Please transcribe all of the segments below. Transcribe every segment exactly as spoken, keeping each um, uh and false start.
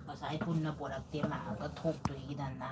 ꯉꯁꯥꯏ ꯄꯨꯟꯅ ꯄꯣꯔꯛꯇꯦ, ꯃꯥ ꯑꯃꯨꯛꯀ ꯊꯣꯛꯇꯣꯏꯒꯤꯗꯅ꯫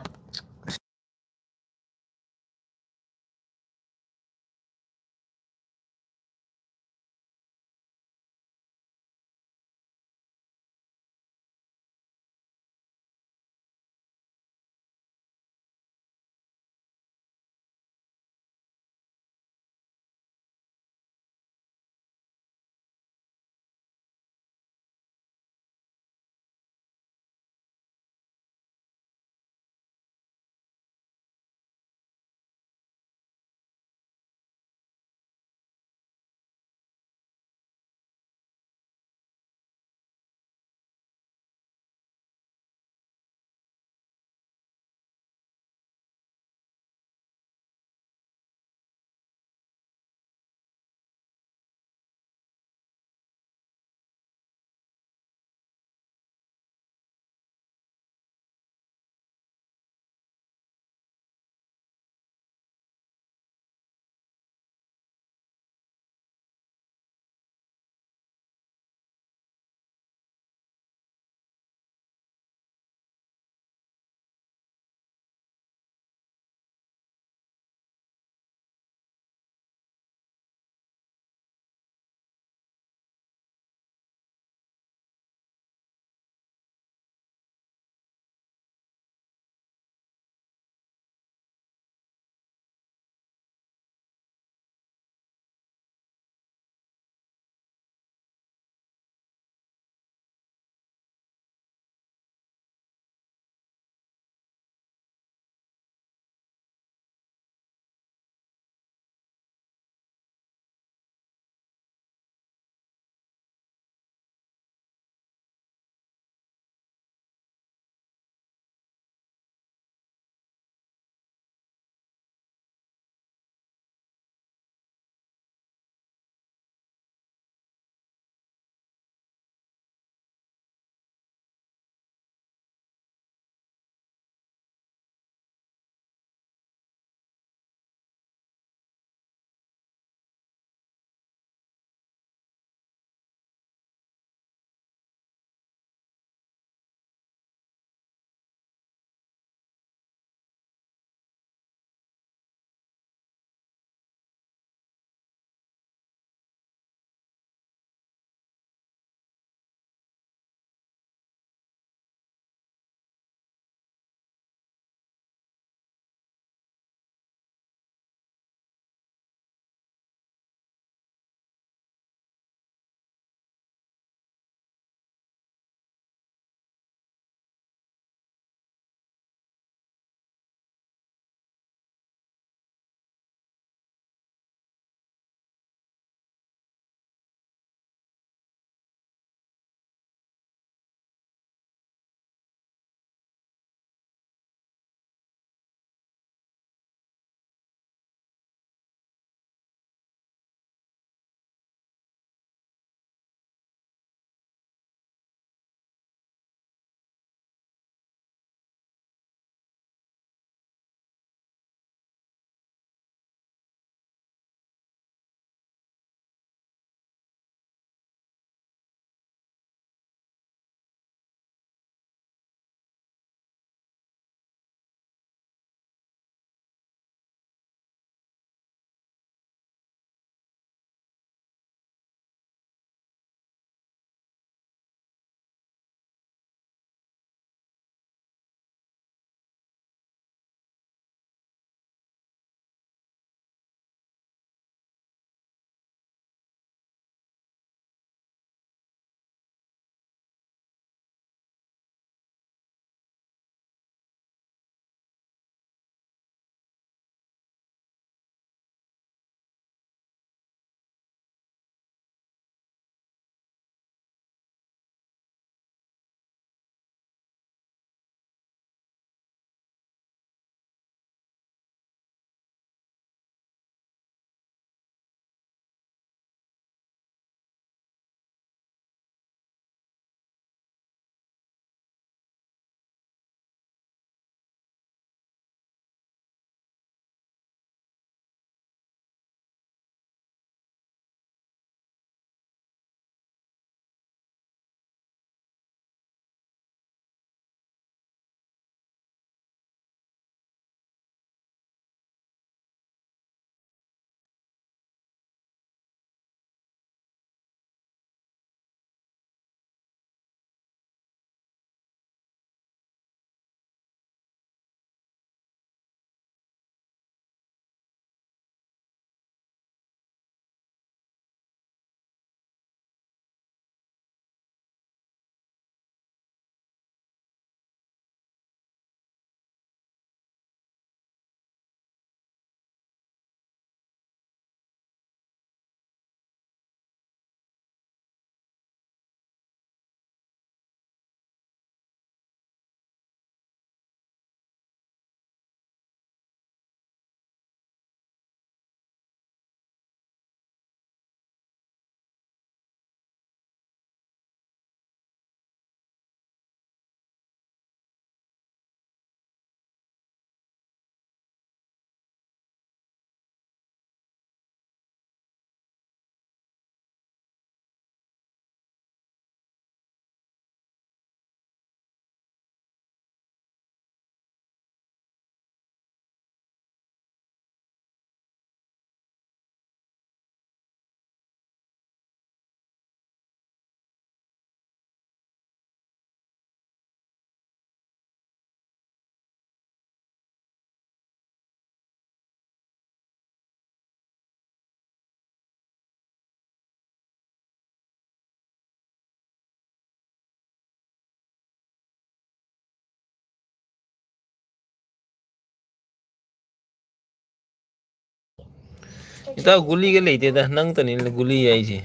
ꯏꯇꯥꯎ, ꯒꯨꯂꯤꯒ ꯂꯩꯇꯦꯗ, ꯅꯪꯇꯅꯤ ꯒꯨꯂꯤ ꯍꯥꯏꯁꯦ꯫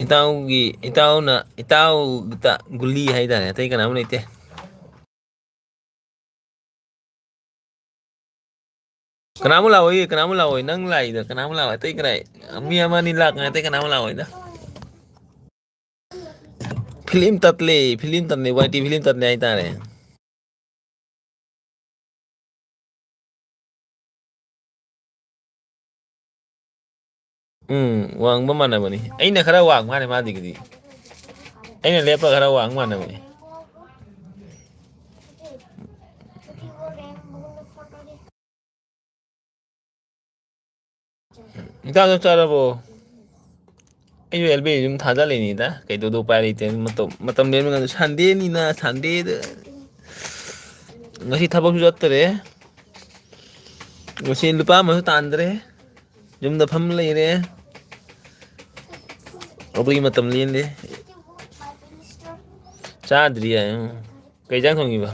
ꯏꯇꯥꯎꯒꯤ, ꯏꯇꯥꯎꯅ, ꯏꯇꯥꯎꯗ ꯒꯨꯂꯤ ꯍꯥꯏꯇꯥꯔꯦ, ꯑꯇꯩ ꯀꯅꯥꯝ ꯂꯩꯇꯦ꯫ ꯀꯅꯥꯃꯨꯛ ꯂꯥꯛꯑꯣꯏ, ꯀꯅꯥꯃꯨꯛ ꯂꯥꯛꯑꯣꯏ, ꯅꯪ ꯂꯥꯛꯏꯗ ꯀꯅꯥꯃꯨꯛ ꯂꯥꯛꯑꯣꯏ, ꯑꯇꯩ ꯀꯅꯥ, ꯃꯤ ꯑꯃ ꯑꯅꯤ ꯂꯥꯛꯅ ꯑꯇꯩ ꯀꯅꯥꯃꯨꯛ ꯂꯥꯛꯑꯣꯏꯗ꯫ ꯐꯤꯂꯝ ꯇꯠꯂꯦ, ꯐꯤꯂꯝ ꯇꯠꯂꯦ, ꯋꯥꯏ ꯇꯤ ꯐꯤꯂꯝ ꯇꯠꯂꯦ ꯍꯥꯏꯇꯥꯔꯦ꯫ ꯎꯝ, ꯋꯥꯡꯕ ꯃꯥꯟꯅꯕꯅꯤ꯫ ꯑꯩꯅ ꯈꯔ ꯋꯥꯡ ꯃꯥꯜꯂꯦ ꯃꯥꯗꯒꯤꯗꯤ꯫ ꯑꯩꯅ ꯂꯦꯞꯄ ꯈꯔ ꯋꯥꯡ ꯃꯥꯟꯅꯕꯅꯤ꯫ ꯏꯇꯥꯎ ꯆꯥꯛ ꯆꯥꯔꯕꯣ? ꯑꯩꯁꯨ ꯑꯦꯜ ꯕꯤ ꯑꯗꯨꯝ ꯊꯥꯖꯜꯂꯤꯅꯤꯗ꯫ ꯀꯩꯗꯧꯗꯧ ꯎꯄꯥꯏ ꯂꯩꯇꯦ꯫ ꯃꯇꯝ, ꯃꯇꯝ ꯂꯦꯟꯕ ꯉꯝꯗꯦ꯫ ꯁꯟꯗꯦꯅꯤꯅ ꯁꯟꯗꯦꯗ ꯉꯁꯤ ꯊꯕꯛꯁꯨ ꯆꯠꯇꯔꯦ꯫ ꯉꯁꯤ ꯂꯨꯄꯥ ꯑꯃꯁꯨ ꯇꯥꯟꯗ꯭ꯔꯦ꯫ ꯌꯨꯝꯗ ꯐꯝ ꯂꯩꯔꯦ꯫ ꯑꯗꯨꯒꯤ ꯃꯇꯝ ꯂꯦꯟꯗꯦ꯫ ꯆꯥꯗ꯭ꯔꯤꯌꯦ꯫ ꯀꯩ ꯏꯟꯖꯥꯡ ꯊꯣꯡꯉꯤꯕ?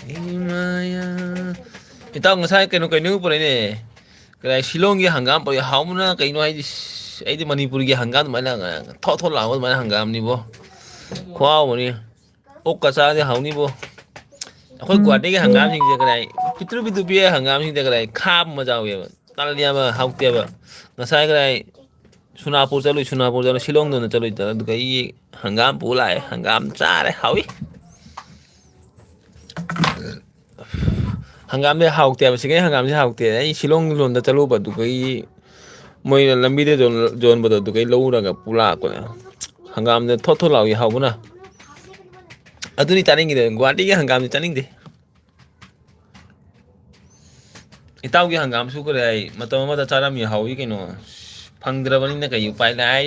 ꯏꯃꯥꯌꯥ꯫ ꯏꯇꯥꯎ ꯉꯁꯥꯏ ꯀꯩꯅꯣ, ꯀꯩꯅꯣ ꯄꯨꯔꯛꯏꯅꯦ꯫ ꯀꯗꯥꯏ ꯁꯤꯂꯣꯡꯒꯤ ꯍꯪꯒꯥꯝ ꯄꯨꯔꯛꯏ꯫ ꯍꯥꯎꯕꯅ ꯀꯩꯅꯣ ꯍꯥꯏꯗꯤ, ꯑꯩꯗꯤ ꯃꯅꯤꯄꯨꯔꯒꯤ ꯍꯪꯒꯥꯝ ꯑꯗꯨꯃꯥꯏꯅ ꯊꯣꯠ ꯊꯣꯠ ꯂꯥꯎꯕ ꯑꯗꯨꯃꯥꯏꯅ ꯍꯪꯒꯥꯝꯅꯤꯕꯣ꯫ ꯈꯨꯍꯥꯎ ꯑꯃꯅꯤ꯫ ꯑꯣꯛꯀ ꯆꯥꯔꯗꯤ ꯍꯥꯎꯅꯤꯕꯣ꯫ ꯑꯩꯈꯣꯏ ꯒꯨꯍꯥꯇꯤꯒꯤ ꯍꯪꯒꯥꯝꯁꯤꯡꯁꯦ ꯀꯗꯥꯏ ꯄꯤꯛꯇ꯭ꯔꯨ ꯄꯤꯛꯇ꯭ꯔꯨ ꯄꯤꯛꯑꯦ ꯍꯪꯒꯥꯝꯁꯤꯡꯁꯦ ꯀꯗꯥꯏ ꯈꯥꯕ ꯑꯃ ꯌꯥꯎꯋꯦꯕ꯫ ꯇꯜꯂꯤ ꯑꯃ ꯍꯥꯎꯇꯦꯕ꯫ ꯉꯁꯥꯏ ꯀꯗꯥꯏ ꯁꯣꯅꯥꯄꯨꯔ ꯆꯠꯂꯨꯏ, ꯁꯣꯅꯥꯄꯨꯔ ꯆꯠꯂꯨꯏ, ꯁꯤꯂꯣꯡꯗ ꯑꯣꯏꯅ ꯆꯠꯂꯨꯏ꯫ ꯑꯗꯨꯒ ꯑꯩ ꯍꯪꯒꯥꯝ ꯄꯨ ꯂꯥꯛꯑꯦ, ꯍꯪꯒꯥꯝ ꯆꯥꯔꯦ, ꯍꯥꯎꯏ꯫ ꯍꯪꯒꯥꯝꯗꯤ ꯍꯥꯎꯇꯦ ꯍꯥꯏꯕ, ꯁꯤꯒꯩ ꯍꯪꯒꯥꯝꯁꯤ ꯍꯥꯎꯇꯦ꯫ ꯑꯩ ꯁꯤꯂꯣꯡ ꯂꯣꯝꯗ ꯆꯠꯂꯨꯕ ꯑꯗꯨꯒꯤ ꯃꯣꯏꯅ ꯂꯝꯕꯤꯗ ꯌꯣꯟ-, ꯌꯣꯟꯕꯗꯣ ꯑꯗꯨꯒꯩ ꯂꯧꯔꯒ ꯄꯨ ꯂꯥꯛꯄꯅꯦ꯫ ꯍꯪꯒꯥꯝꯗ ꯊꯣꯠ ꯊꯣꯠ ꯂꯥꯎꯏ ꯍꯥꯎꯕꯅ꯫ ꯑꯗꯨꯅꯤ ꯆꯥꯅꯤꯡꯉꯤꯗꯣ, ꯒꯨꯍꯥꯇꯤꯒꯤ ꯍꯪꯒꯥꯝꯗꯤ ꯆꯥꯅꯤꯡꯗꯦ꯫ ꯏꯇꯥꯎꯒꯤ ꯍꯪꯒꯥꯝꯁꯨ ꯀꯔꯤ ꯍꯥꯏ, ꯃꯇꯝ ꯑꯃꯗ ꯆꯥꯔꯝꯃꯤ ꯍꯥꯎꯏ ꯀꯩꯅꯣ꯫ ꯐꯪꯗ꯭ꯔꯕꯅꯤꯅ ꯀꯩ ꯎꯄꯥꯏ ꯂꯩ?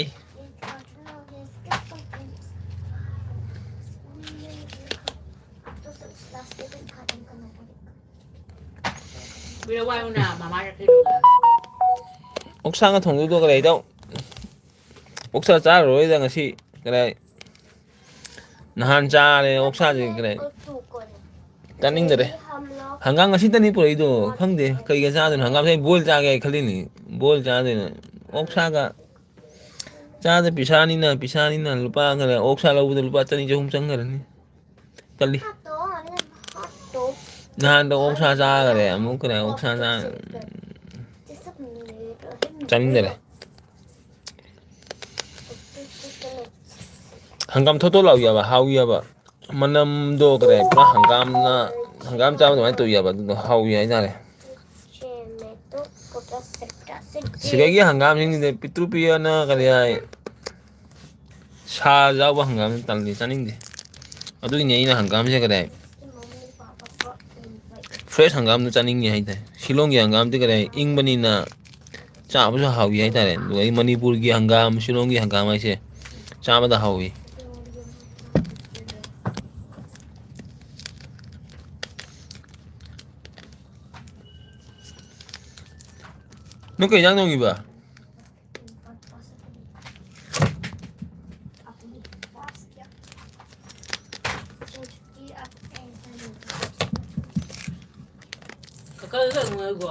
ꯑꯣꯛꯁꯥꯒ ꯊꯣꯡꯗꯣꯏꯗꯣ ꯀꯗꯥꯏ ꯏꯇꯥꯎ? ꯑꯣꯛꯁꯥ ꯆꯥꯔꯔꯣꯏꯗ ꯉꯁꯤ꯫ ꯀꯗꯥꯏ? ꯅꯍꯥꯟ ꯆꯥꯔꯦ ꯑꯣꯛꯁꯥꯁꯦ ꯀꯗꯥꯏ? ꯆꯥꯅꯤꯡꯗꯔꯦ꯫ ꯍꯪꯒꯥꯝ ꯉꯁꯤꯇꯅꯤ ꯄꯨꯔꯛꯏꯗꯣ꯫ ꯈꯪꯗꯦ ꯀꯩꯒ ꯆꯥꯗꯣꯏꯅꯣ꯫ ꯍꯪꯒꯥꯝꯁꯦ ꯑꯩ ꯕꯣꯏꯜ ꯆꯥꯒꯦ ꯈꯜꯂꯤꯅꯤ꯫ ꯕꯣꯏꯜ ꯆꯥꯗꯣꯏꯅ ꯑꯣꯛꯁꯥꯒ ꯆꯥꯗ ꯄꯤꯁꯥꯅꯤꯅ, ꯄꯤꯁꯥꯅꯤꯅ ꯂꯨꯄꯥ ꯈꯔ ꯑꯣꯛꯁꯥ ꯂꯧꯕꯗ ꯂꯨꯄꯥ ꯆꯅꯤ ꯆꯍꯨꯝ ꯆꯪꯈ꯭ꯔꯅꯤ꯫ ꯇꯜꯂꯤ꯫ ꯅꯍꯥꯟꯗ ꯑꯣꯛꯁꯥ ꯆꯥꯈꯔꯦ꯫ ꯑꯃꯨꯛ ꯀꯔꯤ ꯑꯣꯛꯁꯥ ꯆꯥ-, ꯆꯥꯅꯤꯡꯗꯔꯦ꯫ ꯍꯪꯒꯥꯝ ꯊꯣꯠ ꯊꯣꯠ ꯂꯥꯎꯏ ꯍꯥꯏꯕ, ꯍꯥꯎꯏ ꯍꯥꯏꯕ꯫ ꯃꯅꯝꯗꯣ ꯀꯔꯤ ꯍꯥꯏ, ꯄꯨꯔꯥ ꯍꯪꯒꯥꯝꯅ, ꯍꯪꯒꯥꯝ ꯆꯥꯕ ꯑꯗꯨꯃꯥꯏꯅ ꯇꯧꯏ ꯍꯥꯏꯕ꯫ ꯑꯗꯨꯗꯣ ꯍꯥꯎꯏ ꯍꯥꯏꯇꯥꯔꯦ꯫ ꯁꯤꯗꯒꯤ ꯍꯪꯒꯥꯝꯁꯤꯡꯁꯤꯗꯤ ꯄꯤꯛꯇ꯭ꯔꯨ ꯄꯤꯛꯑꯅ ꯀꯔꯤ ꯍꯥꯏ, ꯁꯥ ꯌꯥꯎꯕ ꯍꯪꯒꯥꯝꯁꯤ ꯇꯜꯂꯤ, ꯆꯥꯅꯤꯡꯗꯦ꯫ ꯑꯗꯨꯒꯤꯅꯦ ꯑꯩꯅ ꯍꯪꯒꯥꯝꯁꯦ ꯀꯔꯤ ꯍꯥꯏ, ꯐ꯭ꯔꯦꯁ ꯍꯪꯒꯥꯝꯗꯨ ꯆꯥꯅꯤꯡꯉꯤ ꯍꯥꯏꯇꯥꯔꯦ꯫ ꯁꯤꯂꯣꯡꯒꯤ ꯍꯪꯒꯥꯝꯗꯤ ꯀꯔꯤ ꯍꯥꯏ, ꯏꯪꯕꯅꯤꯅ ꯆꯥꯕꯁꯨ ꯍꯥꯎꯏ ꯍꯥꯏꯇꯥꯔꯦ꯫ ꯑꯗꯨꯒ ꯑꯩ ꯃꯅꯤꯄꯨꯔꯒꯤ ꯍꯪꯒꯥꯝ, ꯁꯤꯂꯣꯡꯒꯤ ꯍꯪꯒꯥꯝ ꯍꯥꯏꯁꯦ ꯆꯥꯕꯗ ꯍꯥꯎꯏ꯫ ꯅꯪ ꯀꯩ ꯏꯟꯖꯥꯡ ꯊꯣꯡꯉꯤꯕ? ꯀꯀꯥ, ꯀꯩꯅꯣ ꯇꯧꯔꯤꯉꯥꯏꯀꯣ꯫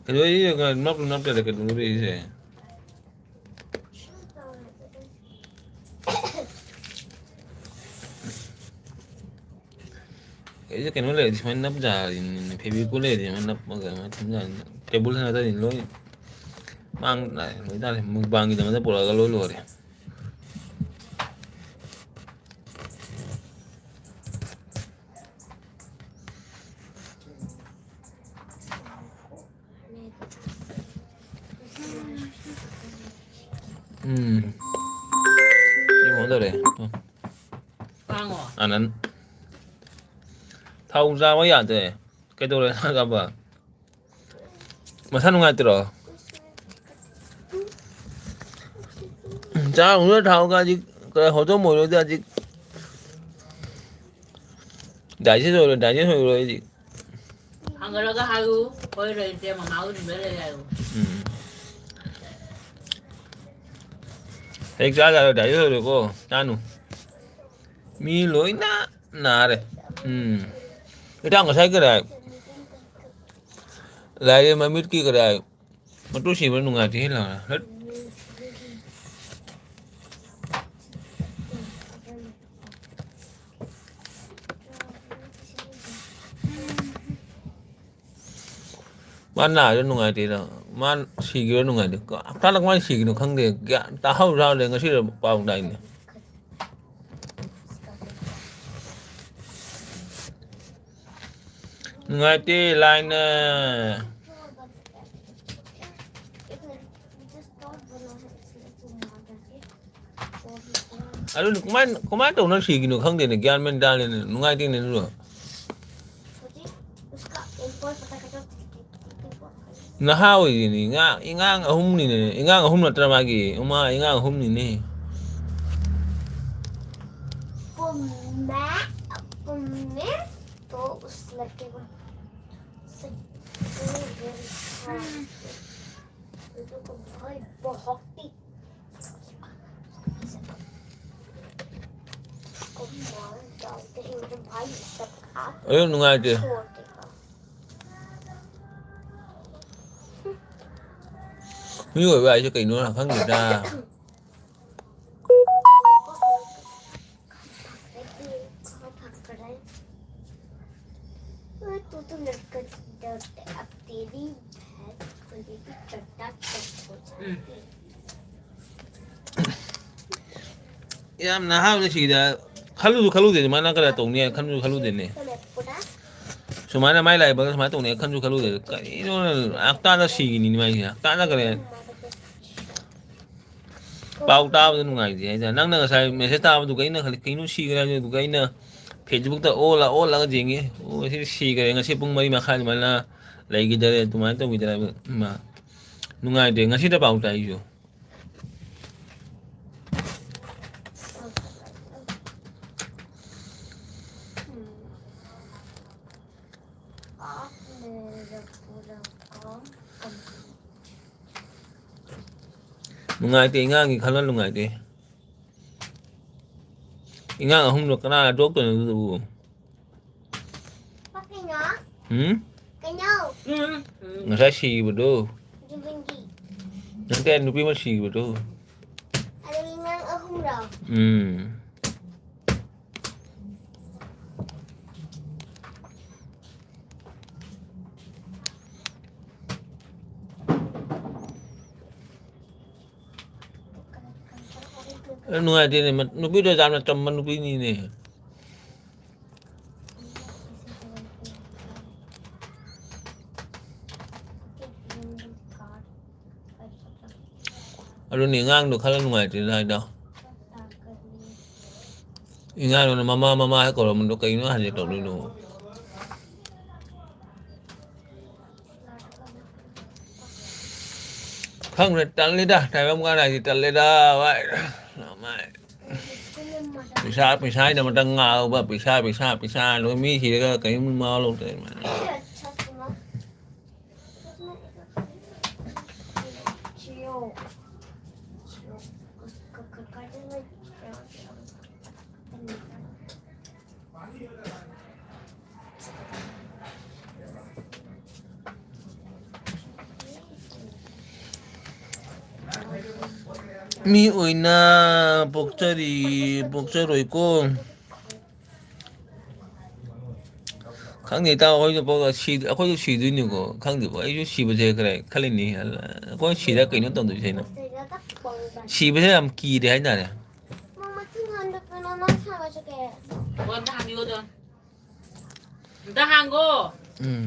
ꯀꯩꯅꯣ, ꯑꯩ ꯅꯞ ꯅꯞꯇ꯭ꯔꯗꯤ ꯀꯩꯗꯧꯅꯗꯣꯏꯁꯦ? ꯑꯩꯁꯦ ꯀꯩꯅꯣ ꯂꯩꯔꯗꯤ ꯁꯨꯃꯥꯏꯅ ꯅꯞ ꯌꯥꯔꯤꯅꯤꯅꯦ, ꯐꯦꯕꯤꯀꯣꯜ ꯂꯩꯔꯗꯤ ꯁꯨꯃꯥꯏꯅ ꯅꯞꯄꯒ ꯁꯨꯃꯥꯏꯅ ꯊꯝ ꯌꯥꯔꯤꯅꯦ꯫ ꯇꯦꯕꯜ ꯊꯥꯗꯔꯗꯤ ꯂꯣꯏ ꯃꯥꯡ ꯂꯣꯏ ꯇꯥꯔꯦ, ꯃꯨꯛꯕꯥꯡꯒꯤꯗꯃꯛꯇ ꯄꯨꯔꯛꯑꯒ ꯂꯣꯏ ꯂꯣꯏꯔꯦ꯫ ꯎꯝ꯫ ꯁꯤ ꯀꯩꯅꯣ ꯇꯧꯔꯦ꯫ ꯀꯥꯡꯉꯣ꯫ ꯑꯅꯟ꯫ ꯊꯥꯎ ꯆꯥꯕ ꯌꯥꯗ꯭ꯔꯦ꯫ ꯀꯩꯗꯧꯔꯦ ꯅꯥꯒꯥꯕ? ꯃꯁꯥ ꯅꯨꯡꯉꯥꯏꯇ꯭ꯔꯣ? ꯆꯥꯔꯨꯅꯨ ꯊꯥꯎꯒ ꯍꯧꯖꯤꯛ ꯀ-, ꯍꯣꯖꯝ ꯑꯣꯏꯔꯣꯏꯗ ꯍꯧꯖꯤꯛ꯫ ꯗꯥꯏꯖꯦꯁ ꯑꯣꯏꯔꯣꯏ, ꯗꯥꯏꯖꯦꯁ ꯑꯣꯏꯔꯣꯏ ꯍꯧꯖꯤꯛ꯫ ꯍꯪꯒꯠꯂꯒ ꯍꯥꯏꯌꯨ, ꯍꯣꯏ ꯂꯩꯇꯦ, ꯃꯃꯥ ꯎꯅꯤꯡꯕ ꯂꯩ ꯍꯥꯏꯌꯨ꯫ ꯎꯝ꯫ ꯍꯦꯛ ꯆꯥ ꯌꯥꯔꯣꯏ, ꯗꯥꯏꯖꯦꯁ ꯑꯣꯏꯔꯣꯏꯀꯣ, ꯆꯥꯅꯨ꯫ ꯃꯤ ꯂꯣꯏꯅ ꯅꯥꯔꯦ꯫ ꯎꯝ꯫ ꯏꯇꯥꯎ ꯉꯁꯥꯏ ꯀꯗꯥꯏ? ꯂꯥꯏꯔꯦꯟ ꯃꯃꯤꯠꯀꯤ ꯀꯗꯥꯏ? ꯃꯇꯨ ꯁꯤꯕ ꯅꯨꯡꯉꯥꯏꯇꯦꯍꯦ ꯂꯥꯎꯔ꯫ ꯍꯠ꯫ ꯃꯥ ꯅꯥꯔꯤꯗꯣ ꯅꯨꯡꯉꯥꯏꯇꯦꯗ꯫ ꯃꯥ ꯁꯤꯈꯤꯕ ꯅꯨꯡꯉꯥꯏꯇꯦ꯫ ꯍꯞꯇꯥꯗ ꯀꯃꯥꯏꯅ ꯁꯤꯈꯤꯅꯣ ꯈꯪꯗꯦ꯫ ꯒ꯭ꯌꯥꯟ ꯇꯥꯍꯧ ꯇꯥꯍꯧꯗꯦ꯫ ꯉꯁꯤꯗ ꯄꯥꯎ ꯇꯥꯏꯅꯦ꯫ ꯅꯨꯡꯉꯥꯏꯇꯦ ꯂꯥꯏꯅ꯫ ꯑꯗꯨꯅ ꯀꯃꯥꯏ-, ꯀꯃꯥꯏꯅ ꯇꯧꯅ ꯁꯤꯒꯤꯅꯣ ꯈꯪꯗꯦꯅꯦ, ꯒ꯭ꯌꯥꯟ ꯃꯦꯟ ꯇꯥꯗꯦꯅꯦ, ꯅꯨꯡꯉꯥꯏꯇꯦꯅꯦ ꯑꯗꯨꯗꯣ꯫ ꯅꯍꯥ ꯑꯣꯏꯔꯤꯅꯤ, ꯏꯉꯥꯡ, ꯏꯉꯥꯡ ꯑꯍꯨꯝꯅꯤꯅꯦ, ꯏꯉꯥꯡ ꯑꯍꯨꯝ ꯅꯠꯇ꯭ꯔ ꯃꯥꯒꯤ? ꯃꯥ ꯏꯉꯥꯡ ꯑꯍꯨꯝꯅꯤꯅꯦ꯫ ꯄꯨꯝꯃꯦ, ꯄꯨꯝꯃꯦ, ꯇꯣ ꯎꯁ ꯂꯛꯀꯦ ꯀꯣ꯫ ꯁꯛ-, ꯇꯣ ꯎꯁ ꯂꯛꯀꯦ ꯀꯣ꯫ ꯑꯗꯨ ꯅꯨꯡꯉꯥꯏꯇꯦ꯫ ꯃꯤ ꯑꯣꯏꯕ ꯍꯥꯏꯁꯦ ꯀꯩꯅꯣ ꯈꯪꯗꯦꯗ꯫ ꯎꯝ꯫ ꯌꯥꯝ ꯅꯍꯥ ꯑꯣꯏꯅ ꯁꯤꯗ ꯈꯜꯂꯨꯁꯨ ꯈꯜꯂꯨꯗꯦ, ꯃꯥꯅ ꯀꯔꯤ ꯇꯧꯅꯤ ꯍꯥꯏꯅ ꯈꯟꯁꯨ ꯈꯜꯂꯨꯗꯦꯅꯦ꯫ ꯁꯨꯃꯥꯏꯅ ꯃꯥꯏ ꯂꯥꯏꯕꯛ ꯁꯨꯃꯥꯏꯅ ꯇꯧꯅꯤ ꯈꯟꯁꯨ ꯈꯜꯂꯨꯗꯦ꯫ ꯀꯔꯤꯅꯣ, ꯍꯞꯇꯥꯗ ꯁꯤꯈꯤꯅꯤꯅꯦ ꯃꯥꯏꯁꯦ, ꯍꯞꯇꯥꯗ ꯀꯔꯤ? ꯄꯥꯎ ꯇꯥꯕꯗ ꯅꯨꯡꯉꯥꯏꯇꯦ ꯍꯥꯏꯇꯥꯔꯦ꯫ ꯅꯪꯅ ꯉꯁꯥꯏ message ꯊꯥꯕꯗꯨꯒ ꯑꯩꯅ ꯈꯜꯂꯤ, "ꯀꯩꯅꯣ ꯁꯤꯈ꯭ꯔꯦ?" ꯍꯥꯏꯕꯗꯨꯒ ꯑꯩꯅ Facebook-ꯇ ꯑꯣꯜꯂ ꯑꯣꯜꯂꯒ ꯌꯦꯡꯉꯤ꯫ "ꯑꯣ, ꯉꯁꯤꯗꯤ ꯁꯤꯈ꯭ꯔꯦ, ꯉꯁꯤ ꯄꯨꯡ ꯃꯔꯤ ꯃꯈꯥꯏ ꯑꯗꯨꯃꯥꯏꯅ ꯂꯩꯈꯤꯗꯔꯦ, ꯑꯗꯨꯃꯥꯏꯅ ꯇꯧꯈꯤꯗꯔꯦ" ꯍꯥꯏꯕ꯫ ꯏꯃꯥ, ꯅꯨꯡꯉꯥꯏꯇꯦ꯫ ꯉꯁꯤꯗ ꯄꯥꯎ ꯇꯥꯏ ꯑꯩꯁꯨ꯫ ꯅꯨꯡꯉꯥꯏꯇꯦ, ꯏꯉꯥꯡꯒꯤ ꯈꯜꯂ ꯅꯨꯡꯉꯥꯏꯇꯦ꯫ ꯏꯉꯥꯡ ꯑꯍꯨꯝꯗꯣ ꯀꯅꯥꯅ ꯌꯣꯛꯇꯣꯏꯅꯣ ꯑꯗꯨꯕꯨ? ꯄꯥ, ꯎꯝ? ꯀꯩꯅꯣ? ꯎꯝ, ꯎꯝ꯫ ꯉꯁꯥꯏ ꯁꯤꯈꯤꯕꯗꯣ꯫ ꯖꯨꯕꯤꯟꯒꯤ꯫ ꯅꯠꯇꯦ, ꯅꯨꯄꯤ ꯑꯃ ꯁꯤꯈꯤꯕꯗꯣ꯫ ꯑꯗꯨꯗꯤ ꯅꯪ ꯑꯍꯨꯝꯔꯣ? ꯎꯝ꯫ ꯑꯗꯨ ꯅꯨꯡꯉꯥꯏꯇꯦꯅꯦ, ꯃ-, ꯅꯨꯄꯤꯗꯣ ꯌꯥꯝꯅ ꯆꯝꯕ ꯅꯨꯄꯤꯅꯤꯅꯦ꯫ ꯑꯗꯨꯅꯤ ꯑꯉꯥꯡꯗꯣ ꯈꯔ ꯅꯨꯡꯉꯥꯏꯇꯦꯅ ꯍꯥꯏꯗꯣ꯫ ꯑꯉꯥꯡꯗꯨꯅ ꯃꯃꯥ, ꯃꯃꯥ ꯍꯦꯛ ꯀꯧꯔꯝꯕꯗꯣ ꯀꯩꯅꯣ ꯍꯥꯏꯅ ꯇꯧꯗꯣꯏꯗꯨꯕꯨ? ꯈꯪꯗ꯭ꯔꯦ, ꯇꯜꯂꯤꯗ, ꯇꯥꯏꯕꯪ ꯄꯥꯟ ꯍꯥꯏꯁꯤ ꯇꯜꯂꯤꯗ, ꯚꯥꯏ꯫ ꯄꯩꯁꯥ, ꯄꯩꯁꯥꯒꯤꯗꯃꯛꯇ ꯉꯥꯎꯕ, ꯄꯩꯁꯥ, ꯄꯩꯁꯥ, ꯄꯩꯁꯥ, ꯂꯣꯏ ꯃꯤ ꯁꯤꯔꯒ ꯀꯔꯤꯝ ꯃꯋꯥ ꯂꯧꯗꯦ꯫ ꯃꯤ ꯑꯣꯏꯅ ꯄꯣꯛꯆꯔꯤ, ꯄꯣꯛꯆꯔꯣꯏꯀꯣ꯫ ꯈꯪꯗꯦ, ꯏꯇꯥꯎ, ꯑꯩꯈꯣꯏꯁꯨ ꯄꯣꯛ-, ꯁꯤ-, ꯑꯩꯈꯣꯏꯁꯨ ꯁꯤꯗꯣꯏꯅꯤꯀꯣ꯫ ꯈꯪꯗꯦꯀꯣ, ꯑꯩꯁꯨ ꯁꯤꯕꯁꯦ ꯈꯔ ꯈꯜꯂꯤꯅꯤ꯫ ꯑꯩꯈꯣꯏ ꯁꯤꯔ ꯀꯩꯅꯣ ꯇꯧꯗꯣꯏꯁꯦ ꯑꯩꯅ? ꯁꯤꯕꯁꯦ ꯌꯥꯝ ꯀꯤꯔꯦ ꯍꯥꯏꯇꯥꯔꯦ꯫ ꯃꯃꯥ, ꯆꯤꯡ ꯍꯟꯗ ꯀꯩꯅꯣ ꯅꯪ ꯁꯥꯟꯅꯁꯤ ꯀꯩ? ꯀꯣꯟꯗ ꯍꯥꯡꯉꯤꯒꯣ ꯑꯗꯣ꯫ ꯑꯝꯇ ꯍꯥꯡꯒꯣ꯫ ꯎꯝ꯫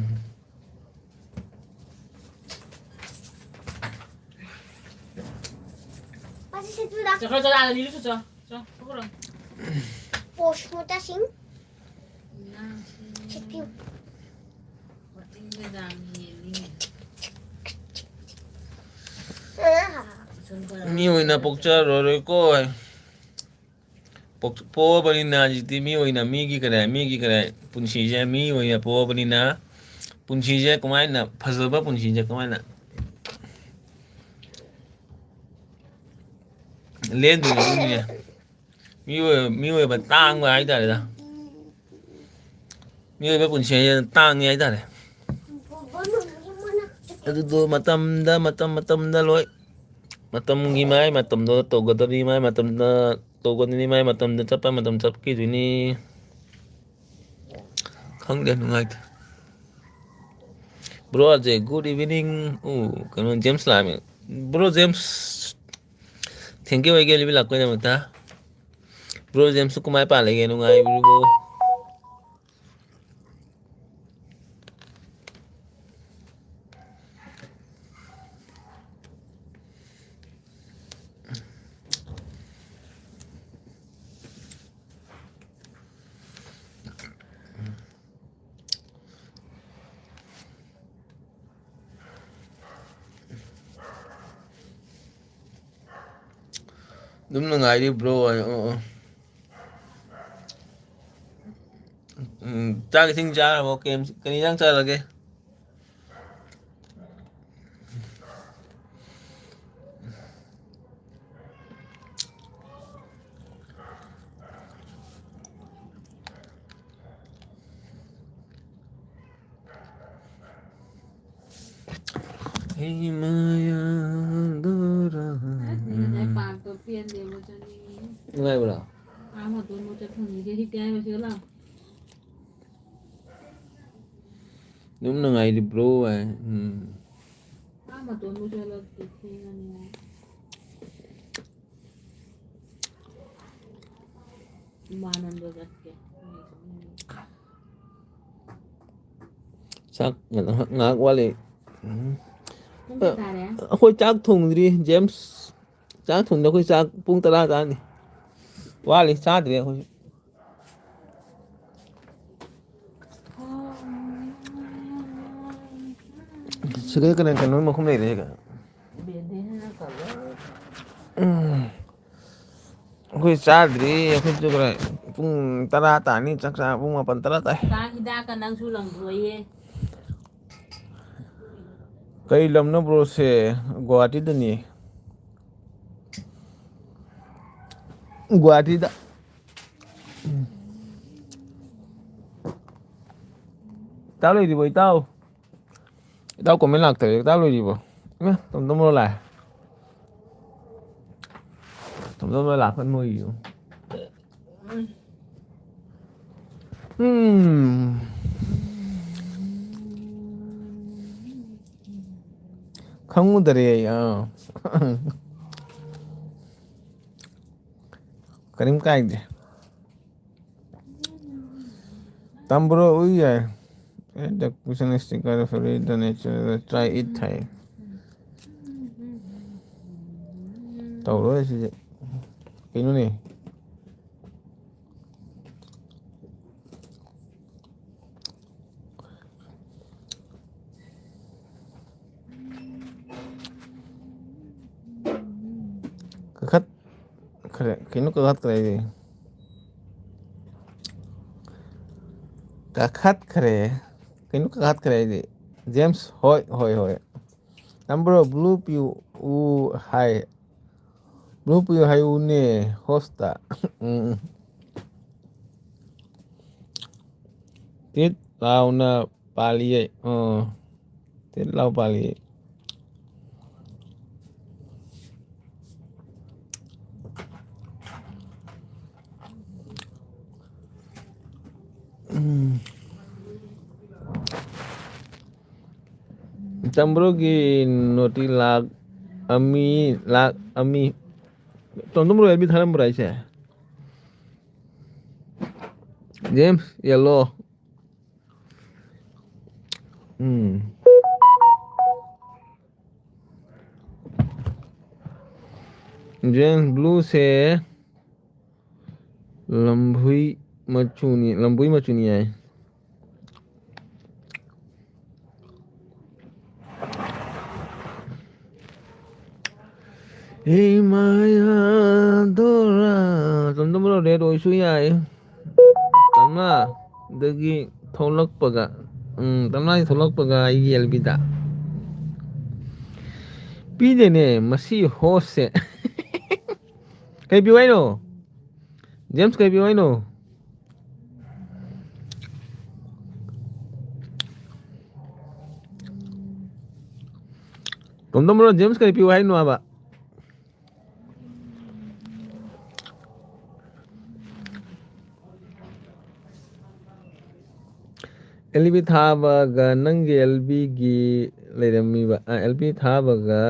ꯃꯁꯤ ꯁꯤꯠꯇꯨꯗ꯫ ꯆꯠꯈ꯭ꯔꯣ, ꯆꯠꯂꯣ, ꯑꯥꯗ ꯂꯤꯔꯨꯆꯣ, ꯆꯣ, ꯆꯣ, ꯊꯣꯛꯈ꯭ꯔꯣ꯫ ꯄꯣꯁ ꯃꯆꯥꯁꯤꯡ꯫ ꯁꯤꯠꯄꯤꯌꯨ꯫ ꯃꯤ ꯑꯣꯏꯅ ꯄꯣꯛꯆꯔꯔꯣꯏꯀꯣ꯫ ꯄꯣꯛ-, ꯄꯣꯛꯑꯕꯅꯤꯅ ꯍꯧꯖꯤꯛꯇꯤ ꯃꯤ ꯑꯣꯏꯅ ꯃꯤꯒꯤ ꯀꯔꯤ, ꯃꯤꯒꯤ ꯀꯔꯤ ꯄꯨꯟꯁꯤꯁꯦ ꯃꯤ ꯑꯣꯏꯅ ꯄꯣꯛꯑꯕꯅꯤꯅ ꯄꯨꯟꯁꯤꯁꯦ ꯀꯃꯥꯏꯅ, ꯐꯖꯕ ꯄꯨꯟꯁꯤꯁꯦ ꯀꯃꯥꯏꯅ ꯂꯦꯟꯗꯣꯏꯅꯣ ꯑꯗꯨꯅꯤꯅꯦ꯫ ꯃꯤꯑꯣꯏ-, ꯃꯤꯑꯣꯏꯕ ꯇꯥꯡꯕ ꯍꯥꯏꯇꯥꯔꯦꯗ꯫ ꯃꯤꯑꯣꯏꯕ ꯄꯨꯟꯁꯤ ꯍꯥꯏꯁꯦ ꯇꯥꯡꯉꯤ ꯍꯥꯏꯇꯥꯔꯦ꯫ ꯑꯗꯨꯗꯣ ꯃꯇꯝꯗ, ꯃꯇꯝ ꯃꯇꯝꯗ ꯂꯣꯏ, ꯃꯇꯝꯒꯤ ꯃꯥꯏ ꯃꯇꯝꯗꯣ ꯇꯧꯒꯗꯕꯅꯤ, ꯃꯥꯏ ꯃꯇꯝꯗ ꯇꯧꯒꯗꯕꯅꯤ, ꯃꯥꯏ ꯃꯇꯝꯗ ꯆꯠꯄ ꯃꯇꯝ ꯆꯠꯈꯤꯗꯣꯏꯅꯤ꯫ ꯈꯪꯗꯦ, ꯅꯨꯡꯉꯥꯏꯇꯦ꯫ Bro ꯑꯖꯦ, good evening꯫ ꯑꯣ, ꯀꯩꯅꯣ, ꯖꯦꯝꯁ ꯂꯥꯛꯑꯝꯃꯦ꯫ Bro ꯖꯦꯝꯁ, thank you ꯑꯩꯒꯤ ꯑꯦꯜ ꯕꯤ ꯂꯥꯛꯄꯩꯗꯃꯛꯇ꯫ Bro ꯖꯦꯝꯁ ꯀꯃꯥꯏ ꯄꯥꯜꯂꯤꯒꯦ? ꯅꯨꯡꯉꯥꯏꯕꯤꯔꯤꯕꯣ? ꯑꯗꯨꯝ ꯅꯨꯡꯉꯥꯏꯔꯤ bro꯫ ꯑꯣ, ꯑꯣ꯫ ꯎꯝ, ꯆꯥꯛ ꯏꯁꯤꯡ ꯆꯥꯔꯕꯣ? ꯀꯩ, ꯀꯔꯤ ꯏꯟꯖꯥꯡ ꯆꯥꯔꯒꯦ? ꯑꯩꯒꯤ ꯃꯌꯥꯗꯨꯔꯥ꯫ ꯑꯁ, ꯉꯁꯥꯏ ꯄꯥꯔꯛꯇꯣ ꯄꯦꯟꯗꯦꯕꯣ, ꯆꯠꯅꯤꯡꯉꯤ꯫ ꯅꯨꯡꯉꯥꯏꯕ꯭ꯔꯣ? ꯑꯥ, ꯃꯇꯣꯟꯕꯨ ꯆꯠꯐꯝꯁꯤꯗꯤ ꯍꯤꯞꯀꯦ ꯍꯥꯏꯔꯣ, ꯁꯤꯗ ꯂꯥꯎ꯫ ꯑꯗꯨꯝ ꯅꯨꯡꯉꯥꯏꯔꯤꯕ꯭ꯔꯣ ꯍꯥꯏ꯫ ꯎꯝ꯫ ꯑꯥ, ꯃꯇꯣꯟꯕꯨ ꯆꯠꯂꯛꯇꯦ, ꯊꯦꯡꯉꯅꯤ ꯍꯥꯏ꯫ ꯎꯃꯥꯅꯟꯗ ꯆꯠꯀꯦ꯫ ꯆꯥꯛ ꯉꯥꯏꯍꯥꯛ, ꯉꯥꯏꯍꯥꯛ ꯋꯥꯠꯂꯤ꯫ ꯎꯝ꯫ ꯄꯨꯡ ꯀꯌꯥ ꯇꯥꯔꯦ? ꯑꯩꯈꯣꯏ ꯆꯥꯛ ꯊꯣꯡꯗ꯭ꯔꯤ, ꯖꯦꯝꯁ꯫ ꯆꯥꯛ ꯊꯣꯡꯗ ꯑꯩꯈꯣꯏ ꯆꯥꯛ ꯄꯨꯡ ꯇꯔꯥ ꯆꯥꯅꯤ꯫ ꯋꯥꯠꯂꯤ, ꯆꯥꯗ꯭ꯔꯤ ꯑꯩꯈꯣꯏ꯫ ꯁꯤꯒ ꯀꯩꯅꯣ, ꯀꯩꯅꯣ ꯃꯈꯨꯝ ꯂꯩꯔꯦ ꯁꯤꯒ꯫ ꯎꯝ꯫ ꯑꯩꯈꯣꯏ ꯆꯥꯗ꯭ꯔꯤ, ꯑꯩꯈꯣꯏꯁꯨ ꯈꯔ ꯄꯨꯡ ꯇꯔꯥ ꯇꯥꯅꯤ, ꯆꯥꯛ ꯆꯥ ꯄꯨꯡ ꯃꯥꯄꯟ ꯇꯔꯥ ꯇꯥꯏ꯫ ꯆꯥꯛ ꯍꯤꯗꯥꯛꯀ ꯅꯪꯁꯨ ꯂꯪꯊꯣꯛꯑꯦ꯫ ꯀꯩ ꯂꯝꯅꯣ bro ꯁꯦ? ꯒꯨꯋꯥꯍꯥꯇꯤꯗꯅꯤ꯫ ꯒꯨꯋꯥꯍꯥꯇꯤꯗ꯫ ꯎꯝ꯫ ꯏꯇꯥꯎ ꯂꯣꯏꯗ꯭ꯔꯤꯕꯣ, ꯏꯇꯥꯎ? ꯏꯇꯥꯎ comment ꯂꯥꯛꯇꯔꯦ, ꯏꯇꯥꯎ ꯂꯣꯏꯗ꯭ꯔꯤꯕꯣ? ꯏꯃꯥ, ꯇꯣꯝ ꯇꯣꯝ ꯂꯥꯛꯑꯦ꯫ ꯇꯣꯝ ꯇꯣꯝ ꯂꯥꯛꯄ ꯅꯣꯏꯌꯨ꯫ ꯎꯝ꯫ ꯈꯪꯉꯨꯗꯔꯦ ꯑꯩ, ꯑꯥ꯫ ꯀꯔꯤꯝ ꯀꯥꯏꯗꯦ꯫ ꯇꯝꯕ꯭ꯔꯣ ꯎꯏ ꯌꯥꯏ꯫ Add the question sticker for the nature, try it ꯊꯥꯏ꯫ ꯇꯧꯔꯣꯏ ꯁꯤꯗꯤ꯫ ꯀꯩꯅꯣꯅꯦ? ꯀꯛꯊꯠꯈ꯭ꯔꯦ꯫ ꯀꯩꯅꯣ ꯀꯛꯊꯠꯈ꯭ꯔꯦ ꯑꯩꯗꯤ? ꯀꯛꯊꯠꯈ꯭ꯔꯦ꯫ ꯀꯩꯅꯣ ꯀꯛꯊꯠꯈ꯭ꯔꯦ ꯑꯩꯗꯤ? ꯖꯦꯝꯁ, ꯍꯣꯏ, ꯍꯣꯏ, ꯍꯣꯏ꯫ ꯅꯝꯕꯔ blue ꯄꯤꯌꯨ, ꯎ, ꯍꯥꯏ꯫ Blue ꯄꯤꯌꯨ ꯍꯥꯏꯌꯨꯅꯦ, host ꯇ꯫ ꯎꯝ, ꯎꯝ꯫ ꯇꯤꯠ ꯂꯥꯎꯅ ꯄꯥꯜꯂꯤꯌꯦ꯫ ꯑꯣ꯫ ꯇꯤꯠ ꯂꯥꯎ ꯄꯥꯜꯂꯤꯌꯦ꯫ ꯎꯝ꯫ ꯇꯝꯕ꯭ꯔꯣꯒꯤ ꯅꯣꯇꯤ ꯂꯥꯛ ꯑꯃꯤ, ꯂꯥꯛ ꯑꯃꯤ꯫ ꯇꯣꯝꯇꯣꯝꯕ꯭ꯔꯣ ꯑꯦꯜꯕꯤ ꯊꯥꯔꯝꯕ꯭ꯔꯥ ꯑꯩꯁꯦ? James, yellow꯫ ꯎꯝ꯫ ꯖꯦꯝꯁ, blue ꯁꯦ ꯂꯝꯕꯨꯏ ꯃꯆꯨꯅꯤ, ꯂꯝꯕꯨꯏ ꯃꯆꯨꯅꯤ ꯍꯥꯏ꯫ ꯍꯦ ꯃꯥꯌꯥꯗꯣꯔꯥ, ꯇꯣꯝꯇꯣꯝꯕ꯭ꯔꯣ red ꯑꯣꯏꯁꯨ ꯌꯥꯏ꯫ ꯇꯝꯅꯥꯗꯒꯤ ꯊꯣꯛꯂꯛꯄꯒ, ꯎꯝ, ꯇꯝꯅꯥꯗꯒꯤ ꯊꯣꯛꯂꯛꯄꯒ ꯑꯩꯒꯤ ꯑꯦꯜꯕꯤꯗ꯫ ꯄꯤꯗꯦꯅꯦ ꯃꯁꯤ host ꯁꯦ꯫ ꯀꯩ ꯄꯤꯌꯨ ꯍꯥꯏꯅꯣ? ꯖꯦꯝꯁ, ꯀꯩ ꯄꯤꯌꯨ ꯍꯥꯏꯅꯣ? ꯇꯣꯝꯇꯣꯝ ꯕ꯭ꯔꯣ, ꯖꯦꯝꯁ ꯀꯔꯤ ꯄꯤꯌꯨ ꯍꯥꯏꯅꯣ ꯍꯥꯏꯕ? ꯑꯦꯜ ꯕꯤ ꯊꯥꯕꯒ ꯅꯪꯒꯤ ꯑꯦꯜ ꯕꯤꯒꯤ ꯂꯩꯔꯝꯃꯤꯕ, ꯑ, ꯑꯦꯜ ꯕꯤ ꯊꯥꯕꯒ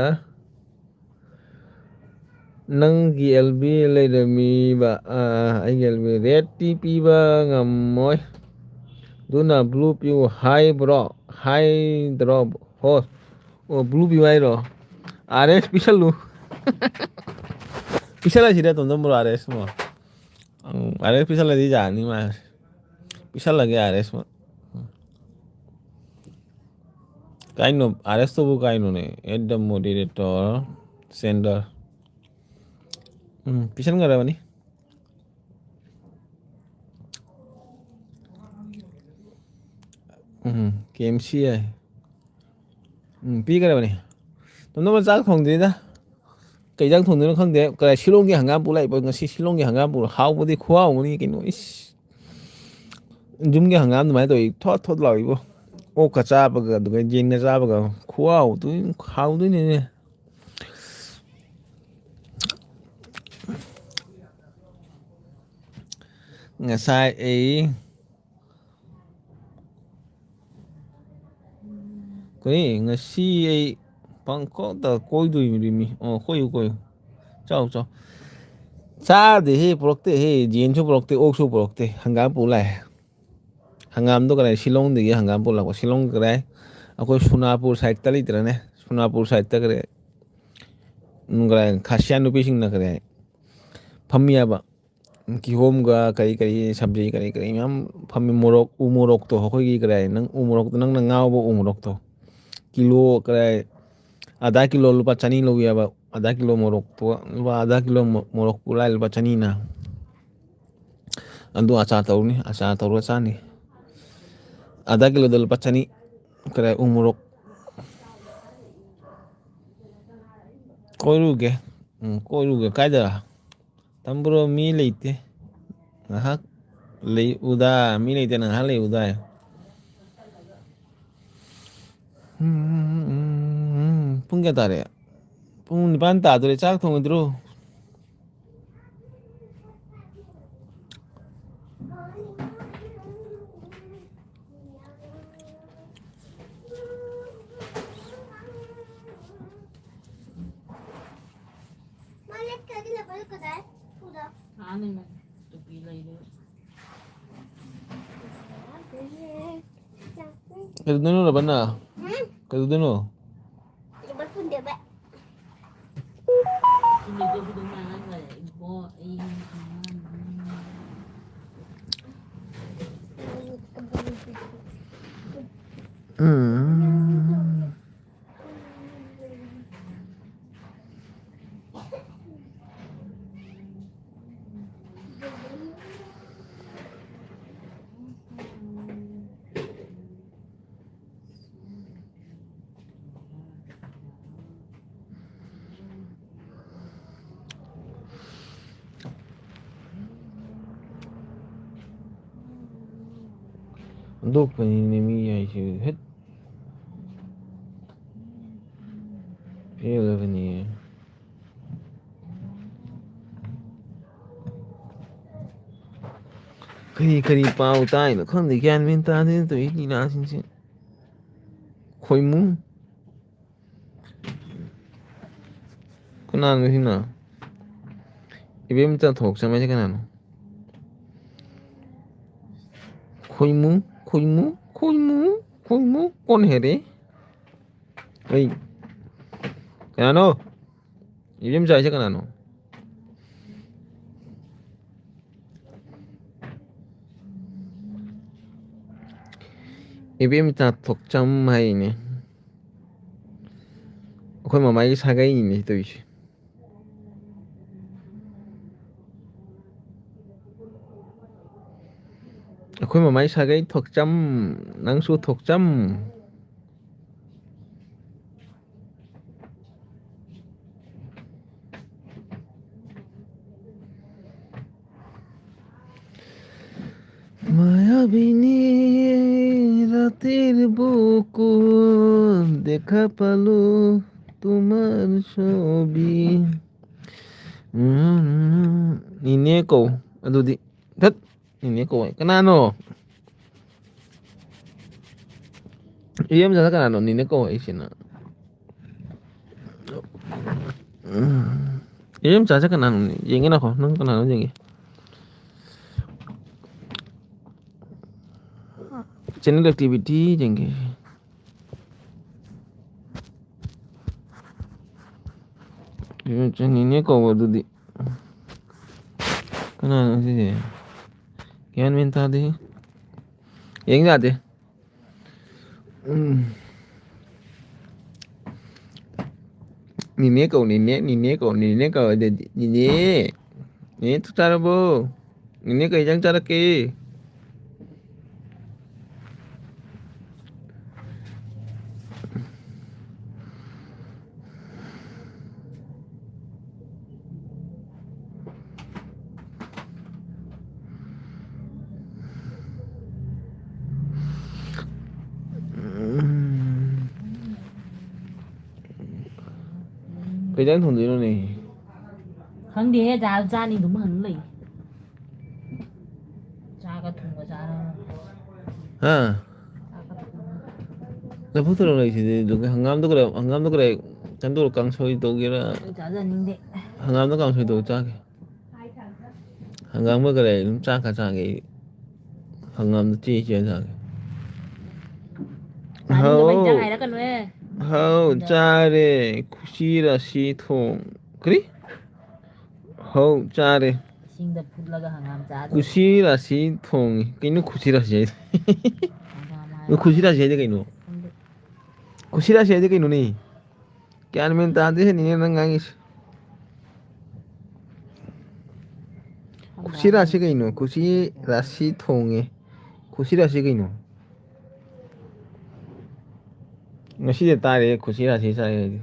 ꯅꯪꯒꯤ ꯑꯦꯜ ꯕꯤ ꯂꯩꯔꯝꯃꯤꯕ, ꯑ, ꯑꯩꯒꯤ ꯑꯦꯜ ꯕꯤ ꯔꯦꯠꯇꯤ ꯄꯤꯕ ꯉꯝꯃꯣꯏ꯫ ꯑꯗꯨꯅ ꯕ꯭ꯂꯨ ꯄꯤꯌꯨ ꯍꯥꯏꯕ꯭ꯔꯣ? ꯍꯥꯏꯗ꯭ꯔꯣ? ꯍꯣ, ꯑꯣ, ꯕ꯭ꯂꯨ ꯄꯤꯌꯨ ꯍꯥꯏꯔꯣ? ꯑꯥꯔ ꯑꯦꯁ ꯄꯤꯁꯜꯂꯨ꯫ ꯄꯤꯁꯜꯂꯁꯤꯗ ꯇꯣꯟꯗꯣꯟ ꯕ꯭ꯔꯣ, ꯑꯥꯔ ꯑꯦꯁ ꯑꯃ꯫ ꯑꯪ, ꯑꯥꯔ ꯑꯦꯁ ꯄꯤꯁꯜꯂꯗꯤ ꯌꯥꯔꯅꯤ ꯃꯥ꯫ ꯄꯤꯁꯜꯂꯒꯦ ꯑꯥꯔ ꯑꯦꯁ ꯑꯃ꯫ ꯀꯥꯏꯅꯣ? ꯑꯥꯔ ꯑꯦꯁ ꯇꯨꯕꯨ ꯀꯥꯏꯅꯣꯅꯦ? Add the moderator, sender. Um, ꯄꯤꯁꯟꯈ꯭ꯔꯕꯅꯤ꯫ ꯎꯝ, ꯀꯦ ꯑꯦꯝ ꯁꯤ ꯍꯥꯏ꯫ ꯎꯝ, ꯄꯤꯈ꯭ꯔꯕꯅꯤ꯫ ꯇꯣꯟꯗꯣꯟꯕ ꯆꯥꯛ ꯊꯣꯡꯗ꯭ꯔꯤꯗ꯫ ꯀꯩ ꯏꯟꯖꯥꯡ ꯊꯣꯡꯗꯣꯏꯅꯣ ꯈꯪꯗꯦ꯫ ꯀꯗꯥꯏ ꯁꯤꯂꯣꯡꯒꯤ ꯍꯪꯒꯥꯝ ꯄꯨ ꯂꯥꯛꯏꯕ? ꯉꯁꯤ ꯁꯤꯂꯣꯡꯒꯤ ꯍꯪꯒꯥꯝ ꯄꯨꯔ ꯍꯥꯎꯕꯗꯤ ꯈꯨꯍꯥꯎ ꯑꯃꯅꯤ ꯀꯩꯅꯣ꯫ ꯏꯁ! ꯌꯨꯝꯒꯤ ꯍꯪꯒꯥꯝ ꯑꯗꯨꯃꯥꯏꯅ ꯇꯧꯏ, ꯊꯣꯠ ꯊꯣꯠ ꯂꯥꯎꯏꯕꯣ꯫ ꯑꯣꯛꯀ ꯆꯥꯕꯒ ꯑꯗꯨꯒ ꯌꯦꯟꯒ ꯆꯥꯕꯒ ꯈꯨꯍꯥꯎꯗꯨ ꯍꯥꯎꯗꯣꯏꯅꯤꯅꯦ꯫ ꯉꯁꯥꯏ ꯑꯩ ꯀꯔꯤ? ꯉꯁꯤ ꯑꯩ ꯄꯪꯀꯣꯏꯗ ꯀꯣꯏꯗꯣꯏꯃꯤ꯫ ꯑꯣ, ꯀꯣꯏꯌꯨ, ꯀꯣꯏꯌꯨ꯫ ꯆꯥꯎ, ꯆꯥꯎ꯫ ꯆꯥꯗꯦꯍꯦ, ꯄꯨꯔꯛꯇꯦꯍꯦ꯫ ꯌꯦꯟꯁꯨ ꯄꯨꯔꯛꯇꯦ, ꯑꯣꯛꯁꯨ ꯄꯨꯔꯛꯇꯦ꯫ ꯍꯪꯒꯥꯝ ꯄꯨ ꯂꯥꯛꯑꯦ꯫ ꯍꯪꯒꯥꯝꯗꯣ ꯀꯗꯥꯏ? ꯁꯤꯂꯣꯡꯗꯒꯤ ꯍꯪꯒꯥꯝ ꯄꯨꯔꯛꯄ꯫ ꯁꯤꯂꯣꯡ ꯀꯗꯥꯏ? ꯑꯩꯈꯣꯏ ꯁꯣꯅꯥꯄꯨꯔ ꯁꯥꯏꯠꯇ ꯂꯩꯇ꯭ꯔꯅꯦ? ꯁꯣꯅꯥꯄꯨꯔ ꯁꯥꯏꯠꯇ ꯀꯗꯥꯏ? ꯎꯝ, ꯀꯗꯥꯏ? ꯈꯥꯁꯤꯌꯥꯟ ꯅꯨꯄꯤꯁꯤꯡꯅ ꯀꯗꯥꯏ? ꯐꯝꯃꯤ ꯍꯥꯏꯕ꯫ ꯀꯤꯍꯣꯝꯒ ꯀꯔꯤ ꯀꯔꯤ ꯁꯕꯖꯤ ꯀꯔꯤ ꯀꯔꯤ ꯃꯌꯥꯝ ꯐꯝꯃꯤ꯫ ꯃꯣꯔꯣꯛ, ꯎ ꯃꯣꯔꯣꯛꯇꯣ, ꯑꯩꯈꯣꯏꯒꯤ ꯀꯗꯥꯏ, ꯅꯪ ꯎ ꯃꯣꯔꯣꯛꯇꯣ, ꯅꯪꯅ ꯉꯥꯎꯕ ꯎ ꯃꯣꯔꯣꯛꯇꯣ, ꯀꯤꯂꯣ ꯀꯗꯥꯏ, ꯑꯗꯥ ꯀꯤꯂꯣ ꯂꯨꯄꯥ ꯆꯅꯤ ꯂꯧꯋꯦꯕ꯫ ꯑꯗꯥ ꯀꯤꯂꯣ ꯃꯣꯔꯣꯛꯇꯣ, ꯂꯨꯄꯥ ꯑꯗꯥ ꯀꯤꯂꯣ ꯃꯣ-, ꯃꯣꯔꯣꯛ ꯄꯨꯔꯥ ꯂꯨꯄꯥ ꯆꯅꯤꯅ꯫ ꯑꯗꯨ ꯑꯆꯥꯔ ꯇꯧꯔꯅꯤ, ꯑꯆꯥꯔ ꯇꯧꯔꯒ ꯆꯥꯅꯤ꯫ ꯑꯗꯥ ꯀꯤꯂꯣꯗ ꯂꯨꯄꯥ ꯆꯅꯤ꯫ ꯀꯗꯥꯏ ꯎ ꯃꯣꯔꯣꯛ? ꯀꯣꯏꯔꯨꯒꯦ꯫ ꯎꯝ, ꯀꯣꯏꯔꯨꯒꯦ꯫ ꯀꯥꯏꯗ? ꯇꯝꯕ꯭ꯔꯣ, ꯃꯤ ꯂꯩꯇꯦ꯫ ꯉꯥꯏꯍꯥꯛ ꯂꯩ ꯎꯗꯥ, ꯃꯤ ꯂꯩꯇꯦ, ꯉꯥꯏꯍꯥꯛ ꯂꯩ ꯎꯗꯥ꯫ ꯎꯝ, ꯎꯝ, ꯎꯝ, ꯎꯝ, ꯎꯝ, ꯄꯨꯡ ꯀꯌꯥ ꯇꯥꯔꯦ? ꯄꯨꯡ ꯅꯤꯄꯥꯟ ꯇꯥꯗꯣꯔꯦ꯫ ꯆꯥꯛ ꯊꯣꯡꯉꯣꯏꯗ꯭ꯔꯣ? ꯀꯩꯗꯧꯗꯣꯏꯅꯣ, ꯔꯕꯟꯅ? ꯎꯝ? ꯀꯩꯗꯧꯗꯣꯏꯅꯣ? ꯂꯨꯄꯥ ꯀꯨꯟ ꯄꯤꯕ꯫ ꯎꯝ꯫ ꯍꯟꯗꯣꯛꯄꯅꯤꯅꯦ ꯃꯤ ꯍꯥꯏꯁꯦ꯫ ꯍꯦꯠ꯫ ꯄꯦꯜꯂꯕꯅꯤ꯫ ꯀꯔꯤ ꯀꯔꯤ ꯄꯥꯎ ꯇꯥꯏꯅꯣ ꯈꯪꯗꯦ, ꯒ꯭ꯌꯥꯟ ꯃꯦꯟ ꯇꯥꯗꯦ ꯇꯧꯏ ꯂꯤꯂꯥꯁꯤꯡꯁꯦ꯫ ꯈꯣꯏꯃꯨ꯫ ꯀꯅꯥꯅꯣ ꯁꯤꯅ? ꯏꯕꯦꯝꯆꯥ ꯊꯣꯛꯆꯝ ꯍꯥꯏꯁꯦ ꯀꯅꯥꯅꯣ? ꯈꯣꯏꯃꯨ, ꯈꯣꯏꯃꯨ, ꯈꯣꯏꯃꯨ, ꯈꯣꯏꯃꯨ, ꯀꯣꯟ ꯍꯦ ꯔꯦ? ꯑꯩ, ꯀꯅꯥꯅꯣ? ꯏꯕꯦꯝꯆꯥ ꯍꯥꯏꯁꯦ ꯀꯅꯥꯅꯣ? ꯏꯕꯦꯝꯆꯥ ꯊꯣꯛꯆꯝ ꯍꯥꯏꯅꯦ꯫ ꯑꯩꯈꯣꯏ ꯃꯃꯥꯏꯒꯤ ꯁꯥꯒꯩꯅꯤꯅꯦ ꯇꯧꯔꯤꯁꯦ꯫ ꯑꯩꯈꯣꯏ ꯃꯃꯥꯏ ꯁꯥꯒꯩ ꯊꯣꯛꯆꯝ, ꯅꯪꯁꯨ ꯊꯣꯛꯆꯝ꯫ মায়াবিনী রাতের বুকুল দেখা পালো। ꯀꯨꯃꯥꯔ ꯁꯣꯕꯤ꯫ ꯎꯝ, ꯅꯤꯅꯦ ꯀꯧ꯫ ꯑꯗꯨꯗꯤ ꯊꯠ, ꯅꯤꯅꯦ ꯀꯧ꯫ ꯀꯅꯥꯅꯣ? ꯏꯔꯦꯝꯆꯥꯗ ꯀꯅꯥꯅꯣ ꯅꯤꯅꯦ ꯀꯧ ꯍꯥꯏꯁꯤꯅ? ꯎꯝ꯫ ꯏꯔꯦꯝꯆꯥꯁꯦ ꯀꯅꯥꯅꯣ? ꯌꯦꯡꯒꯦ ꯅꯈꯣ, ꯅꯪ ꯀꯅꯥꯅꯣ ꯌꯦꯡꯒꯦ꯫ Channel activity ꯌꯦꯡꯒꯦ꯫ ꯅꯤꯅꯦ ꯀꯧꯕ ꯑꯗꯨꯗꯤ꯫ ꯀꯅꯥꯅꯣ ꯁꯤꯁꯦ? ꯒ꯭ꯌꯥꯟ ꯃꯦꯟ ꯇꯥꯗꯦ꯫ ꯌꯦꯡ ꯌꯥꯗꯦ꯫ ꯎꯝ꯫ ꯅꯤꯅꯦ ꯀꯧ, ꯅꯤꯅꯦ, ꯅꯤꯅꯦ ꯀꯧ, ꯅꯤꯅꯦ ꯀꯧ, ꯑꯗꯨꯗꯤ꯫ ꯅꯤꯅꯦ꯫ ꯅꯤꯅꯦ, ꯆꯥꯛ ꯆꯥꯔꯕꯣ? ꯅꯤꯅꯦ, ꯀꯩ ꯏꯟꯖꯥꯡ ꯆꯥꯔꯛꯀꯦ? ꯎꯝ꯫ ꯀꯩ ꯏꯟꯖꯥꯡ ꯊꯣꯡꯗꯣꯏꯅꯣꯅꯦ? ꯈꯪꯗꯦꯍꯦ, ꯆꯥ-, ꯆꯥꯅꯤ ꯑꯗꯨꯝ ꯍꯪ ꯂꯩ꯫ ꯆꯥꯒ ꯊꯨꯝꯒ ꯆꯥꯔꯒ꯫ ꯍꯥ? ꯆꯥꯒ ꯊꯨꯝꯒ꯫ ꯂꯐꯨ ꯊꯔꯣ ꯂꯩꯁꯤꯗꯤ, ꯑꯗꯨꯒ ꯍꯪꯒꯥꯝꯗꯣ ꯈꯔ, ꯍꯪꯒꯥꯝꯗꯣ ꯈꯔ ꯆꯥꯟꯗꯣꯛ ꯀꯥꯡꯁꯣꯏ ꯇꯧꯒꯦꯔꯥ? ꯑꯩ ꯆꯥꯖꯅꯤꯡꯗꯦ꯫ ꯍꯪꯒꯥꯝꯗꯣ ꯀꯥꯡꯁꯣꯏ ꯇꯧ ꯆꯥꯒꯦ꯫ ꯍꯪꯒꯥꯝꯒ ꯀꯔꯤ ꯑꯗꯨꯝ ꯆꯥꯛꯀ ꯆꯥꯒꯦ ꯑꯩ꯫ ꯍꯪꯒꯥꯝꯗꯣ ꯆꯦ ꯆꯦ ꯆꯥꯒꯦ꯫ ꯆꯥꯅꯤꯡꯗꯕ ꯍꯥꯎ꯫ ꯏꯟꯖꯥꯡ ꯍꯥꯏꯔꯛꯀꯅꯨꯍꯦ꯫ ꯍꯥꯎ, ꯆꯥꯔꯦ꯫ ꯈꯨꯁꯤ ꯔꯥꯁꯤ ꯊꯣꯡ-, ꯀꯔꯤ? ꯍꯥꯎ, ꯆꯥꯔꯦ꯫ ꯏꯁꯤꯡꯗ ꯐꯨꯠꯂꯒ ꯍꯪꯒꯥꯝ ꯆꯥꯗꯣꯏ꯫ ꯈꯨꯁꯤ ꯔꯥꯁꯤ ꯊꯣꯡꯉꯤ꯫ ꯀꯩꯅꯣ ꯈꯨꯁꯤ ꯔꯥꯁꯤ ꯍꯥꯏꯗꯤ? ꯍꯪꯒꯥꯝ ꯍꯥꯏꯔꯒ ꯈꯨꯁꯤ ꯔꯥꯁꯤ ꯍꯥꯏꯗꯤ ꯀꯩꯅꯣ? ꯈꯪꯗꯦ꯫ ꯈꯨꯁꯤ ꯔꯥꯁꯤ ꯍꯥꯏꯗꯤ ꯀꯩꯅꯣꯅꯦ? ꯒ꯭ꯌꯥꯟ ꯃꯦꯟ ꯇꯥꯗꯦꯍꯦ ꯅꯤꯅꯦ ꯅꯪ ꯉꯥꯡꯉꯤꯁꯦ꯫ ꯈꯨꯁꯤ ꯔꯥꯁꯤ ꯀꯩꯅꯣ? ꯈꯨꯁꯤ ꯔꯥꯁꯤ ꯊꯣꯡꯉꯦ꯫ ꯈꯨꯁꯤ ꯔꯥꯁꯤ ꯀꯩꯅꯣ? ꯉꯁꯤꯗ ꯇꯥꯔꯦ ꯈꯨꯁꯤ ꯔꯥꯁꯤ ꯆꯥꯏ ꯍꯥꯏꯁꯦ꯫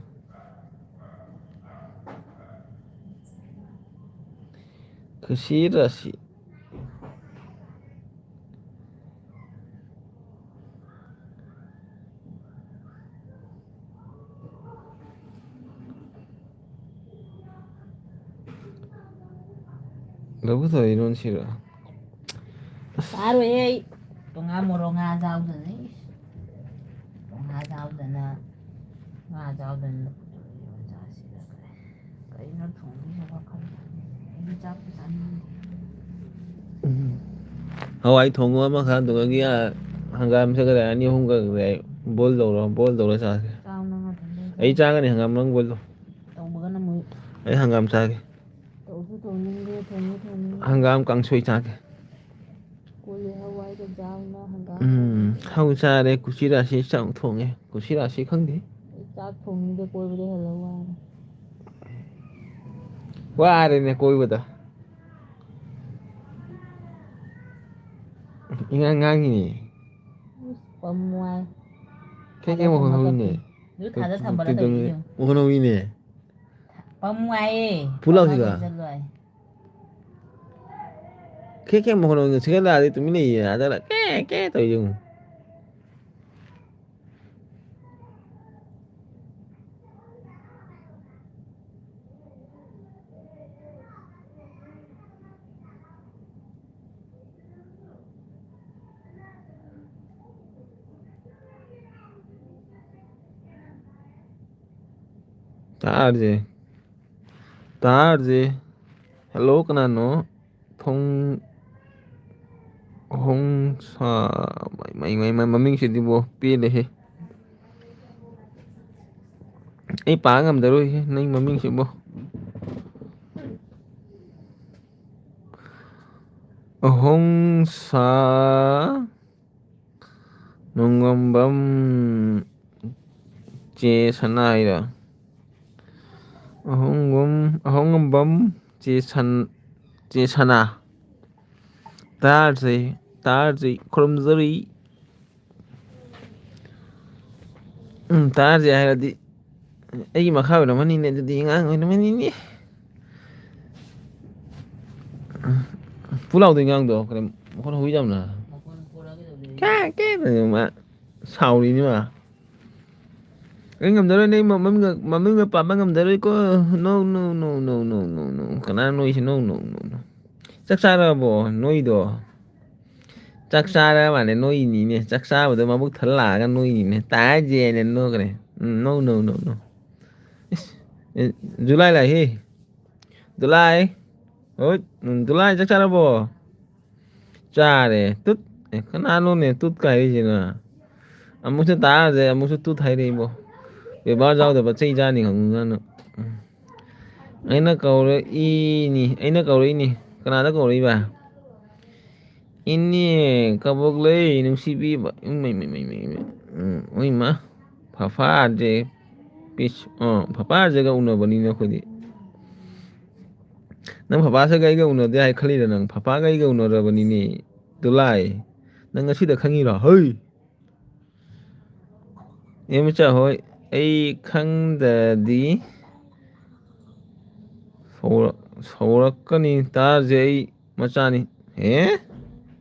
ꯈꯨꯁꯤ ꯔꯥꯁꯤ꯫ ꯂꯐꯨ ꯊꯔꯣ ꯏꯔꯣꯟꯁꯤꯔꯣ? ꯆꯥꯔꯣꯏꯍꯦ ꯑꯩ꯫ ꯇꯣꯉꯥꯟ ꯃꯣꯔꯣꯛ ꯉꯥ ꯆꯥꯎꯗꯅ꯫ ꯏꯁ꯫ ꯃꯣꯔꯣꯛ ꯉꯥ ꯆꯥꯎꯗꯅ꯫ ꯉꯥ ꯆꯥꯎꯗꯅ ꯂꯐꯨ ꯊꯔꯣ ꯏꯔꯣꯟ ꯆꯥꯁꯤꯔ ꯀꯥꯏ꯫ ꯀꯩꯅꯣ ꯊꯣꯡꯗꯣꯏꯁꯦ ꯋꯥꯈꯜ ꯁꯥꯟꯅꯔꯦ꯫ ꯑꯩꯗꯤ ꯆꯥꯛꯄꯨ ꯆꯥꯅꯤꯡꯗꯦ꯫ ꯎꯝ꯫ ꯍꯋꯥꯏ ꯊꯣꯡꯉꯨ ꯑꯃꯈꯛ, ꯑꯗꯨꯗꯒꯤ, ꯑ, ꯍꯪꯒꯥꯝ ꯆꯠꯈ꯭ꯔꯦ, ꯑꯅꯤ ꯑꯍꯨꯝ ꯈꯛ ꯂꯩ꯫ ꯕꯣꯏꯜ ꯇꯧꯔꯣ, ꯕꯣꯏꯜ ꯇꯧꯔ ꯆꯥꯁꯦ꯫ ꯆꯥꯎ ꯅꯪ ꯑꯗꯨꯝ ꯂꯩ꯫ ꯑꯩ ꯆꯥꯒꯅꯤ ꯍꯪꯒꯥꯝ, ꯅꯪ ꯕꯣꯏꯜ ꯇꯧ꯫ ꯇꯧꯕꯒꯅ ꯑꯃꯨꯛ ꯑꯩ ꯍꯪꯒꯥꯝ ꯆꯥꯒꯦ꯫ ꯇꯧꯁꯨ ꯇꯧꯅꯤꯡꯗꯦ, ꯊꯣꯡꯁꯨ ꯊꯣꯡꯅꯤꯡꯗꯦ꯫ ꯍꯪꯒꯥꯝ ꯀꯥꯡꯁꯣꯏ ꯆꯥꯒꯦ꯫ ꯀꯣꯂꯤ ꯍꯋꯥꯏꯒ ꯆꯥꯎꯅ ꯍꯪꯒꯥꯝ ꯎꯝ, ꯊꯣꯡꯉꯦ꯫ ꯍꯧ ꯆꯥꯔꯦ, ꯀꯨꯆꯤꯔꯥꯁꯤ ꯆꯥꯛ ꯊꯣꯡꯉꯦ꯫ ꯀꯨꯆꯤꯔꯥꯁꯤ ꯈꯪꯗꯦ꯫ ꯑꯩ ꯆꯥꯛ ꯊꯣꯡꯅꯤꯡꯗꯦ, ꯀꯣꯏꯕꯗ ꯍꯦꯜꯂ ꯋꯥꯔꯦ꯫ ꯋꯥꯔꯦꯅꯦ ꯀꯣꯏꯕꯗ꯫ ꯏꯉꯥꯡ ꯉꯥꯡꯉꯤꯅꯦ꯫ ꯏꯁ, ꯄꯝ ꯋꯥꯏ꯫ ꯀꯩ ꯀꯩ ꯊꯥꯗ ꯃꯈꯣꯟ ꯊꯝꯕ ꯍꯧꯔꯤꯅꯦ? ꯀꯞꯄꯤ꯫ ꯑꯗꯨ ꯊꯥꯗ ꯊꯝꯕꯔ ꯀꯩꯗꯧꯅꯤ? ꯇꯧꯔꯤꯗꯣ ꯌꯦꯡꯉꯨ꯫ ꯃꯈꯣꯟ ꯍꯧꯔꯤꯅꯦ꯫ ꯄꯝ ꯋꯥꯏꯌꯦ꯫ ꯐꯨ ꯂꯥꯎꯁꯤꯗ꯫ ꯄꯝ ꯍꯥꯏꯕ ꯆꯠꯂꯣꯏ꯫ ꯀꯦ ꯀꯦ ꯃꯈꯣꯟ ꯑꯣꯏꯅ ꯁꯤꯡꯒꯜ ꯂꯥꯛꯑꯗꯤ ꯇꯨꯃꯤꯟ ꯂꯩꯌꯦ꯫ ꯑꯗ ꯀꯦ ꯀꯦ ꯇꯧꯔꯤ ꯌꯦꯡꯉꯨ꯫ ꯇꯥꯔꯁꯦ꯫ ꯇꯥꯔꯁꯦ꯫ ꯍꯦꯜꯂꯣ, ꯀꯅꯥꯅꯣ? ꯊꯣꯡ-, ꯍꯣꯡꯁꯥ-, ꯃꯩ, ꯃꯩ, ꯃꯩ, ꯃꯩ, ꯃꯃꯤꯡꯁꯤꯗꯤꯕꯣ, ꯄꯦꯜꯂꯦꯍꯦ꯫ ꯑꯩ ꯄꯥ ꯉꯝꯗꯔꯣꯏꯍꯦ, ꯅꯪ ꯃꯃꯤꯡꯁꯤꯕꯣ꯫ ꯑꯍꯣꯡꯁꯥ-, ꯅꯣꯡꯉꯝꯕꯝ ꯆꯦ ꯁꯅꯥ ꯍꯥꯏꯔꯣ? ꯑꯍꯣꯡꯕꯝ, ꯑꯍꯣꯡꯉꯝꯕꯝ ꯆꯦ ꯁꯟ-, ꯆꯦ ꯁꯅꯥ꯫ ꯇꯥꯔꯁꯦ, ꯇꯥꯔꯁꯦ, ꯈꯨꯔꯨꯝꯖꯔꯤ꯫ ꯎꯝ, ꯇꯥꯔꯁꯦ ꯍꯥꯏꯔꯗꯤ ꯑꯩꯒꯤ ꯃꯈꯥ ꯑꯣꯏꯔꯝꯃꯅꯤꯅꯦ, ꯑꯗꯨꯗꯤ ꯑꯉꯥꯡ ꯑꯣꯏꯔꯝꯃꯅꯤꯅꯦ꯫ ꯄꯨ ꯂꯥꯎꯗꯣꯏ ꯑꯉꯥꯡꯗꯣ ꯀꯩꯅꯣ ꯃꯈꯣꯟ ꯍꯧꯋꯤ ꯌꯥꯝꯅ꯫ ꯀꯦ, ꯀꯦ ꯇꯧꯗꯅ ꯃꯥ ꯁꯥꯎꯔꯤꯅꯤ ꯃꯥ꯫ ꯑꯩ ꯉꯝꯖꯔꯣꯏ, ꯅꯪ ꯃꯃꯤꯡꯒ, ꯃꯃꯤꯡꯒ ꯄꯥꯕ ꯉꯝꯖꯔꯣꯏꯀꯣ꯫ No, no, no, no, no, no, no꯫ ꯀꯅꯥꯅꯣ ꯅꯣꯏꯁꯦ? No, no, no, no꯫ ꯆꯥꯛ ꯆꯥꯔꯕꯣ ꯅꯣꯏꯗꯣ? ꯆꯥꯛ ꯆꯥꯔ ꯃꯥꯜꯂꯦ ꯅꯣꯏꯅꯤꯅꯦ꯫ ꯆꯥꯛ ꯆꯥꯕꯗꯣ ꯃꯕꯨꯛ ꯊꯜ ꯂꯥꯛꯑꯒ ꯅꯣꯏꯅꯤꯅꯦ꯫ ꯇꯥꯖꯦꯅ ꯅꯣꯛꯈ꯭ꯔꯦ꯫ ꯎꯝ, no, no, no, no. ꯏꯁ, ꯑꯦ, ꯖꯨꯂꯥꯏ ꯂꯥꯛꯏ꯫ ꯖꯨꯂꯥꯏ꯫ ꯍꯣꯏ, ꯎꯝ, ꯖꯨꯂꯥꯏ ꯆꯥꯛ ꯆꯥꯔꯕꯣ? ꯆꯥꯔꯦ꯫ ꯇꯨꯠ꯫ ꯑꯦ, ꯀꯅꯥꯅꯣꯅꯦ ꯇꯨꯠ ꯀꯥꯏꯔꯤꯁꯤꯅ? ꯑꯃꯨꯛꯁꯨ ꯇꯥꯔꯁꯦ, ꯑꯃꯨꯛꯁꯨ ꯇꯨꯠ ꯍꯥꯏꯔꯛꯏꯕꯣ꯫ ꯕꯦꯕꯥꯔ ꯌꯥꯎꯗꯕ ꯆꯩ ꯆꯥꯅꯤ ꯈꯪꯗꯅ꯫ ꯎꯝ꯫ ꯑꯩꯅ ꯀꯧꯔꯛꯏꯅꯤ, ꯑꯩꯅ ꯀꯧꯔꯛꯏꯅꯤ꯫ ꯀꯅꯥꯗ ꯀꯧꯔꯛꯏꯕ? ꯏꯅꯦ, ꯀꯕꯣꯛꯂꯩ, ꯅꯨꯡꯁꯤꯕꯤꯕ꯫ ꯏꯃꯩ, ꯃꯩ, ꯃꯩ, ꯃꯩ, ꯃꯩ꯫ ꯎꯝ, ꯍꯣꯏ, ꯏꯃꯥ꯫ ꯐꯐꯥꯁꯦ ꯄꯤꯁ-, ꯑ, ꯐꯐꯥꯁꯦꯒ ꯎꯅꯕꯅꯤꯅ ꯑꯩꯈꯣꯏꯗꯤ꯫ ꯅꯪ ꯐꯐꯥꯁꯦꯒ ꯑꯩꯒ ꯎꯅꯗꯦ ꯍꯥꯏ ꯈꯜꯂꯤꯔ ꯅꯪ? ꯐꯐꯥꯒ ꯑꯩꯒ ꯎꯅꯔꯕꯅꯤꯅꯦ꯫ ꯗꯨꯂꯥꯏ꯫ ꯅꯪ ꯉꯁꯤꯗ ꯈꯪꯉꯤꯔꯣ? ꯍꯩ! ꯑꯦ, ꯃꯆꯥ ꯍꯣꯏ, ꯑꯩ ꯈꯪꯗꯗꯤ ꯁꯧꯔ-, ꯁꯧꯔꯛꯀꯅꯤ꯫ ꯇꯥꯔꯁꯦ ꯑꯩ ꯃꯆꯥꯅꯤ꯫ ꯑꯦ?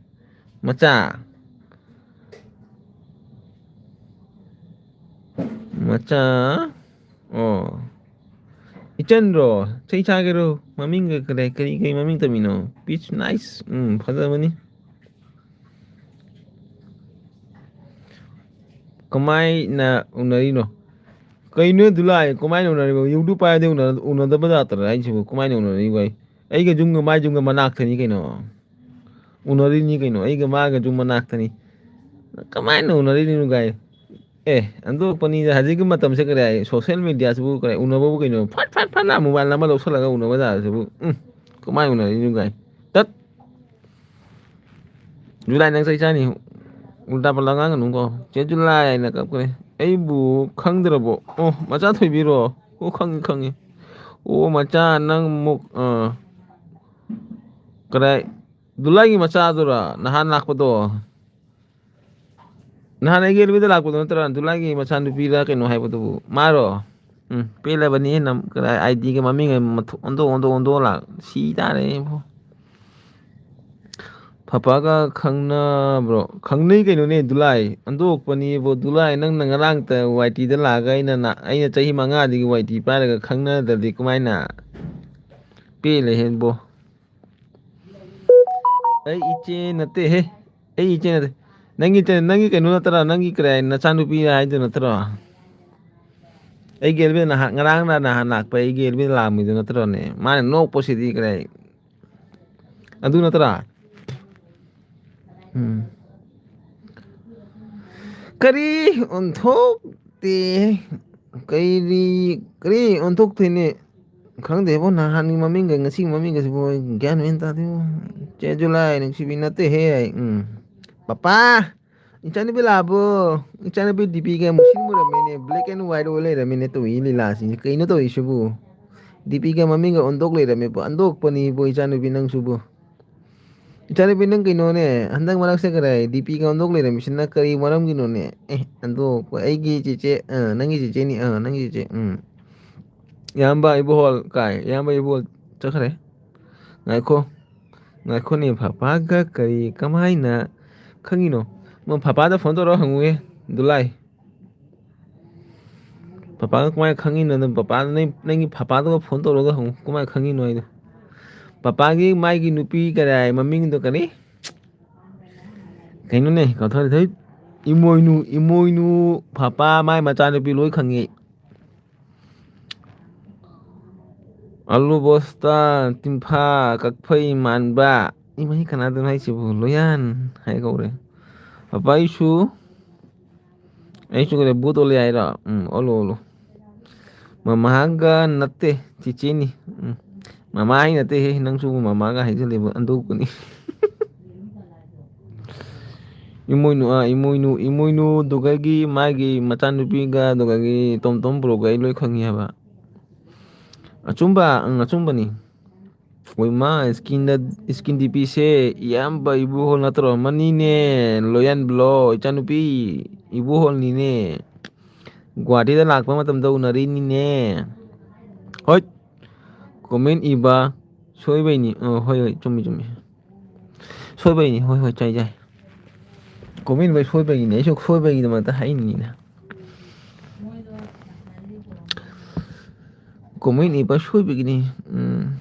ꯃꯆꯥ? ꯃꯆꯥ? ꯑꯣ꯫ ꯏꯆꯟꯔꯣ? ꯆꯩ ꯆꯥꯒꯦꯔꯣ? ꯃꯃꯤꯡꯒ ꯀꯔꯤ, ꯀꯔꯤ, ꯀꯔꯤ ꯃꯃꯤꯡ ꯇꯝꯃꯤꯅꯣ? Peach nice? ꯎꯝ, ꯐꯖꯕꯅꯤ꯫ ꯀꯃꯥꯏꯅ ꯎꯅꯔꯤꯅꯣ? ꯀꯩꯅꯣ ꯑꯗꯨ ꯂꯥꯛꯑꯦ? ꯀꯃꯥꯏꯅ ꯎꯅꯔꯤꯕ? YouTube ꯄꯥꯏꯔꯗꯤ ꯎꯅ-, ꯎꯅꯗꯕ ꯖꯥꯠꯇꯔ ꯍꯥꯏꯁꯤꯕꯨ? ꯀꯃꯥꯏꯅ ꯎꯅꯔꯤꯕ ꯑꯩ? ꯑꯩꯒ ꯌꯨꯝꯒ ꯃꯥꯏ ꯌꯨꯝꯒ ꯃꯅꯥꯛꯇꯅꯤ ꯀꯩꯅꯣ꯫ ꯎꯅꯔꯤꯅꯤ ꯀꯩꯅꯣ꯫ ꯑꯩꯒ ꯃꯥꯒ ꯌꯨꯝ ꯃꯅꯥꯛꯇꯅꯤ꯫ ꯀꯃꯥꯏꯅ ꯎꯅꯔꯤꯅꯣ ꯒꯥꯏ? ꯑꯦ, ꯑꯟꯗꯣꯛꯄꯅꯤꯗ ꯍꯧꯖꯤꯛꯀꯤ ꯃꯇꯝꯁꯦ ꯀꯔꯤ ꯍꯥꯏ? Social media ꯁꯤꯕꯨ ꯀꯔꯤ ꯎꯅꯕꯕꯨ ꯀꯩꯅꯣ? ꯐꯠ, ꯐꯠ, ꯐꯠꯅ mobile ꯑꯃ ꯂꯧꯁꯜꯂꯒ ꯎꯅꯕ ꯖꯥꯠꯁꯤꯕꯨ꯫ ꯎꯝ, ꯀꯃꯥꯏꯅ ꯎꯅꯔꯤꯅꯣ ꯒꯥꯏ? ꯇꯠ! ꯖꯨꯂꯥꯏ ꯅꯪ ꯆꯩ ꯆꯥꯅꯤ꯫ ꯎꯜꯇꯥ ꯄꯜꯇꯥ ꯉꯥꯡꯒꯅꯨꯀꯣ꯫ ꯆꯦ ꯖꯨꯂꯥꯏ ꯍꯥꯏꯅ ꯀꯞꯈ꯭ꯔꯦ꯫ ꯑꯩꯕꯨ ꯈꯪꯗ꯭ꯔꯕꯣ? ꯑꯣ, ꯃꯆꯥ ꯊꯣꯏꯕꯤꯔꯣ? ꯑꯣ, ꯈꯪꯉꯤ, ꯈꯪꯉꯤ꯫ ꯑꯣ, ꯃꯆꯥ ꯅꯪ ꯃꯨꯛ-, ꯑ, ꯀꯗꯥꯏ? ꯖꯨꯂꯥꯏꯒꯤ ꯃꯆꯥꯗꯨꯔꯥ? ꯅꯍꯥꯟ ꯂꯥꯛꯄꯗꯣ? ꯅꯍꯥꯟ ꯑꯩꯒꯤ ꯑꯦꯜꯕꯤꯗ ꯂꯥꯛꯄꯗꯣ ꯅꯠꯇ꯭ꯔꯥ? ꯖꯨꯂꯥꯏꯒꯤ ꯃꯆꯥꯅꯨꯄꯤꯔꯥ ꯀꯩꯅꯣ ꯍꯥꯏꯕꯗꯨꯕꯨ? ꯃꯥꯔꯣ? ꯎꯝ, ꯄꯦꯜꯂꯕꯅꯤ ꯅꯝ-, ꯀꯗꯥꯏ ꯑꯥꯏ ꯗꯤꯒ ꯃꯃꯤꯡꯒ ꯃꯊꯣ-, ꯑꯣꯟꯊꯣꯛ, ꯑꯣꯟꯊꯣꯛ, ꯑꯣꯟꯊꯣꯛ ꯂꯥꯛ-, ꯁꯤ ꯇꯥꯔꯦ ꯏꯕꯣ꯫ ꯐꯐꯥꯒ ꯈꯪꯅꯕ꯭ꯔꯣ? ꯈꯪꯅꯩ ꯀꯩꯅꯣꯅꯦ, ꯗꯨꯂꯥꯏ꯫ ꯑꯣꯟꯊꯣꯛꯄꯅꯤ ꯏꯕꯣ, ꯗꯨꯂꯥꯏ꯫ ꯅꯪꯅ ꯉꯔꯥꯡꯇ ꯋꯥꯏ ꯇꯤꯗ ꯂꯥꯛꯑꯒ ꯑꯩꯅ ꯅ-, ꯑꯩꯅ ꯆꯍꯤ ꯃꯉꯥꯗꯒꯤ ꯋꯥꯏ ꯇꯤ ꯄꯥꯏꯔꯒ ꯈꯪꯅꯗ꯭ꯔꯗꯤ ꯀꯃꯥꯏꯅ? ꯄꯦꯜꯂꯦꯍꯦ ꯏꯕꯣ꯫ ꯑꯩ ꯏꯆꯦ ꯅꯠꯇꯦꯍꯦ꯫ ꯑꯩ ꯏꯆꯦ ꯅꯠꯇꯦ꯫ ꯅꯪꯒꯤ ꯏꯆꯦ, ꯅꯪꯒꯤ ꯀꯩꯅꯣ ꯅꯠꯇ꯭ꯔꯣ? ꯅꯪꯒꯤ ꯀꯔꯤ ꯍꯥꯏ, ꯅꯆꯥꯅꯨꯄꯤ ꯍꯥꯏꯗꯣ ꯅꯠꯇ꯭ꯔꯣ? ꯑꯩꯒꯤ ꯑꯦꯜꯕꯦꯟ ꯅꯍꯥꯟ, ꯉꯔꯥꯡ ꯅꯍꯥꯟ ꯂꯥꯛꯄ ꯑꯩꯒꯤ ꯑꯦꯜꯕꯦꯟ ꯂꯥꯛꯑꯝꯃꯤꯗꯣ ꯅꯠꯇ꯭ꯔꯣꯅꯦ? ꯃꯥꯅ ꯅꯣꯛꯄꯁꯤꯗꯤ ꯀꯔꯤ ꯍꯥꯏ? ꯑꯗꯨ ꯅꯠꯇ꯭ꯔꯥ? ꯎꯝ꯫ ꯀꯔꯤ ꯑꯣꯟꯊꯣꯛꯇꯦ? ꯀꯔꯤ, ꯀꯔꯤ ꯑꯣꯟꯊꯣꯛꯇꯣꯏꯅꯦ? ꯈꯪꯗꯦꯕꯣ, ꯅꯍꯥꯟꯒꯤ ꯃꯃꯤꯡꯒ ꯉꯁꯤꯒꯤ ꯃꯃꯤꯡꯒꯁꯤꯕꯨ ꯑꯩ ꯒ꯭ꯌꯥꯟ ꯃꯦꯟ ꯇꯥꯗꯦꯕꯣ꯫ ꯆꯦ ꯖꯨꯂꯥꯏ ꯅꯨꯡꯁꯤꯕꯤ ꯅꯠꯇꯦꯍꯦ ꯑꯩ꯫ ꯎꯝ꯫ ꯄꯄꯥ! ꯏꯆꯥꯅꯨꯄꯤ ꯂꯥꯛꯑꯕꯣ? ꯏꯆꯥꯅꯨꯄꯤ ꯗꯤ ꯄꯤꯒ ꯃꯨꯁꯤꯟ ꯃꯨꯔꯝꯃꯦꯅꯦ, black and white ꯑꯣꯏ ꯂꯩꯔꯝꯃꯦꯅꯦ ꯇꯧꯏ ꯂꯤꯂꯥꯁꯤꯡꯁꯦ꯫ ꯀꯩꯅꯣ ꯇꯧꯔꯤꯁꯤꯕꯨ? ꯗꯤ ꯄꯤꯒ ꯃꯃꯤꯡꯒ ꯑꯣꯟꯊꯣꯛ ꯂꯩꯔꯝꯃꯦꯕꯣ꯫ ꯑꯣꯟꯊꯣꯛꯄꯅꯤꯕꯣ ꯏꯆꯥꯅꯨꯄꯤ ꯅꯪꯁꯨꯕꯨ꯫ ꯏꯆꯥꯅꯨꯄꯤ ꯅꯪ ꯀꯩꯅꯣꯅꯦ? ꯍꯟꯗꯛ ꯃꯔꯛꯁꯦ ꯀꯗꯥꯏ ꯗꯤ ꯄꯤꯒ ꯑꯣꯟꯊꯣꯛ ꯂꯩꯔꯝꯃꯤꯁꯤꯅ ꯀꯔꯤ ꯃꯔꯝꯒꯤꯅꯣꯅꯦ? ꯑꯦ, ꯑꯣꯟꯊꯣꯛꯄ꯫ ꯑꯩꯒꯤ ꯆꯦꯆꯦ, ꯑ, ꯅꯪꯒꯤ ꯆꯦꯆꯦꯅꯤ, ꯑ, ꯅꯪꯒꯤ ꯆꯦꯆꯦ, ꯎꯝ꯫ ꯏꯌꯥꯝꯕ ꯏꯕꯣꯍꯣꯜ ꯀꯥꯏ? ꯏꯌꯥꯝꯕ ꯏꯕꯣꯍꯣꯜ ꯆꯠꯈ꯭ꯔꯦ꯫ ꯉꯥꯏꯈꯣ꯫ ꯉꯥꯏꯈꯣꯅꯦ, ꯄꯥꯄꯥꯒ ꯀꯔꯤ ꯀꯃꯥꯏꯅ ꯈꯪꯉꯤꯅꯣ? ꯃꯣꯏ ꯄꯥꯄꯥꯗ ꯐꯣꯟ ꯇꯧꯔꯒ ꯍꯪꯉꯨꯍꯦ, ꯗꯨꯂꯥꯏ꯫ ꯄꯥꯄꯥꯒ ꯀꯃꯥꯏꯅ ꯈꯪꯉꯤꯅꯣ? ꯅꯪ ꯄꯥꯄꯥ, ꯅꯪ, ꯅꯪꯒꯤ ꯄꯥꯄꯥꯗꯨꯒ ꯐꯣꯟ ꯇꯧꯔꯒ ꯍꯪꯉꯨ, ꯀꯃꯥꯏꯅ ꯈꯪꯉꯤꯅꯣ ꯍꯥꯏꯗꯣ꯫ ꯄꯥꯄꯥꯒꯤ ꯃꯥꯒꯤ ꯅꯨꯄꯤ ꯀꯔꯤ ꯍꯥꯏ, ꯃꯃꯤꯡꯗꯣ ꯀꯔꯤ? ꯀꯩꯅꯣꯅꯦ, ꯀꯥꯎꯊꯣꯛꯈ꯭ꯔꯦ꯫ ꯏꯃꯣꯏꯅꯨ, ꯏꯃꯣꯏꯅꯨ, ꯄꯥꯄꯥ, ꯃꯥꯏ ꯃꯆꯥꯅꯨꯄꯤ ꯂꯣꯏ ꯈꯪꯉꯤ꯫ ꯑꯂꯨ ꯕꯣꯁꯇꯥ, ꯇꯤꯝꯐꯥ, ꯀꯛꯐꯩ ꯃꯥꯟꯕ꯫ ꯏꯃꯩ, ꯀꯅꯥꯗꯅꯣ ꯍꯥꯏꯁꯤꯕꯨ? ꯂꯣꯌꯥꯟ ꯍꯥꯏ ꯀꯧꯔꯦ꯫ ꯄꯥꯄꯥ, ꯑꯩꯁꯨ, ꯑꯩꯁꯨ ꯀꯩꯅꯣ, ꯕꯨꯠ ꯑꯣꯜꯂꯦ ꯍꯥꯏꯔꯣ? ꯎꯝ, ꯑꯣꯜꯂꯣ, ꯑꯣꯜꯂꯣ꯫ ꯃꯃꯥꯒ ꯅꯠꯇꯦ, ꯆꯤꯆꯦꯅꯤ꯫ ꯎꯝ꯫ ꯃꯃꯥ ꯑꯩ ꯅꯠꯇꯦꯍꯦ, ꯅꯪꯁꯨ ꯃꯃꯥꯒ ꯍꯥꯏꯖꯜꯂꯤꯕ, ꯑꯟꯗꯣꯛꯄꯅꯤ꯫ ꯏꯃꯣꯏꯅꯨ, ꯑꯥ, ꯏꯃꯣꯏꯅꯨ, ꯏꯃꯣꯏꯅꯨꯗꯨꯒꯒꯤ ꯃꯥꯒꯤ ꯃꯆꯥꯅꯨꯄꯤꯒ ꯑꯗꯨꯒꯒꯤ ꯇꯣꯝ ꯇꯣꯝ ꯄꯨꯔꯛꯄ ꯑꯩ ꯂꯣꯏ ꯈꯪꯉꯤ ꯍꯥꯏꯕ꯫ ꯑꯆꯨꯝꯕ, ꯑꯪ, ꯑꯆꯨꯝꯕꯅꯤ꯫ ꯍꯣꯏ ꯃꯥ, ꯁ꯭ꯀꯤꯟꯗ, ꯁ꯭ꯀꯤꯟ ꯗꯤ ꯄꯤꯁꯦ ꯏꯌꯥꯝꯕ ꯏꯕꯨꯍꯣꯜ ꯅꯠꯇ꯭ꯔꯣ? ꯃꯅꯤꯅꯦ, ꯂꯣꯌꯟ ꯕ꯭ꯂꯣ, ꯏꯆꯥꯅꯨꯄꯤ ꯏꯕꯨꯍꯣꯜꯅꯤꯅꯦ꯫ ꯒꯨꯍꯥꯇꯤꯗ ꯂꯥꯛꯄ ꯃꯇꯝꯗ ꯎꯅꯔꯤꯅꯤꯅꯦ꯫ ꯍꯣꯏ, ꯀꯣꯃꯦꯟ ꯏꯕ ꯁꯣꯏꯕꯩꯅꯤ꯫ ꯑ, ꯍꯣꯏ, ꯍꯣꯏ, ꯆꯨꯝꯃꯤ, ꯆꯨꯝꯃꯤ꯫ ꯁꯣꯏꯕꯩꯅꯤ, ꯍꯣꯏ, ꯍꯣꯏ, ꯆꯥꯏ, ꯆꯥꯏ꯫ ꯀꯣꯃꯦꯟ ꯏꯕ ꯁꯣꯏꯕꯒꯤꯅꯦ, ꯑꯩꯁꯨ ꯁꯣꯏꯕꯒꯤꯗꯃꯛꯇ ꯍꯥꯏꯅꯤꯅ꯫ ꯀꯣꯃꯦꯟ ꯏꯕ ꯁꯣꯏꯕꯒꯤꯅꯤ꯫ ꯎꯝ꯫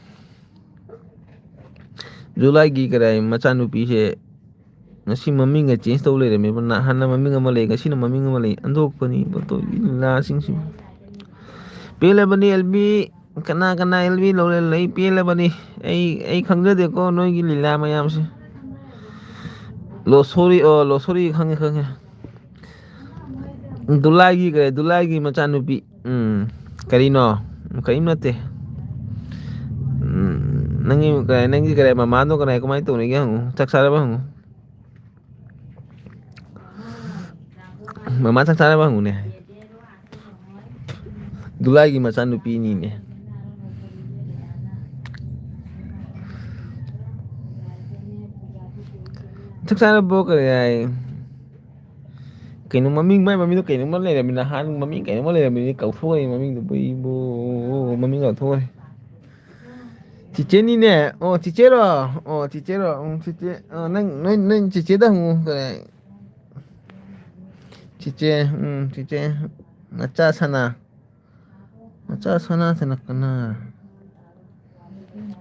ꯖꯨꯂꯥꯏꯒꯤ ꯀꯗꯥꯏ ꯃꯆꯥꯅꯨꯄꯤꯁꯦ ꯉꯁꯤ ꯃꯃꯤꯡꯒ ꯆꯦꯟꯖ ꯇꯧ ꯂꯩꯔꯝꯃꯦꯕ꯫ ꯅꯍꯥꯟꯅ ꯃꯃꯤꯡ ꯑꯃ ꯂꯩ, ꯉꯁꯤꯅ ꯃꯃꯤꯡ ꯑꯃ ꯂꯩ꯫ ꯑꯟꯊꯣꯛꯄꯅꯤ ꯕꯇꯣꯏꯒꯤ ꯂꯤꯂꯥꯁꯤꯡꯁꯤꯕꯨ꯫ ꯄꯦꯜꯂꯕꯅꯤ ꯑꯦꯜꯕꯤ꯫ ꯀꯅꯥ ꯀꯅꯥ ꯑꯦꯜꯕꯤ ꯂꯧꯔꯦ ꯂꯩ? ꯄꯦꯜꯂꯕꯅꯤ꯫ ꯑꯩ, ꯑꯩ ꯈꯪꯖꯗꯦꯀꯣ ꯅꯣꯏꯒꯤ ꯂꯤꯂꯥ ꯃꯌꯥꯝꯁꯦ꯫ ꯂꯣꯁꯣꯔꯤ, ꯑꯣ, ꯂꯣꯁꯣꯔꯤ, ꯈꯪꯉꯦ, ꯈꯪꯉꯦ꯫ ꯗꯨꯂꯥꯏꯒꯤ ꯀꯔꯤ, ꯗꯨꯂꯥꯏꯒꯤ ꯃꯆꯥꯅꯨꯄꯤ꯫ ꯎꯝ, ꯀꯔꯤꯅꯣ? ꯀꯔꯤꯝ ꯅꯠꯇꯦ꯫ ꯎꯝ, ꯅꯪꯒꯤ ꯀꯔꯤ, ꯅꯪꯒꯤ ꯀꯔꯤ, ꯃꯃꯥꯗꯣ ꯀꯔꯤ, ꯀꯃꯥꯏꯅ ꯇꯧꯔꯤꯒꯦ ꯍꯪꯉꯨ, ꯆꯥꯛ ꯆꯥꯔꯕ ꯍꯪꯉꯨ꯫ ꯃꯃꯥ ꯆꯥꯛ ꯆꯥꯔꯕ ꯍꯪꯉꯨꯅꯦ꯫ ꯗꯨꯂꯥꯏꯒꯤ ꯃꯆꯥꯅꯨꯄꯤꯅꯤꯅꯦ꯫ ꯆꯥꯛ ꯆꯥꯔꯕꯣ? ꯀꯔꯤ ꯍꯥꯏ? ꯀꯩꯅꯣ ꯃꯃꯤꯡ, ꯃꯥꯏ ꯃꯃꯤꯡꯗꯣ ꯀꯩꯅꯣꯝꯃ ꯂꯩꯔꯝꯃꯤ, ꯅꯍꯥꯟ ꯃꯃꯤꯡ ꯀꯩꯅꯣꯝꯃ ꯂꯩꯔꯝꯃꯤꯅꯦ, ꯀꯥꯎꯊꯣꯛꯈ꯭ꯔꯦ ꯃꯃꯤꯡꯗꯨꯕꯨ, ꯏꯕꯣ, ꯃꯃꯤꯡ ꯀꯥꯎꯊꯣꯛꯈ꯭ꯔꯦ꯫ ꯆꯤꯆꯦꯅꯤꯅꯦ꯫ ꯑꯣ, ꯆꯤꯆꯦꯔꯣ? ꯑꯣ, ꯆꯤꯆꯦꯔꯣ? ꯎꯝ, ꯆꯤꯆꯦ꯫ ꯑ, ꯅꯪ, ꯅꯣꯏ, ꯅꯣꯏ ꯆꯤꯆꯦꯗ ꯍꯪꯉꯨ꯫ ꯀꯩ? ꯆꯤꯆꯦ, ꯎꯝ, ꯆꯤꯆꯦ꯫ ꯃꯆꯥ ꯁꯅꯥ꯫ ꯃꯆꯥ ꯁꯅꯥ ꯁꯅꯥ ꯀꯅꯥ?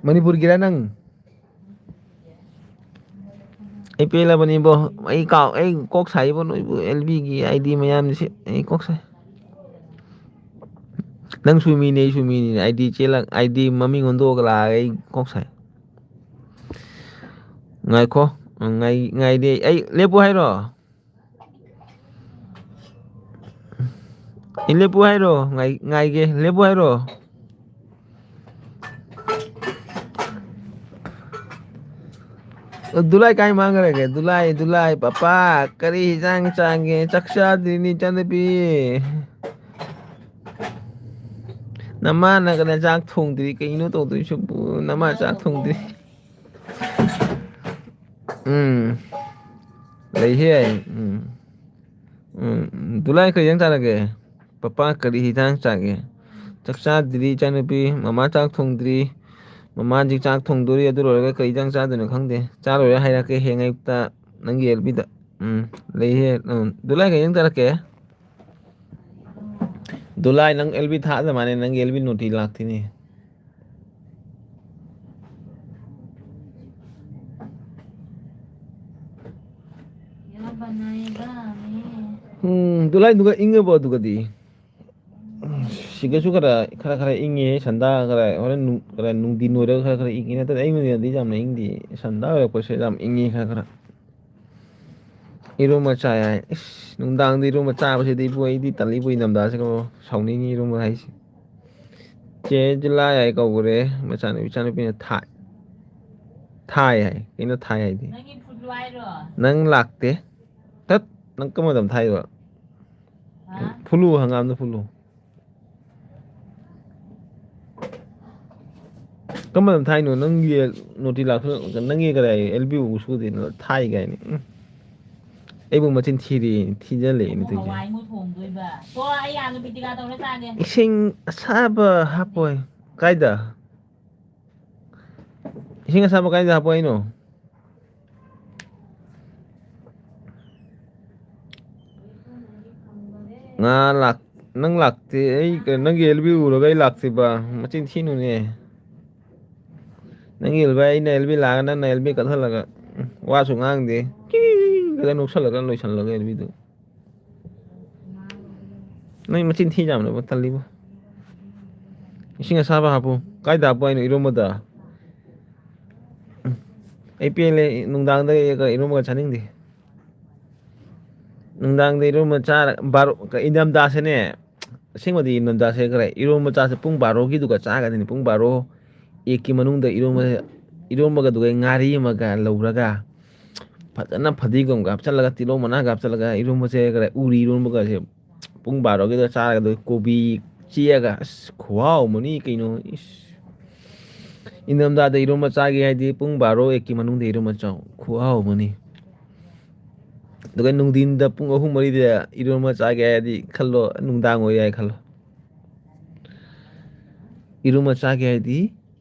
ꯃꯅꯤꯄꯨꯔꯒꯤꯔ ꯅꯪ? ꯑꯩ ꯄꯦꯜꯂꯕꯅꯤꯕꯣ꯫ ꯑꯩ ꯀꯥꯎ-, ꯑꯩ ꯀꯣꯛ ꯁꯥꯏꯕꯣ, ꯅꯣꯏꯕꯨ ꯑꯦꯜꯕꯤꯒꯤ ꯑꯥꯏꯗꯤ ꯃꯌꯥꯝꯁꯤ ꯑꯩ ꯀꯣꯛ ꯁꯥꯏ꯫ ꯅꯪꯁꯨ ꯃꯤꯅꯤ, ꯑꯩꯁꯨ ꯃꯤꯅꯤ꯫ ꯑꯥꯏꯗꯤ ꯆꯦꯜꯂꯛ-, ꯑꯥꯏꯗꯤ ꯃꯃꯤꯡ ꯑꯣꯟꯗꯣꯛꯑꯒ ꯂꯥꯛꯑꯒ ꯑꯩ ꯀꯣꯛ ꯁꯥꯏ꯫ ꯉꯥꯏꯈꯣ꯫ ꯉꯥꯏ-, ꯉꯥꯏꯗꯦ꯫ ꯑꯩ ꯂꯦꯞꯄꯨ ꯍꯥꯏꯔꯣ? ꯑꯩ ꯂꯦꯞꯄꯨ ꯍꯥꯏꯔꯣ? ꯉꯥꯏ-, ꯉꯥꯏꯒꯦ꯫ ꯂꯦꯞꯄꯨ ꯍꯥꯏꯔꯣ? ꯑ, ꯗꯨꯂꯥꯏ ꯀꯥꯏ ꯃꯥꯡꯈ꯭ꯔꯒꯦ? ꯗꯨꯂꯥꯏ, ꯗꯨꯂꯥꯏ, ꯄꯄꯥ, ꯀꯔꯤ ꯍꯤꯟꯖꯥꯡ ꯆꯥꯒꯦ? ꯆꯥꯛ ꯆꯥꯗ꯭ꯔꯤꯅꯤ, ꯏꯆꯥꯅꯨꯄꯤ꯫ ꯅꯃꯥꯅ ꯀꯩꯅꯣ ꯆꯥꯛ ꯊꯣꯡꯗ꯭ꯔꯤ? ꯀꯩꯅꯣ ꯇꯧꯗꯣꯏꯁꯤꯕꯨ? ꯅꯃꯥ ꯆꯥꯛ ꯊꯣꯡꯗ꯭ꯔꯤ? ꯎꯝ꯫ ꯂꯩꯍꯦ꯫ ꯎꯝ꯫ ꯎꯝ꯫ ꯗꯨꯂꯥꯏ ꯀꯔꯤ ꯍꯤꯟꯖꯥꯡ ꯆꯥꯔꯒꯦ? ꯄꯄꯥ ꯀꯔꯤ ꯍꯤꯟꯖꯥꯡ ꯆꯥꯒꯦ? ꯆꯥꯛ ꯆꯥꯗ꯭ꯔꯤ ꯏꯆꯥꯅꯨꯄꯤ꯫ ꯃꯃꯥ ꯆꯥꯛ ꯊꯣꯡꯗ꯭ꯔꯤ꯫ ꯃꯃꯥ ꯍꯧꯖꯤꯛ ꯆꯥꯛ ꯊꯣꯡꯗꯣꯔꯤ꯫ ꯑꯗꯨ ꯂꯣꯏꯔꯒ ꯀꯔꯤ ꯍꯤꯟꯖꯥꯡ ꯆꯥꯗꯣꯏꯅꯣ ꯈꯪꯗꯦ꯫ ꯆꯥ ꯂꯣꯏꯔ ꯍꯥꯏꯔꯛꯀꯦ ꯍꯌꯦꯡ ꯑꯌꯨꯛꯇ ꯅꯪꯒꯤ ꯑꯦꯜꯕꯤꯗ꯫ ꯎꯝ꯫ ꯂꯩꯍꯦ꯫ ꯎꯝ꯫ ꯗꯨꯂꯥꯏ ꯀꯔꯤ ꯍꯤꯟꯖꯥꯡ ꯆꯥꯔꯛꯀꯦ? ꯗꯨꯂꯥꯏ ꯅꯪ ꯑꯦꯜꯕꯤ ꯊꯥꯗ ꯃꯥꯅꯦ, ꯅꯪꯒꯤ ꯑꯦꯜꯕꯤ ꯅꯣꯇꯤ ꯂꯥꯛꯇꯦꯅꯦ꯫ ꯎꯝ, ꯗꯨꯂꯥꯏꯗꯨꯒ ꯏꯪꯉꯕꯣ ꯑꯗꯨꯒꯗꯤ? ꯁꯤꯒꯁꯨ ꯈꯔ, ꯈꯔ, ꯈꯔ ꯏꯪꯉꯦ, ꯁꯟꯗꯥ ꯈꯔ, ꯍꯣꯔꯦꯟ ꯅꯨꯡ-, ꯈꯔ ꯅꯨꯡꯊꯤꯟ ꯑꯣꯏꯔꯒ ꯈꯔ, ꯈꯔ ꯏꯪꯉꯦ, ꯅꯠꯇ꯭ꯔꯗꯤ ꯑꯌꯨꯛ ꯅꯨꯡꯊꯤꯟꯗꯤ ꯌꯥꯝꯅ ꯏꯪꯗꯦ, ꯁꯟꯗꯥ ꯑꯣꯏꯔꯛꯄꯁꯦ ꯌꯥꯝ ꯏꯪꯉꯦ ꯈꯔ, ꯈꯔ꯫ ꯏꯔꯨꯝꯕ ꯆꯥ ꯌꯥꯏ꯫ ꯏꯁ, ꯅꯨꯡꯗꯥꯡꯗ ꯏꯔꯨꯝꯕ ꯆꯥꯕꯁꯤꯗꯤ ꯏꯕꯨ, ꯑꯩꯗꯤ ꯇꯜꯂꯤꯕꯨ, ꯏꯪꯊꯝꯊꯥꯁꯤꯒ ꯁꯥꯎꯅꯤꯡꯉꯤ ꯏꯔꯨꯝꯕ ꯍꯥꯏꯁꯦ꯫ ꯆꯦ ꯖꯤꯂꯥ ꯌꯥꯏ ꯀꯧꯈ꯭ꯔꯦ, ꯃꯆꯥꯅꯨꯄꯤ, ꯏꯆꯥꯅꯨꯄꯤꯅ ꯊꯥꯏ꯫ ꯊꯥꯏ ꯍꯥꯏ꯫ ꯀꯩꯅꯣ ꯊꯥꯏ ꯍꯥꯏꯗꯤ? ꯅꯪ ꯂꯥꯛꯇꯦ꯫ ꯇꯠ, ꯅꯪ ꯀꯔꯝꯕ ꯃꯇꯝ ꯊꯥꯏꯕ? ꯐꯨꯂꯨ, ꯍꯪꯒꯥꯝꯗ ꯐꯨꯂꯨ꯫ ꯀꯔꯝꯕ ꯃꯇꯝ ꯊꯥꯏꯅꯣ? ꯅꯪꯒꯤ ꯅꯣꯇꯤ ꯂꯥꯛꯄ, ꯅꯪꯒꯤ ꯀꯗꯥꯏ ꯑꯦꯜ ꯕꯤ ꯎ ꯁꯨꯗꯦꯅ ꯊꯥꯏ ꯀꯥꯏꯅ꯫ ꯎꯝ꯫ ꯑꯩꯕꯨ ꯃꯆꯤꯟ ꯊꯤꯔꯤ, ꯊꯤꯖꯜꯂꯦ ꯑꯩꯅ ꯇꯧꯔꯤꯁꯦ꯫ ꯍꯋꯥꯏ ꯑꯃꯨꯛ ꯊꯣꯡꯗꯣꯏꯕ꯫ ꯇꯣ, ꯑꯩ ꯑꯥ ꯅꯨꯄꯤ ꯇꯤꯀꯥ ꯇꯧꯔ ꯆꯥꯒꯦ꯫ ꯏꯁꯤꯡ ꯑꯁꯥꯕ ꯍꯥꯞꯄꯣꯏ꯫ ꯀꯥꯏꯗ? ꯏꯁꯤꯡ ꯑꯁꯥꯕ ꯀꯥꯏꯗ ꯍꯥꯞꯄꯣ ꯍꯥꯏꯅꯣ? ꯉꯥ ꯂꯥꯛ-, ꯅꯪ ꯂꯥꯛꯇꯦ꯫ ꯑꯩ ꯀ-, ꯅꯪꯒꯤ ꯑꯦꯜ ꯕꯤ ꯎꯔꯒ ꯑꯩ ꯂꯥꯛꯇꯦꯕ꯫ ꯃꯆꯤꯟ ꯊꯤꯅꯨꯅꯦ꯫ ꯅꯪꯒꯤ ꯑꯦꯜ ꯕꯤ, ꯑꯩꯅ ꯑꯦꯜ ꯕꯤ ꯂꯥꯛꯑꯒ ꯅꯪꯅ ꯑꯦꯜ ꯕꯤ ꯀꯠꯊꯠꯂꯒ, ꯎꯝ, ꯋꯥꯁꯨ ꯉꯥꯡꯗꯦ꯫ ꯀꯤꯡ ꯀꯗ ꯅꯣꯛꯁꯜꯂꯒ ꯂꯣꯏꯁꯜꯂꯒ ꯑꯦꯜ ꯕꯤꯗꯨ꯫ ꯅꯪ ꯃꯆꯤꯟ ꯊꯤ ꯌꯥꯝꯅꯕ ꯇꯜꯂꯤꯕꯣ꯫ ꯏꯁꯤꯡ ꯑꯁꯥꯕ ꯍꯥꯞꯄꯨ꯫ ꯀꯥꯏꯗ ꯍꯥꯞꯄꯨ ꯍꯥꯏꯅꯣ ꯏꯔꯣꯝꯕꯗ? ꯎꯝ꯫ ꯑꯩ ꯄꯦꯜꯂꯦ, ꯅꯨꯡꯗꯥꯡꯗ ꯏꯔꯣꯝꯕꯒ ꯆꯥꯅꯤꯡꯗꯦ꯫ ꯅꯨꯡꯗꯥꯡꯗ ꯏꯔꯣꯝꯕ ꯆꯥꯔ-, ꯕꯥꯔꯣ-, ꯀ-, ꯏꯪꯊꯝꯊꯥꯁꯦꯅꯦ, ꯑꯁꯦꯡꯕꯗꯤ ꯏꯪꯊꯝꯊꯥꯁꯦ ꯈꯔ ꯏꯔꯣꯝꯕ ꯆꯥꯁꯦ ꯄꯨꯡ ꯕꯥꯔꯣꯒꯤꯗꯨꯒ ꯆꯥꯒꯗꯣꯏꯅꯤ꯫ ꯄꯨꯡ ꯕꯥꯔꯣ ꯑꯦꯛꯀꯤ ꯃꯅꯨꯡꯗ ꯏꯔꯣꯝꯕ, ꯏꯔꯣꯝꯕꯒꯗꯨꯒ ꯉꯥꯔꯤ ꯑꯃꯒ ꯂꯧꯔꯒ ꯐꯖꯅ ꯐꯗꯤꯒꯣꯝꯒ ꯍꯥꯞꯆꯜꯂꯒ, ꯇꯤꯜꯍꯧ ꯃꯅꯥꯒ ꯍꯥꯞꯆꯜꯂꯒ ꯏꯔꯣꯝꯕꯁꯦ ꯈꯔ ꯎꯔꯤ ꯏꯔꯣꯝꯕꯒꯁꯦ ꯄꯨꯡ ꯕꯥꯔꯣꯒꯤꯗ ꯆꯥꯔꯒꯗꯣꯏ ꯀꯣꯕꯤ ꯆꯤꯛꯑꯒ, ꯑꯁ, ꯈꯨꯍꯥꯎ ꯑꯃꯅꯤ ꯀꯩꯅꯣ꯫ ꯏꯁ꯫ ꯏꯪꯊꯝꯊꯥꯗ ꯏꯔꯣꯝꯕ ꯆꯥꯒꯦ ꯍꯥꯏꯗꯤ ꯄꯨꯡ ꯕꯥꯔꯣ ꯑꯦꯛꯀꯤ ꯃꯅꯨꯡꯗ ꯏꯔꯣꯝꯕ ꯆꯥꯎ꯫ ꯈꯨꯍꯥꯎ ꯑꯃꯅꯤ꯫ ꯑꯗꯨꯒ ꯅꯨꯡꯊꯤꯟꯗ ꯄꯨꯡ ꯑꯍꯨꯝ ꯃꯔꯤꯗ ꯏꯔꯣꯝꯕ ꯆꯥꯒꯦ ꯍꯥꯏꯔꯗꯤ ꯈꯜꯂꯣ, ꯅꯨꯡꯗꯥꯡ ꯑꯣꯏ ꯌꯥꯏ ꯈꯜꯂꯣ꯫ ꯏꯔꯣꯝꯕ ꯆꯥꯒꯦ ꯍꯥꯏꯗꯤ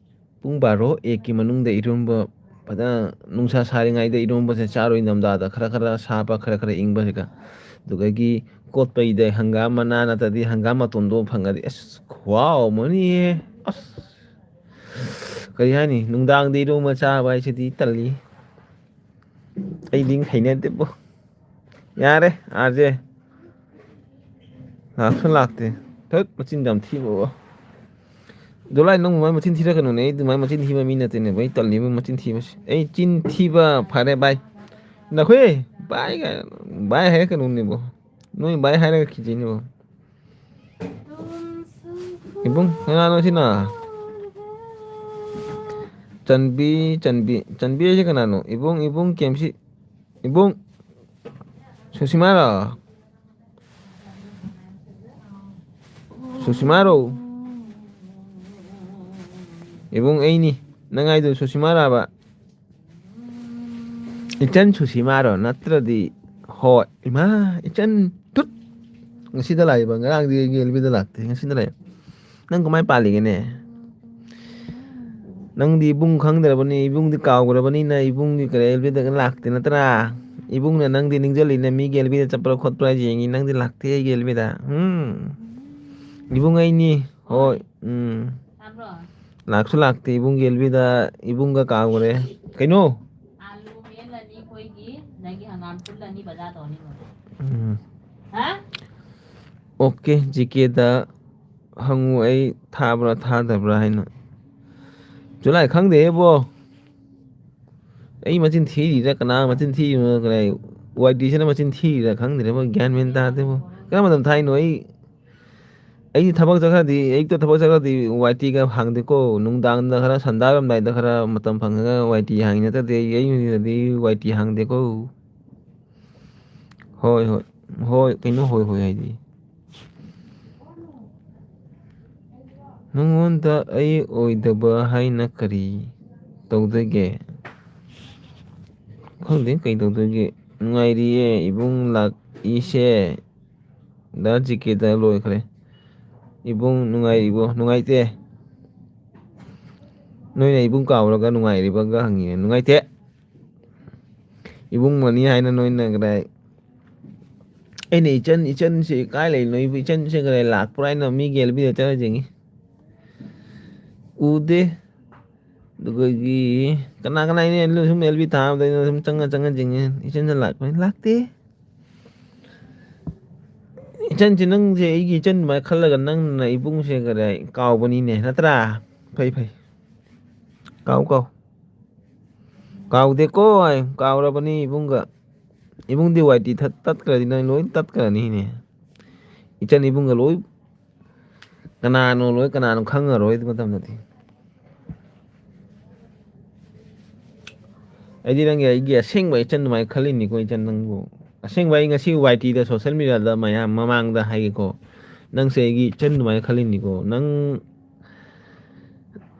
ꯄꯨꯡ ꯕꯥꯔꯣ ꯑꯦꯛꯀꯤ ꯃꯅꯨꯡꯗ ꯏꯔꯣꯝꯕ ꯐꯖꯅ ꯅꯨꯡꯁꯥ ꯁꯥꯔꯤꯉꯩꯗ ꯏꯔꯣꯝꯕꯁꯦ ꯆꯥꯔꯣꯏ, ꯏꯪꯊꯝꯊꯥꯗ ꯈꯔ ꯈꯔ ꯁꯥꯕ, ꯈꯔ ꯈꯔ ꯏꯪꯕꯁꯤꯒ꯫ ꯑꯗꯨꯗꯒꯤ ꯀꯣꯠꯄꯩꯗ ꯍꯪꯒꯥꯝ ꯃꯅꯥ ꯅꯠꯇ꯭ꯔꯗꯤ ꯍꯪꯒꯥꯝ ꯃꯇꯣꯟꯗꯣ ꯐꯪꯉꯗꯤ ꯑꯁ ꯈꯨꯍꯥꯎ ꯑꯃꯅꯤꯍꯦ꯫ ꯑꯁ꯫ ꯀꯔꯤ ꯍꯥꯏꯅꯤ? ꯅꯨꯡꯗꯥꯡꯗ ꯏꯔꯣꯝꯕ ꯆꯥꯕ ꯍꯥꯏꯁꯤꯗꯤ ꯇꯜꯂꯤ꯫ ꯑꯩꯗꯤ ꯍꯩꯅꯗꯦꯕꯣ꯫ ꯌꯥꯔꯦ, ꯑꯥꯔꯖꯦ꯫ ꯂꯥꯛꯁꯨ ꯂꯥꯛꯇꯦ꯫ ꯊꯠ, ꯃꯆꯤꯟ ꯌꯥꯝ ꯊꯤꯕ꯫ ꯗꯣꯂꯥꯏ, ꯅꯪ ꯑꯗꯨꯃꯥꯏꯅ ꯃꯆꯤꯟ ꯊꯤꯔꯛꯀꯅꯨꯅꯦ꯫ ꯑꯩ ꯑꯗꯨꯃꯥꯏꯅ ꯃꯆꯤꯟ ꯊꯤꯕ ꯃꯤ ꯅꯠꯇꯦꯅꯦ꯫ ꯑꯩ ꯇꯜꯂꯤꯕ ꯃꯆꯤꯟ ꯊꯤꯕꯁꯦ꯫ ꯑꯩ ꯆꯤꯟ ꯊꯤꯕ ꯐꯔꯦ, ꯚꯥꯏ꯫ ꯅꯈꯣꯏ ꯚꯥꯏ ꯀꯥꯏꯅ, ꯚꯥꯏ ꯍꯥꯏꯔꯛꯀꯅꯨꯅꯦꯕꯣ꯫ ꯅꯣꯏ ꯚꯥꯏ ꯍꯥꯏꯔꯒ ꯈꯤꯖꯩꯅꯦꯕꯣ꯫ ꯏꯕꯨꯡ, ꯀꯅꯥꯅꯣ ꯁꯤꯅ? ꯆꯟꯕꯤ, ꯆꯟꯕꯤ, ꯆꯟꯕꯤ ꯍꯥꯏꯁꯦ ꯀꯅꯥꯅꯣ? ꯏꯕꯨꯡ, ꯏꯕꯨꯡ ꯀꯦꯝꯁꯤ, ꯏꯕꯨꯡ ꯁꯨꯁꯤꯃꯥꯔꯣ? ꯁꯨꯁꯤꯃꯥꯔꯣ? ꯏꯕꯨꯡ ꯑꯩꯅꯤ꯫ ꯅꯪ ꯍꯥꯏꯗꯣ ꯁꯨꯁꯤꯃꯥꯔꯕ? ꯏꯆꯟ ꯁꯨꯁꯤꯃꯥꯔꯣ? ꯅꯠꯇ꯭ꯔꯗꯤ, ꯍꯣꯏ꯫ ꯏꯃꯥ, ꯏꯆꯟ ꯇꯨꯠ! ꯉꯁꯤꯗ ꯂꯥꯛꯏꯕ, ꯉꯔꯥꯡꯗꯤ ꯑꯩꯒꯤ ꯑꯦꯜꯕꯤꯗ ꯂꯥꯛꯇꯦ, ꯉꯁꯤꯗ ꯂꯥꯛꯑꯦ꯫ ꯅꯪ ꯀꯃꯥꯏ ꯄꯥꯜꯂꯤꯒꯦꯅꯦ? ꯅꯪꯗꯤ ꯏꯕꯨꯡ ꯈꯪꯗ꯭ꯔꯕꯅꯤ, ꯏꯕꯨꯡꯗꯤ ꯀꯥꯎꯈ꯭ꯔꯕꯅꯤꯅ ꯏꯕꯨꯡꯗꯤ ꯀꯔꯤ ꯑꯦꯜꯕꯤꯗ ꯂꯥꯛꯇꯦ ꯅꯠꯇ꯭ꯔꯥ? ꯏꯕꯨꯡꯅ ꯅꯪꯗꯤ ꯅꯤꯡꯁꯤꯡꯂꯤꯅ ꯃꯤꯒꯤ ꯑꯦꯜꯕꯤꯗ ꯆꯠꯄ꯭ꯔꯥ ꯈꯣꯠꯄ꯭ꯔꯥ ꯌꯦꯡꯉꯤ, ꯅꯪꯗꯤ ꯂꯥꯛꯇꯦ ꯑꯩꯒꯤ ꯑꯦꯜꯕꯤꯗ꯫ ꯎꯝ꯫ ꯏꯕꯨꯡ ꯑꯩꯅꯤ, ꯍꯣꯏ, ꯎꯝ꯫ ꯂꯥꯛꯁꯨ ꯂꯥꯛꯇꯦ ꯏꯕꯨꯡꯒꯤ ꯑꯦꯜꯕꯤꯗ, ꯏꯕꯨꯡꯒ ꯀꯥꯎꯈ꯭ꯔꯦ꯫ ꯀꯩꯅꯣ? ꯎꯝ꯫ ꯑꯣꯀꯦ, ꯖꯤ ꯀꯦꯗ ꯍꯪꯉꯨ, ꯑꯩ ꯊꯥꯕ꯭ꯔꯥ ꯊꯥꯗꯕ꯭ꯔꯥ ꯍꯥꯏꯅ꯫ ꯖꯨꯂꯥꯏ ꯈꯪꯗꯦꯍꯦ ꯕꯣ꯫ ꯑꯩ ꯃꯆꯤꯟ ꯊꯤꯔꯤꯔꯥ ꯀꯅꯥ ꯃꯆꯤꯟ ꯊꯤꯔꯤꯅꯣ? ꯀꯅꯥ ꯋꯥꯏ ꯇꯤꯁꯤꯅ ꯃꯆꯤꯟ ꯊꯤꯔꯤꯔꯥ ꯈꯪꯗ꯭ꯔꯦꯕꯣ, ꯒ꯭ꯌꯥꯟ ꯃꯦꯟ ꯇꯥꯗꯦꯕꯣ꯫ ꯀꯔꯝꯕ ꯃꯇꯝ ꯊꯥꯏꯅꯣ? ꯑꯩ, ꯑꯩꯗꯤ ꯊꯕꯛ ꯆꯠꯈ꯭ꯔꯗꯤ, ꯑꯌꯨꯛꯇ ꯊꯕꯛ ꯆꯠꯈ꯭ꯔꯗꯤ ꯋꯥꯏ ꯇꯤꯒ ꯍꯥꯡꯗꯦꯀꯣ꯫ ꯅꯨꯡꯗꯥꯡꯗ ꯈꯔ, ꯁꯟꯗꯥꯔꯝꯗꯥꯏꯗ ꯈꯔ ꯃꯇꯝ ꯐꯪꯉꯒ ꯋꯥꯏ ꯇꯤ ꯍꯥꯡꯉꯤ, ꯅꯠꯇ꯭ꯔꯗꯤ ꯑꯩ ꯑꯌꯨꯛ ꯅꯨꯡꯊꯤꯟꯗꯗꯤ ꯋꯥꯏ ꯇꯤ ꯍꯥꯡꯗꯦꯀꯣ꯫ ꯍꯣꯏ, ꯍꯣꯏ, ꯍꯣꯏ, ꯀꯩꯅꯣ ꯍꯣꯏ, ꯍꯣꯏ ꯍꯥꯏꯗꯤ? ꯅꯉꯣꯟꯗ ꯑꯩ ꯑꯣꯏꯗꯕ ꯍꯥꯏꯅ ꯀꯔꯤ ꯇꯧꯗꯣꯏꯒꯦ? ꯈꯪꯗꯦ ꯀꯩ ꯇꯧꯗꯣꯏꯒꯦ꯫ ꯅꯨꯡꯉꯥꯏꯔꯤꯌꯦ ꯏꯕꯨꯡ ꯂꯥꯛꯏꯁꯦ꯫ ꯗꯥ ꯖꯤ ꯀꯦꯗ ꯂꯣꯏꯈ꯭ꯔꯦ꯫ ꯏꯕꯨꯡ ꯅꯨꯡꯉꯥꯏꯔꯤꯕꯣ? ꯅꯨꯡꯉꯥꯏꯇꯦ꯫ ꯅꯣꯏꯅ ꯏꯕꯨꯡ ꯀꯥꯎꯔꯒ ꯅꯨꯡꯉꯥꯏꯔꯤꯕꯒ ꯍꯪꯉꯤ꯫ ꯅꯨꯡꯉꯥꯏꯇꯦ꯫ ꯏꯕꯨꯡ ꯃꯅꯤ ꯍꯥꯏꯅ ꯅꯣꯏꯅ ꯀꯗꯥꯏ? ꯑꯩꯅ ꯏꯆꯟ, ꯏꯆꯟꯁꯤ ꯀꯥꯏ ꯂꯩꯔꯤꯅꯣ? ꯏꯕꯨ-, ꯏꯆꯟꯁꯦ ꯀꯗꯥꯏ ꯂꯥꯛꯄ꯭ꯔꯥ ꯍꯥꯏꯅ ꯃꯤꯒꯤ ꯑꯦꯜꯕꯤꯗ ꯆꯠꯂ ꯌꯦꯡꯉꯤ꯫ ꯎꯗꯦ꯫ ꯑꯗꯨꯒꯤ ꯀꯅꯥ ꯀꯅꯥ ꯑꯩꯅ ꯁꯨꯝ ꯑꯦꯜꯕꯤ ꯊꯥꯕꯗ ꯑꯩꯅ ꯁꯨꯝ ꯆꯪꯉ ꯆꯪꯉ ꯌꯦꯡꯉꯤ꯫ ꯏꯆꯟꯁꯦ ꯂꯥꯛꯄꯅꯤ? ꯂꯥꯛꯇꯦ꯫ ꯏꯆꯟꯁꯦ, ꯅꯪꯁꯦ ꯑꯩꯒꯤ ꯏꯆꯟ ꯑꯗꯨꯃꯥꯏꯅ ꯈꯜꯂꯒ ꯅꯪꯅ ꯏꯕꯨꯡꯁꯦ ꯀꯔꯤ ꯀꯥꯎꯕꯅꯤꯅꯦ, ꯅꯠꯇ꯭ꯔꯥ? ꯐꯩ, ꯐꯩ꯫ ꯀꯥꯎ, ꯀꯥꯎ꯫ ꯀꯥꯎꯗꯦꯀꯣ, ꯑꯩ ꯀꯥꯎꯔꯕꯅꯤ ꯏꯕꯨꯡꯒ꯫ ꯏꯕꯨꯡꯗꯤ ꯋꯥꯏ ꯇꯤ ꯊꯠ-, ꯇꯠꯈ꯭ꯔꯗꯤ ꯅꯪ ꯂꯣꯏ ꯇꯠꯈ꯭ꯔꯅꯤꯅꯦ꯫ ꯏꯆꯟ ꯏꯕꯨꯡꯒ ꯂꯣꯏ ꯀꯅꯥꯅꯣ, ꯂꯣꯏ ꯀꯅꯥꯅꯣ ꯈꯪꯉꯔꯣꯏ ꯑꯗꯨ ꯃꯇꯝꯗꯗꯤ꯫ ꯑꯩꯗꯤ ꯅꯪꯒꯤ, ꯑꯩꯒꯤ ꯑꯁꯦꯡꯕ ꯏꯆꯟ ꯑꯗꯨꯃꯥꯏꯅ ꯈꯜꯂꯤꯅꯤꯀꯣ, ꯏꯆꯟ ꯅꯪꯕꯨ꯫ ꯑꯁꯦꯡꯕ ꯑꯩ ꯉꯁꯤ ꯋꯥꯏ ꯇꯤꯗ, ꯁꯣꯁꯦꯜ ꯃꯦꯗꯤꯌꯥꯗ ꯃꯌꯥꯝ ꯃꯃꯥꯡꯗ ꯍꯥꯏꯒꯦꯀꯣ, ꯅꯪꯁꯦ ꯑꯩꯒꯤ ꯏꯆꯟ ꯑꯗꯨꯃꯥꯏꯅ ꯈꯜꯂꯤꯅꯤꯀꯣ꯫ ꯅꯪ,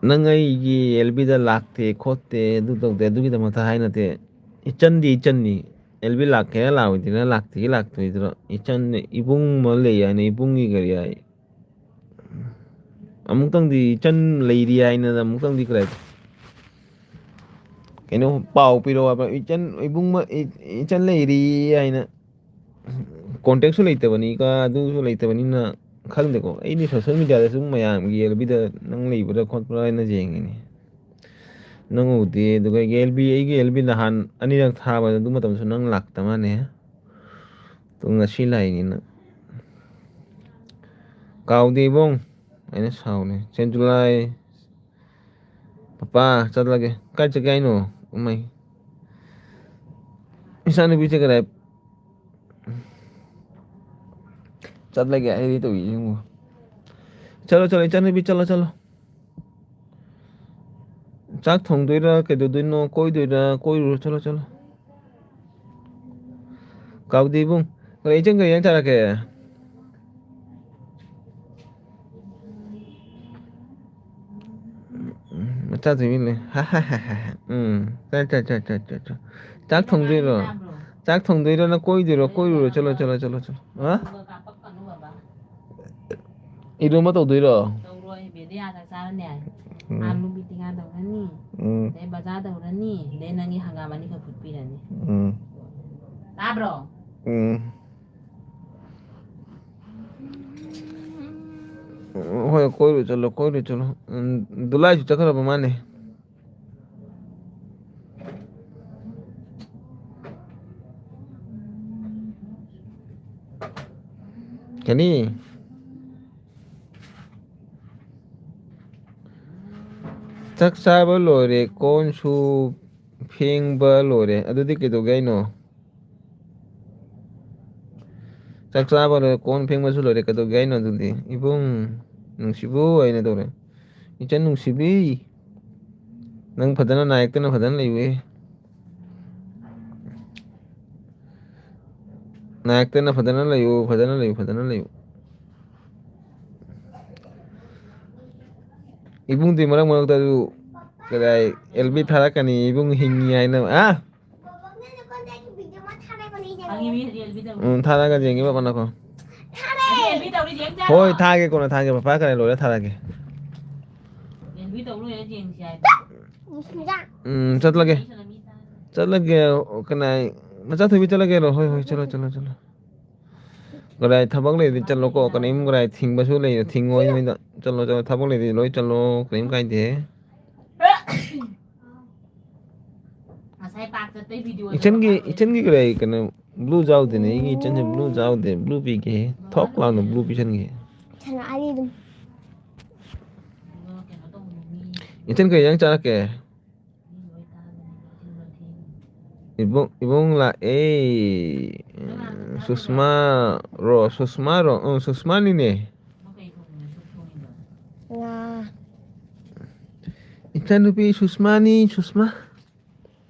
ꯅꯪ ꯑꯩꯒꯤ ꯑꯦꯜ ꯕꯤꯗ ꯂꯥꯛꯇꯦ ꯈꯣꯠꯇꯦ, ꯑꯗꯨ ꯇꯧꯗꯦ, ꯑꯗꯨꯒꯤꯗꯃꯛꯇ ꯍꯥꯏ ꯅꯠꯇꯦ꯫ ꯏꯆꯟꯗꯤ ꯏꯆꯟꯅꯤ꯫ ꯑꯦꯜ ꯕꯤ ꯂꯥꯛꯀꯦꯔꯥ ꯂꯥꯛꯑꯣꯏꯗ꯭ꯔꯥ, ꯂꯥꯛꯇꯦꯒꯤ ꯂꯥꯛꯇꯣꯏꯗ꯭ꯔꯣ? ꯏꯆꯟ, ꯏꯕꯨꯡ ꯑꯃ ꯂꯩ ꯍꯥꯏꯅ, ꯏꯕꯨꯡꯒꯤ ꯀꯔꯤ ꯍꯥꯏ? ꯑꯃꯨꯛꯇꯪꯗꯤ ꯏꯆꯟ ꯂꯩꯔꯤ ꯍꯥꯏꯅ ꯑꯃꯨꯛꯇꯪꯗꯤ ꯀꯔꯤ ꯍꯥꯏ? ꯀꯩꯅꯣ, ꯄꯥꯎ ꯄꯤꯔꯛꯑꯣ ꯍꯥꯏꯕ, ꯏꯆꯟ, ꯏꯕꯨꯡ ꯑꯃ, ꯏ-, ꯏꯆꯟ ꯂꯩꯔꯤ ꯍꯥꯏꯅ꯫ ꯀꯣꯟꯇꯦꯛꯁꯨ ꯂꯩꯇꯕꯅꯤꯒ ꯑꯗꯨꯁꯨ ꯂꯩꯇꯕꯅꯤꯅ ꯈꯪꯗꯦꯀꯣ꯫ ꯑꯩꯗꯤ ꯁꯣꯁꯦꯜ ꯃꯦꯗꯤꯌꯥꯗ ꯁꯨꯝ ꯃꯌꯥꯝꯒꯤ ꯑꯦꯜ ꯕꯤꯗ ꯅꯪ ꯂꯩꯕ꯭ꯔꯥ ꯈꯣꯠꯄ꯭ꯔꯥ ꯍꯥꯏꯅ ꯌꯦꯡꯉꯤꯅꯦ꯫ ꯅꯪ ꯎꯗꯦ꯫ ꯑꯗꯨꯒ ꯑꯩꯒꯤ ꯑꯦꯜ ꯕꯤ, ꯑꯩꯒꯤ ꯑꯦꯜ ꯕꯤ ꯅꯍꯥꯟ ꯑꯅꯤꯔꯛ ꯊꯥꯕꯗ ꯑꯗꯨ ꯃꯇꯝꯗꯁꯨ ꯅꯪ ꯂꯥꯛꯇ ꯃꯥꯜꯂꯦ꯫ ꯑꯗꯨ ꯉꯁꯤ ꯂꯥꯛꯏꯅꯤꯅ꯫ ꯀꯥꯎꯗꯦ ꯏꯕꯨꯡ꯫ ꯑꯩꯅ ꯁꯥꯎꯅꯤ꯫ ꯁꯦꯟꯖꯨꯂꯥꯏ꯫ ꯄꯄꯥ, ꯆꯠꯂꯒꯦ꯫ ꯀꯥꯏ ꯆꯠꯀꯦ ꯍꯥꯏꯅꯣ? ꯎꯃꯩ꯫ ꯏꯆꯥꯅꯨꯄꯤꯁꯦ ꯀꯗꯥꯏ? ꯆꯠꯂꯒꯦ ꯑꯩꯗꯤ ꯇꯧꯏꯁꯤꯕꯨ꯫ ꯆꯠꯂꯣ, ꯆꯠꯂꯣ, ꯏꯆꯥꯅꯨꯄꯤ, ꯆꯠꯂꯣ, ꯆꯠꯂꯣ꯫ ꯆꯥꯛ ꯊꯣꯡꯗꯣꯏꯔꯥ, ꯀꯩꯗꯧꯗꯣꯏꯅꯣ? ꯀꯣꯏꯗꯣꯏꯔꯥ? ꯀꯣꯏꯔꯨꯔꯣ, ꯆꯠꯂꯣ, ꯆꯠꯂꯣ꯫ ꯀꯥꯎꯗꯦ ꯏꯕꯨꯡ꯫ ꯀꯔꯤ ꯏꯆꯟ ꯀꯔꯤ ꯏꯟꯖꯥꯡ ꯆꯥꯔꯛꯀꯦ? ꯎꯝ, ꯃꯆꯥ ꯊꯣꯏꯕꯤ ꯂꯩ꯫ ꯎꯝ꯫ ꯆꯥ, ꯆꯥ, ꯆꯥ, ꯆꯥ, ꯆꯥ, ꯆꯥ꯫ ꯆꯥꯛ ꯊꯣꯡꯗꯣꯏꯔꯣ? ꯆꯥꯛ ꯊꯣꯡꯗꯣꯏꯔꯣ? ꯅꯪ ꯀꯣꯏꯗꯣꯏꯔꯣ? ꯀꯣꯏꯔꯨꯔꯣ꯫ ꯆꯠꯂꯣ, ꯆꯠꯂꯣ, ꯆꯠꯂꯣ, ꯆꯠꯂꯣ꯫ ꯍꯥ? ꯏꯔꯣꯝꯕ ꯇꯧꯗꯣꯏꯔꯣ? ꯇꯧꯔꯣꯏ, ꯕꯦꯗꯤꯌꯥ ꯆꯥꯛ ꯆꯥꯔꯅꯤ ꯍꯥꯏ꯫ ꯎꯝ꯫ ꯑꯥꯂꯨ ꯕꯤꯇꯤꯉꯥ ꯇꯧꯔꯅꯤ꯫ ꯎꯝ꯫ ꯑꯗꯩ ꯕꯖꯥꯔ ꯇꯧꯔꯅꯤ꯫ ꯑꯗꯩ ꯅꯪꯒꯤ ꯍꯪꯒꯥꯝ ꯑꯅꯤꯈꯛ ꯐꯨꯠꯄꯤꯔꯅꯤ꯫ ꯎꯝ꯫ ꯇꯥꯕ꯭ꯔꯣ? ꯎꯝ꯫ ꯎꯝ, ꯍꯣꯏ, ꯀꯣꯏꯔꯨ ꯆꯠꯂꯣ, ꯀꯣꯏꯔꯨ ꯆꯠꯂꯣ꯫ ꯎꯝ, ꯗꯨꯂꯥꯏꯁꯨ ꯆꯠꯈ꯭ꯔꯕ ꯃꯥꯅꯦ꯫ ꯀꯔꯤ? ꯆꯥꯛ ꯆꯥꯕ ꯂꯣꯏꯔꯦ, ꯀꯣꯟꯁꯨ ꯐꯦꯡꯕ ꯂꯣꯏꯔꯦ, ꯑꯗꯨꯗꯤ ꯀꯩꯗꯧꯒꯦ ꯍꯥꯏꯅꯣ? ꯆꯥꯛ ꯆꯥꯕ ꯂꯣꯏꯔꯦ, ꯀꯣꯟ ꯐꯦꯡꯕꯁꯨ ꯂꯣꯏꯔꯦ, ꯀꯩꯗꯧꯒꯦ ꯍꯥꯏꯅꯣ ꯑꯗꯨꯗꯤ? ꯏꯕꯨꯡ ꯅꯨꯡꯁꯤꯕꯨ ꯍꯥꯏꯅ ꯇꯧꯔꯦ꯫ ꯏꯆꯟ ꯅꯨꯡꯁꯤꯕꯤ, ꯅꯪ ꯐꯖꯅ ꯅꯥꯌꯦꯛꯇꯅ ꯐꯖꯅ ꯂꯩꯌꯨꯍꯦ꯫ ꯅꯥꯌꯦꯛꯇꯅ ꯐꯖꯅ ꯂꯩꯌꯨ, ꯐꯖꯅ ꯂꯩꯌꯨ, ꯐꯖꯅ ꯂꯩꯌꯨ꯫ ꯏꯕꯨꯡꯗꯤ ꯃꯔꯛ ꯃꯔꯛꯇꯁꯨ ꯀꯗꯥꯏ ꯑꯦꯜ ꯕꯤ ꯊꯥꯔꯛꯀꯅꯤ, ꯏꯕꯨꯡ ꯍꯤꯡꯉꯤ ꯍꯥꯏꯅ, ꯑꯥ? ꯎꯝ, ꯊꯥꯔꯛꯑꯒ ꯌꯦꯡꯒꯦ ꯕꯕꯥ ꯅꯈꯣ꯫ ꯍꯣꯏ, ꯊꯥꯒꯦ, ꯀꯣꯟꯅ ꯊꯥꯒꯦ, ꯄꯄꯥ ꯀꯔꯦ ꯂꯣꯏꯔ ꯊꯥꯔꯛꯑꯒꯦ꯫ ꯎꯝ, ꯆꯠꯂꯒꯦ꯫ ꯆꯠꯂꯒꯦ, ꯀꯅꯥꯏ? ꯃꯆꯥ ꯊꯣꯏꯕꯤ, ꯆꯠꯂꯒꯦꯔꯣ? ꯍꯣꯏ, ꯍꯣꯏ, ꯆꯠꯂꯣ, ꯆꯠꯂꯣ, ꯆꯠꯂꯣ꯫ ꯀꯗꯥꯏ ꯊꯕꯛ ꯂꯩꯔꯗꯤ ꯆꯠꯂꯣꯀꯣ, ꯀꯔꯤꯝ ꯀꯗꯥꯏ ꯊꯤꯡꯕꯁꯨ ꯂꯩ, ꯊꯤꯡꯉꯣꯏ ꯅꯣꯏꯗ꯫ ꯆꯠꯂꯣ, ꯆꯠꯂꯣ, ꯊꯕꯛ ꯂꯩꯔꯗꯤ ꯂꯣꯏ ꯆꯠꯂꯣ, ꯀꯔꯤꯝ ꯀꯥꯏꯗꯦ꯫ ꯉꯁꯥꯏ ꯄꯥꯛ ꯆꯠꯄꯩ ꯚꯤꯗꯤꯑꯣ ꯏꯆꯟꯒꯤ, ꯏꯆꯟꯒꯤ ꯀꯗꯥꯏ ꯀꯩꯅꯣ ꯕ꯭ꯂꯨ ꯌꯥꯎꯗꯦꯅꯦ, ꯑꯩꯒꯤ ꯏꯆꯟꯁꯦ ꯕ꯭ꯂꯨ ꯌꯥꯎꯗꯦ, ꯕ꯭ꯂꯨ ꯄꯤꯒꯦ, ꯊꯣꯛ ꯂꯥꯎꯅ ꯕ꯭ꯂꯨ ꯄꯤꯁꯟꯒꯦ꯫ ꯁꯥꯟꯅꯔꯤ ꯑꯗꯨꯝ꯫ ꯏꯆꯟ ꯀꯩ ꯏꯟꯖꯥꯡ ꯆꯥꯔꯛꯀꯦ? ꯏꯕꯨꯡ, ꯏꯕꯨꯡ ꯂꯥꯛꯑꯦ꯫ ꯁꯨꯁꯃꯥ ꯔꯣ, ꯁꯨꯁꯃꯥ ꯔꯣ? ꯎꯝ, ꯁꯨꯁꯃꯥꯅꯤꯅꯦ꯫ ꯉꯥ꯫ ꯏꯆꯟꯅꯨꯄꯤ ꯁꯨꯁꯃꯥꯅꯤ, ꯁꯨꯁꯃꯥ꯫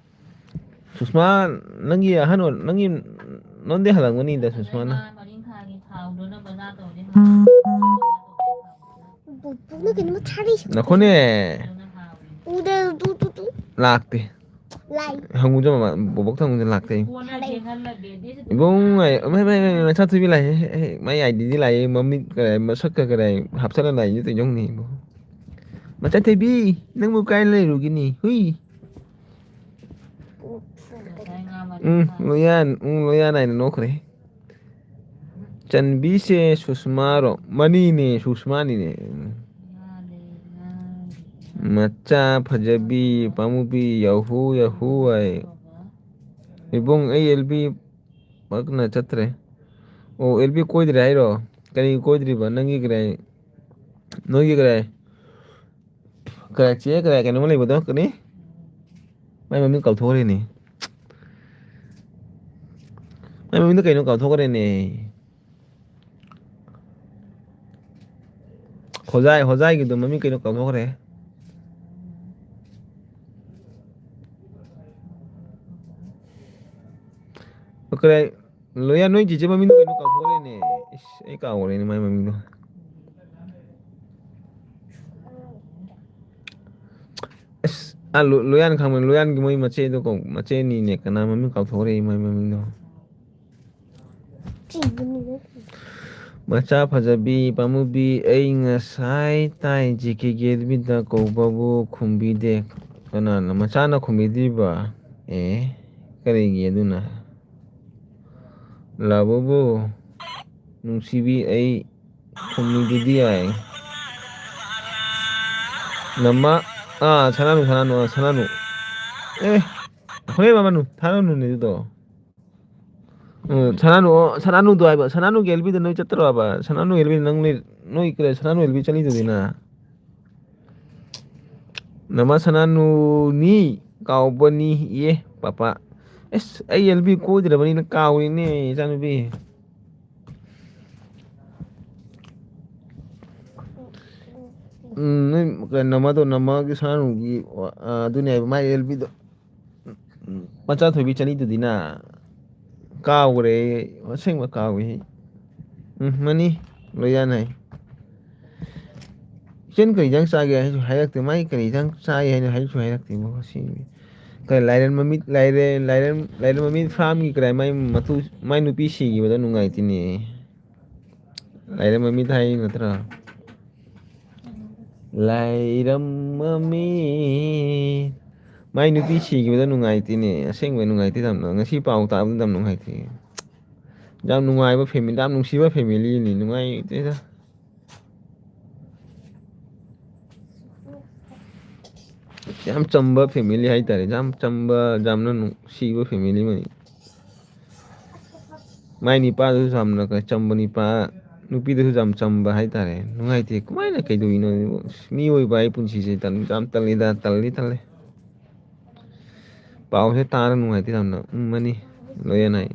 ꯁꯨꯁꯃꯥ, ꯅꯪꯒꯤ ꯑꯍꯟ ꯑꯣꯏ-, ꯅꯪꯒꯤ ꯅꯉꯣꯟꯗꯩ ꯍꯜꯂꯝꯒꯅꯤꯗ, ꯁꯨꯁꯃꯥꯅ꯫ ꯄꯨꯄꯨꯅ ꯀꯩꯅꯣꯝꯃ ꯊꯥꯔꯛꯏꯁꯦ꯫ ꯅꯈꯣꯅꯦ꯫ ꯎꯗꯦ, ꯇꯨ, ꯇꯨ, ꯇꯨ꯫ ꯂꯥꯛꯇꯦ꯫ ꯂꯥꯛꯏ꯫ ꯍꯪꯉꯨ ꯆꯪꯉꯣ, ꯃꯥ ꯕꯣꯕꯣꯛꯇ ꯍꯪꯉꯨ ꯆꯪꯉꯣ, ꯂꯥꯛꯇꯦ꯫ ꯊꯥꯔꯛꯏ꯫ ꯏꯕꯨꯡ ꯉꯥꯏ-, ꯃꯥꯏ, ꯃꯥꯏ, ꯃꯥꯏ, ꯃꯥꯏ, ꯃꯆꯥ ꯊꯣꯏꯕꯤ ꯂꯥꯛꯑꯦ꯫ ꯍꯦ, ꯍꯦ, ꯃꯥꯏ ꯑꯥꯏ ꯗꯤꯗꯤ ꯂꯥꯛꯑꯦ, ꯃꯃꯤꯠ ꯀꯔꯥꯏ, ꯃꯁꯛꯀ ꯀꯔꯥꯏ ꯍꯥꯞꯆꯜꯂ ꯂꯥꯛꯏꯁꯦ ꯀꯩꯅꯣ ꯈꯪꯗꯦ ꯏꯕꯨꯡ꯫ ꯃꯆꯥ ꯊꯣꯏꯕꯤ, ꯅꯪꯕꯨ ꯀꯥꯏ ꯂꯩꯔꯨꯒꯤꯅꯤ? ꯍꯨꯏ꯫ ꯎꯝ, ꯂꯣꯌꯥꯟ, ꯎꯝ, ꯂꯣꯌꯥꯟ ꯍꯥꯏꯅ ꯅꯣꯛꯈ꯭ꯔꯦ꯫ ꯆꯟꯕꯤꯁꯦ ꯁꯨꯁꯃꯥꯔꯣ? ꯃꯅꯤꯅꯦ, ꯁꯨꯁꯃꯥꯅꯤꯅꯦ꯫ ꯃꯆꯥ ꯐꯖꯕꯤ, ꯄꯥꯃꯨꯕꯤ, ꯌꯥꯍꯨ, ꯌꯥꯍꯨ ꯍꯥꯏ꯫ ꯏꯕꯨꯡ, ꯑꯩ ꯑꯦꯜ ꯕꯤ ꯄꯥꯛꯅ ꯆꯠꯇ꯭ꯔꯦ꯫ ꯑꯣ, ꯑꯦꯜ ꯕꯤ ꯀꯣꯏꯗ꯭ꯔꯦ ꯍꯥꯏꯔꯣ? ꯀꯔꯤ ꯀꯣꯏꯗ꯭ꯔꯤꯕ? ꯅꯪꯒꯤ ꯀꯔꯤ? ꯅꯣꯏꯒꯤ ꯀꯔꯤ? ꯀꯔꯤ ꯆꯦ ꯀꯔꯤ ꯀꯩꯅꯣꯝꯃ ꯂꯩꯕꯗꯣ ꯀꯔꯤ? ꯃꯥꯏ ꯃꯃꯤꯡ ꯀꯥꯎꯊꯣꯛꯈ꯭ꯔꯦꯅꯦ꯫ ꯃꯥꯏ ꯃꯃꯤꯡꯗꯣ ꯀꯩꯅꯣ ꯀꯥꯎꯊꯣꯛꯈ꯭ꯔꯦꯅꯦ꯫ ꯍꯣꯖꯥꯏ, ꯍꯣꯖꯥꯏꯒꯤꯗꯣ ꯃꯃꯤꯡ ꯀꯩꯅꯣ ꯀꯥꯎꯊꯣꯛꯈ꯭ꯔꯦ꯫ ꯀꯔꯤ? ꯂꯣꯌꯥ, ꯅꯣꯏ ꯆꯤꯆꯦ ꯃꯃꯤꯡꯗꯣ ꯀꯩꯅꯣ ꯀꯥꯎꯊꯣꯛꯈ꯭ꯔꯦꯅꯦ꯫ ꯏꯁ, ꯑꯩ ꯀꯥꯎꯈ꯭ꯔꯦꯅꯦ ꯃꯥꯏ ꯃꯃꯤꯡꯗꯣ꯫ ꯑꯁ, ꯑꯥ, ꯂꯣ-, ꯂꯣꯌꯥꯟ ꯈꯪꯕꯅꯤ, ꯂꯣꯌꯥꯟꯒꯤ ꯃꯣꯏ ꯃꯆꯦꯗꯣ ꯀꯧ-, ꯃꯆꯦꯅꯤꯅꯦ, ꯀꯅꯥ ꯃꯃꯤꯡ ꯀꯥꯎꯊꯣꯛꯈ꯭ꯔꯦ ꯃꯥꯏ ꯃꯃꯤꯡꯗꯣ꯫ ꯃꯆꯥ ꯐꯖꯕꯤ, ꯄꯥꯃꯨꯕꯤ, ꯑꯩ ꯉꯁꯥꯏ ꯇꯥꯏ ꯖꯤ ꯀꯦ ꯒꯦꯠꯕꯤꯗ ꯀꯧꯕꯕꯨ ꯈꯨꯝꯕꯤꯗꯦ꯫ ꯀꯅꯥꯅ? ꯃꯆꯥꯅ ꯈꯨꯝꯕꯤꯗ꯭ꯔꯤꯕ? ꯑꯦ, ꯀꯔꯤꯒꯤ ꯑꯗꯨꯅ? ꯂꯥꯕꯨꯕꯨ, ꯅꯨꯡꯁꯤꯕꯤ, ꯑꯩ ꯈꯨꯝꯃꯤꯗꯨꯗꯤ ꯌꯥꯏ꯫ ꯅꯃ-, ꯑꯥ, ꯁꯅꯥꯅꯨ, ꯁꯅꯥꯅꯨ, ꯑꯥ, ꯁꯅꯥꯅꯨ꯫ ꯑꯦ, ꯍꯣꯔꯦꯟ ꯃꯃꯅꯨ, ꯁꯅꯥꯅꯨꯅꯦ ꯑꯗꯨꯗꯣ꯫ ꯎꯝ, ꯁꯅꯥꯅꯨ, ꯁꯅꯥꯅꯨꯗꯣ ꯍꯥꯏꯕ, ꯁꯅꯥꯅꯨꯒꯤ ꯑꯦꯜꯕꯤꯗ ꯅꯣꯏ ꯆꯠꯇ꯭ꯔꯣ ꯍꯥꯏꯕ? ꯁꯅꯥꯅꯨ ꯑꯦꯜꯕꯤ ꯅꯪ ꯂꯩ-, ꯅꯣꯏ ꯀꯔꯤ ꯁꯅꯥꯅꯨ ꯑꯦꯜꯕꯤ ꯆꯠꯂꯤꯗꯨꯗꯤ ꯅ? ꯅꯃ ꯁꯅꯥꯅꯨꯅꯤ ꯀꯥꯎꯕꯅꯤ ꯏꯌꯦ, ꯄꯥꯄꯥ꯫ ꯑꯁ, ꯑꯩ ꯑꯦꯜꯕꯤ ꯀꯣꯏꯗ꯭ꯔꯕꯅꯤꯅ ꯀꯥꯎꯔꯤꯅꯦ, ꯏꯆꯥꯅꯨꯄꯤ꯫ ꯎꯝ, ꯅꯣꯏ ꯀꯩꯅꯣ, ꯅꯃꯗꯣ, ꯅꯃꯒꯤ ꯁꯅꯥꯅꯨꯒꯤ, ꯑ, ꯑꯗꯨꯅꯦ ꯍꯥꯏꯕ, ꯃꯥꯏ ꯑꯦꯜꯕꯤꯗꯣ꯫ ꯃꯆꯥ ꯊꯣꯏꯕꯤ ꯆꯅꯤꯗꯨꯗꯤ ꯅ ꯀꯥꯎꯈ꯭ꯔꯦ, ꯑꯁꯦꯡꯕ ꯀꯥꯎꯏ꯫ ꯎꯝ, ꯃꯅꯤ ꯂꯣꯏ ꯌꯥꯅ ꯍꯥꯏ꯫ ꯏꯆꯟ ꯀꯔꯤ ꯏꯟꯖꯥꯡ ꯆꯥꯒꯦ ꯍꯥꯏꯁꯨ ꯍꯥꯏꯔꯛꯇꯦ, ꯃꯥꯏ ꯀꯔꯤ ꯏꯟꯖꯥꯡ ꯆꯥꯏ ꯍꯥꯏꯅ ꯍꯥꯏꯁꯨ ꯍꯥꯏꯔꯛꯇꯦ, ꯃꯈꯣꯏꯁꯤ꯫ ꯀꯔꯤ ꯂꯥꯏꯔꯦꯟ ꯃꯃꯤꯠ, ꯂꯥꯏꯔꯦꯟ, ꯂꯥꯏꯔꯦꯟ, ꯂꯥꯏꯔꯦꯟ ꯃꯃꯤꯠ ꯐꯥꯔꯝꯒꯤ ꯀꯔꯥꯏ ꯃꯥꯏ ꯃꯇꯨ, ꯃꯥꯏ ꯅꯨꯄꯤ ꯁꯤꯈꯤꯕꯗꯣ ꯅꯨꯡꯉꯥꯏꯇꯦꯅꯦ꯫ ꯂꯥꯏꯔꯦꯝꯕ ꯃꯤꯠ ꯍꯥꯏ ꯅꯠꯇ꯭ꯔꯥ? ꯂꯥꯏꯔꯦꯝꯕ ꯃꯤꯠ꯫ ꯃꯥꯏ ꯅꯨꯄꯤ ꯁꯤꯈꯤꯕꯗꯣ ꯅꯨꯡꯉꯥꯏꯇꯦꯅꯦ꯫ ꯑꯁꯦꯡꯕꯩ ꯅꯨꯡꯉꯥꯏꯇꯦ ꯌꯥꯝꯅ꯫ ꯉꯁꯤ ꯄꯥꯎ ꯇꯥꯕꯗ ꯌꯥꯝ ꯅꯨꯡꯉꯥꯏꯇꯦ꯫ ꯌꯥꯝ ꯅꯨꯡꯉꯥꯏꯕ family, ꯌꯥꯝ ꯅꯨꯡꯁꯤꯕ familyꯅꯤ꯫ ꯅꯨꯡꯉꯥꯏꯇꯦꯗ꯫ ꯌꯥꯝ ꯆꯝꯕ family ꯍꯥꯏꯇꯥꯔꯦ꯫ ꯌꯥꯝ ꯆꯝꯕ, ꯌꯥꯝꯅ ꯅꯨꯡꯁꯤꯕ family ꯑꯃꯅꯤ꯫ ꯃꯥꯏ ꯅꯤꯄꯥꯗꯨꯁꯨ ꯌꯥꯝꯅ ꯀꯩ ꯆꯝꯕ ꯅꯤꯄꯥ, ꯅꯨꯄꯤꯗꯁꯨ ꯌꯥꯝ ꯆꯝꯕ ꯍꯥꯏꯇꯥꯔꯦ꯫ ꯅꯨꯡꯉꯥꯏꯇꯦ꯫ ꯀꯃꯥꯏꯅ ꯀꯩꯗꯧꯔꯤꯅꯣ? ꯃꯤꯑꯣꯏꯕ ꯍꯥꯏ ꯄꯨꯟꯁꯤꯁꯦ ꯇꯟ-, ꯌꯥꯝ ꯇꯜꯂꯤꯗ, ꯇꯜꯂꯤ, ꯇꯜꯂꯤ꯫ ꯄꯥꯎꯁꯦ ꯇꯥꯔ ꯅꯨꯡꯉꯥꯏꯇꯦ ꯌꯥꯝꯅ꯫ ꯎꯝ, ꯃꯅꯤ꯫ ꯂꯣꯌꯟ ꯍꯥꯏ꯫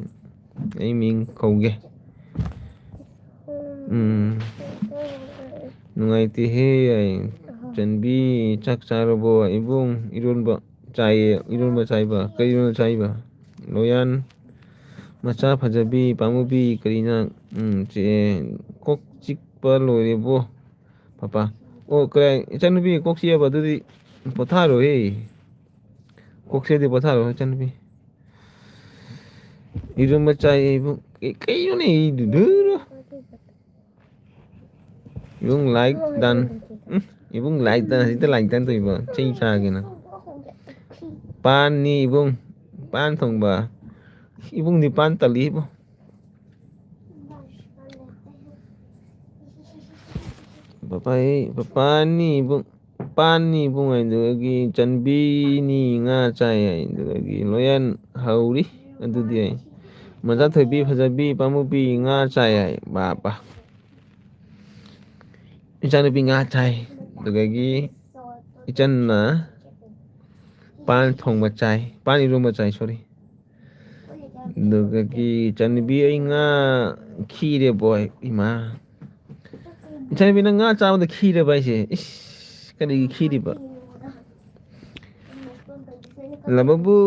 ꯑꯩ ꯃꯤꯡ ꯀꯧꯒꯦ꯫ ꯎꯝ꯫ ꯅꯨꯡꯉꯥꯏꯇꯦꯍꯦ꯫ ꯆꯟꯕꯤ, ꯆꯥꯛ ꯆꯥꯔꯕꯣ? ꯏꯕꯨꯡ, ꯏꯔꯣꯟꯕ ꯆꯥꯏꯌꯦ꯫ ꯏꯔꯣꯟꯕ ꯆꯥꯏꯕ? ꯀꯔꯤ ꯏꯔꯣꯟꯕ ꯆꯥꯏꯕ? ꯂꯣꯌꯟ, ꯃꯆꯥ ꯐꯖꯕꯤ, ꯄꯥꯃꯨꯕꯤ, ꯀꯔꯤꯅ? ꯎꯝ, ꯆꯦ, ꯀꯣꯛ ꯆꯤꯛꯄ ꯂꯣꯏꯔꯦꯕꯣ, ꯄꯄꯥ꯫ ꯑꯣ, ꯀꯔꯥꯏ, ꯏꯆꯟꯅꯨꯄꯤ, ꯀꯣꯛ ꯆꯤꯛꯑꯕ? ꯑꯗꯨꯗꯤ ꯄꯣꯊꯥꯔꯣꯍꯦ꯫ ꯀꯣꯛ ꯆꯤꯛꯑꯗꯤ ꯄꯣꯊꯥꯔꯣ, ꯏꯆꯟꯅꯨꯄꯤ꯫ ꯏꯔꯨꯝꯕ ꯆꯥꯏ, ꯏꯕꯨꯡ꯫ ꯀꯩ-, ꯀꯩꯅꯣꯅꯦ, ꯏꯗꯨꯗꯨꯔꯣ? ꯏꯕꯨꯡ, ꯂꯥꯏꯛ ꯗꯟ꯫ ꯎꯝ, ꯏꯕꯨꯡ, ꯂꯥꯏꯛ ꯗꯟ꯫ ꯍꯧꯖꯤꯛꯇ ꯂꯥꯏꯛ ꯗꯟ ꯇꯧꯏꯕ꯫ ꯆꯩ ꯆꯥꯒꯦ ꯅꯪ꯫ ꯄꯥꯟꯅꯤ, ꯏꯕꯨꯡ꯫ ꯄꯥꯟ ꯊꯣꯡꯕ꯫ ꯏꯕꯨꯡꯗꯤ ꯄꯥꯟ ꯇꯜꯂꯤ, ꯏꯕꯨꯡ꯫ ꯄꯄꯥ, ꯄꯄꯥꯅꯤ ꯏꯕꯨꯡ, ꯄꯥꯟꯅꯤ ꯏꯕꯨꯡ ꯍꯥꯏꯗꯨꯗꯒꯤ ꯆꯟꯕꯤꯅꯤ ꯉꯥ ꯆꯥꯏ ꯍꯥꯏꯗꯨꯗꯒꯤ ꯂꯣꯌꯟ ꯍꯧꯔꯤ꯫ ꯑꯗꯨꯗꯤ ꯑꯩ ꯃꯆꯥ ꯊꯣꯏꯕꯤ, ꯐꯖꯕꯤ, ꯄꯥꯃꯨꯕꯤ ꯉꯥ ꯆꯥꯏ ꯍꯥꯏ꯫ ꯕꯥ, ꯕꯥ꯫ ꯏꯆꯥꯅꯨꯄꯤ ꯉꯥ ꯆꯥꯏ꯫ ꯑꯗꯨꯗꯒꯤ ꯏꯆꯟꯅ ꯄꯥꯟ ꯊꯣꯡꯕ ꯆꯥꯏ, ꯄꯥꯟ ꯏꯔꯣꯝꯕ ꯆꯥꯏ, ꯁꯣꯔꯤ꯫ ꯑꯗꯨꯗꯒꯤ ꯏꯆꯟꯅꯨꯄꯤ, ꯑꯩ ꯉꯥ ꯈꯤꯔꯦ ꯕꯣꯏ꯫ ꯏꯃꯥ꯫ ꯏꯆꯟꯅꯨꯄꯤ, ꯅꯪ ꯉꯥ ꯆꯥꯕꯗ ꯈꯤꯔꯕ ꯍꯥꯏꯁꯦ? ꯏꯁ, ꯀꯔꯤꯒꯤ ꯈꯤꯔꯤꯕ? ꯂꯕꯕꯨ,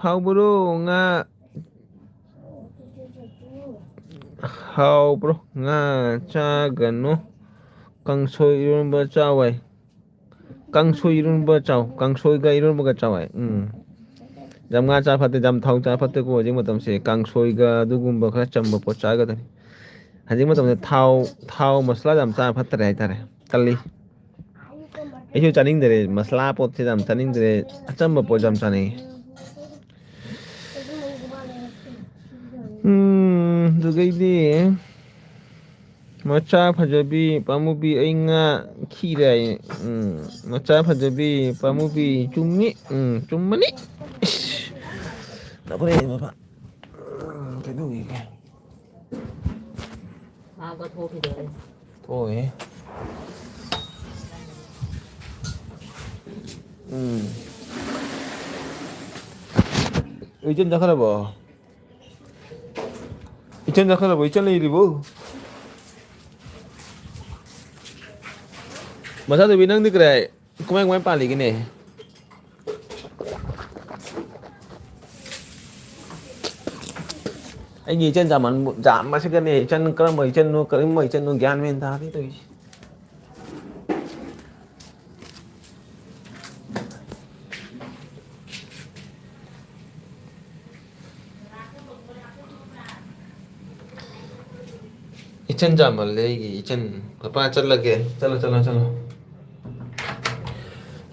ꯍꯥꯎꯕ꯭ꯔꯣ ꯉꯥ? ꯍꯥꯎꯕ꯭ꯔꯣ? ꯉꯥ ꯆꯥꯒꯅꯨ꯫ ꯀꯥꯡꯁꯣꯏ ꯏꯔꯣꯟꯕ ꯆꯥꯎ ꯍꯥꯏ꯫ ꯀꯥꯡꯁꯣꯏ ꯏꯔꯣꯟꯕ ꯆꯥꯎ꯫ ꯀꯥꯡꯁꯣꯏꯒ ꯏꯔꯣꯟꯕꯒ ꯆꯥꯎ ꯍꯥꯏ꯫ ꯎꯝ꯫ ꯌꯥꯝ ꯉꯥ ꯆꯥ ꯐꯠꯇꯦ, ꯌꯥꯝ ꯊꯥꯎ ꯆꯥ ꯐꯠꯇꯦꯀꯣ꯫ ꯍꯧꯖꯤꯛ ꯃꯇꯝꯁꯦ ꯀꯥꯡꯁꯣꯏꯒ ꯑꯗꯨꯒꯨꯝꯕ ꯈꯔ ꯆꯝꯕ ꯄꯣꯠ ꯆꯥꯒꯗꯕꯅꯤ꯫ ꯍꯧꯖꯤꯛ ꯃꯇꯝꯗ ꯊꯥꯎ, ꯊꯥꯎ ꯃꯁꯂꯥ ꯌꯥꯝ ꯆꯥ ꯐꯠꯇ꯭ꯔꯦ ꯍꯥꯏꯇꯥꯔꯦ꯫ ꯀꯜꯂꯤ꯫ ꯑꯩꯁꯨ ꯆꯥꯅꯤꯡꯗ꯭ꯔꯦ, ꯃꯁꯂꯥ ꯄꯣꯠꯁꯦ ꯌꯥꯝ ꯆꯥꯅꯤꯡꯗ꯭ꯔꯦ, ꯑꯆꯝꯕ ꯄꯣꯠ ꯌꯥꯝ ꯆꯥꯅꯤꯡꯉꯤ꯫ ꯎꯝ, ꯑꯗꯨꯗꯩꯗꯤ ꯃꯆꯥ ꯐꯖꯕꯤ ꯄꯥꯃꯨꯕꯤ ꯑꯩ ꯉꯥ ꯈꯤꯔꯦ ꯍꯥꯏꯌꯦ꯫ ꯎꯝ, ꯃꯆꯥ ꯐꯖꯕꯤ ꯄꯥꯃꯨꯕꯤ ꯆꯨꯝꯃꯤ꯫ ꯎꯝ, ꯆꯨꯝꯃꯅꯤ꯫ ꯏꯁ, ꯅꯈꯣꯏ ꯃꯐꯝ ꯀꯩꯅꯣꯒꯤ ꯊꯥꯕ ꯊꯣꯛꯈꯤꯗꯣꯔꯦ꯫ ꯊꯣꯛꯑꯦ꯫ ꯎꯝ꯫ ꯏꯆꯟ ꯆꯠꯈ꯭ꯔꯕꯣ? ꯏꯆꯟ ꯆꯠꯈ꯭ꯔꯕꯣ? ꯏꯆꯟ ꯂꯩꯔꯤꯕꯣ? ꯃꯆꯥꯅꯨꯄꯤ, ꯅꯪꯗꯤ ꯀꯗꯥꯏ? ꯀꯃꯥꯏ, ꯀꯃꯥꯏ ꯄꯥꯜꯂꯤꯒꯦꯅꯦ? ꯑꯩꯒꯤ ꯏꯆꯟ ꯆꯥꯃꯟ-, ꯆꯥꯝꯕꯁꯤꯒꯅꯦ, ꯏꯆꯟ ꯀꯔꯝꯕ ꯏꯆꯟꯅꯣ, ꯀꯔꯝꯕ ꯏꯆꯟꯅꯣ ꯒ꯭ꯌꯥꯟ ꯃꯦꯟ ꯇꯥꯗꯦ ꯇꯧꯔꯤꯁꯦ꯫ ꯏꯆꯟ ꯆꯥꯃꯜꯂꯦ ꯑꯩꯒꯤ ꯏꯆꯟ꯫ ꯄꯄꯥ ꯆꯠꯂꯒꯦ꯫ ꯆꯠꯂꯣ, ꯆꯠꯂꯣ, ꯆꯠꯂꯣ꯫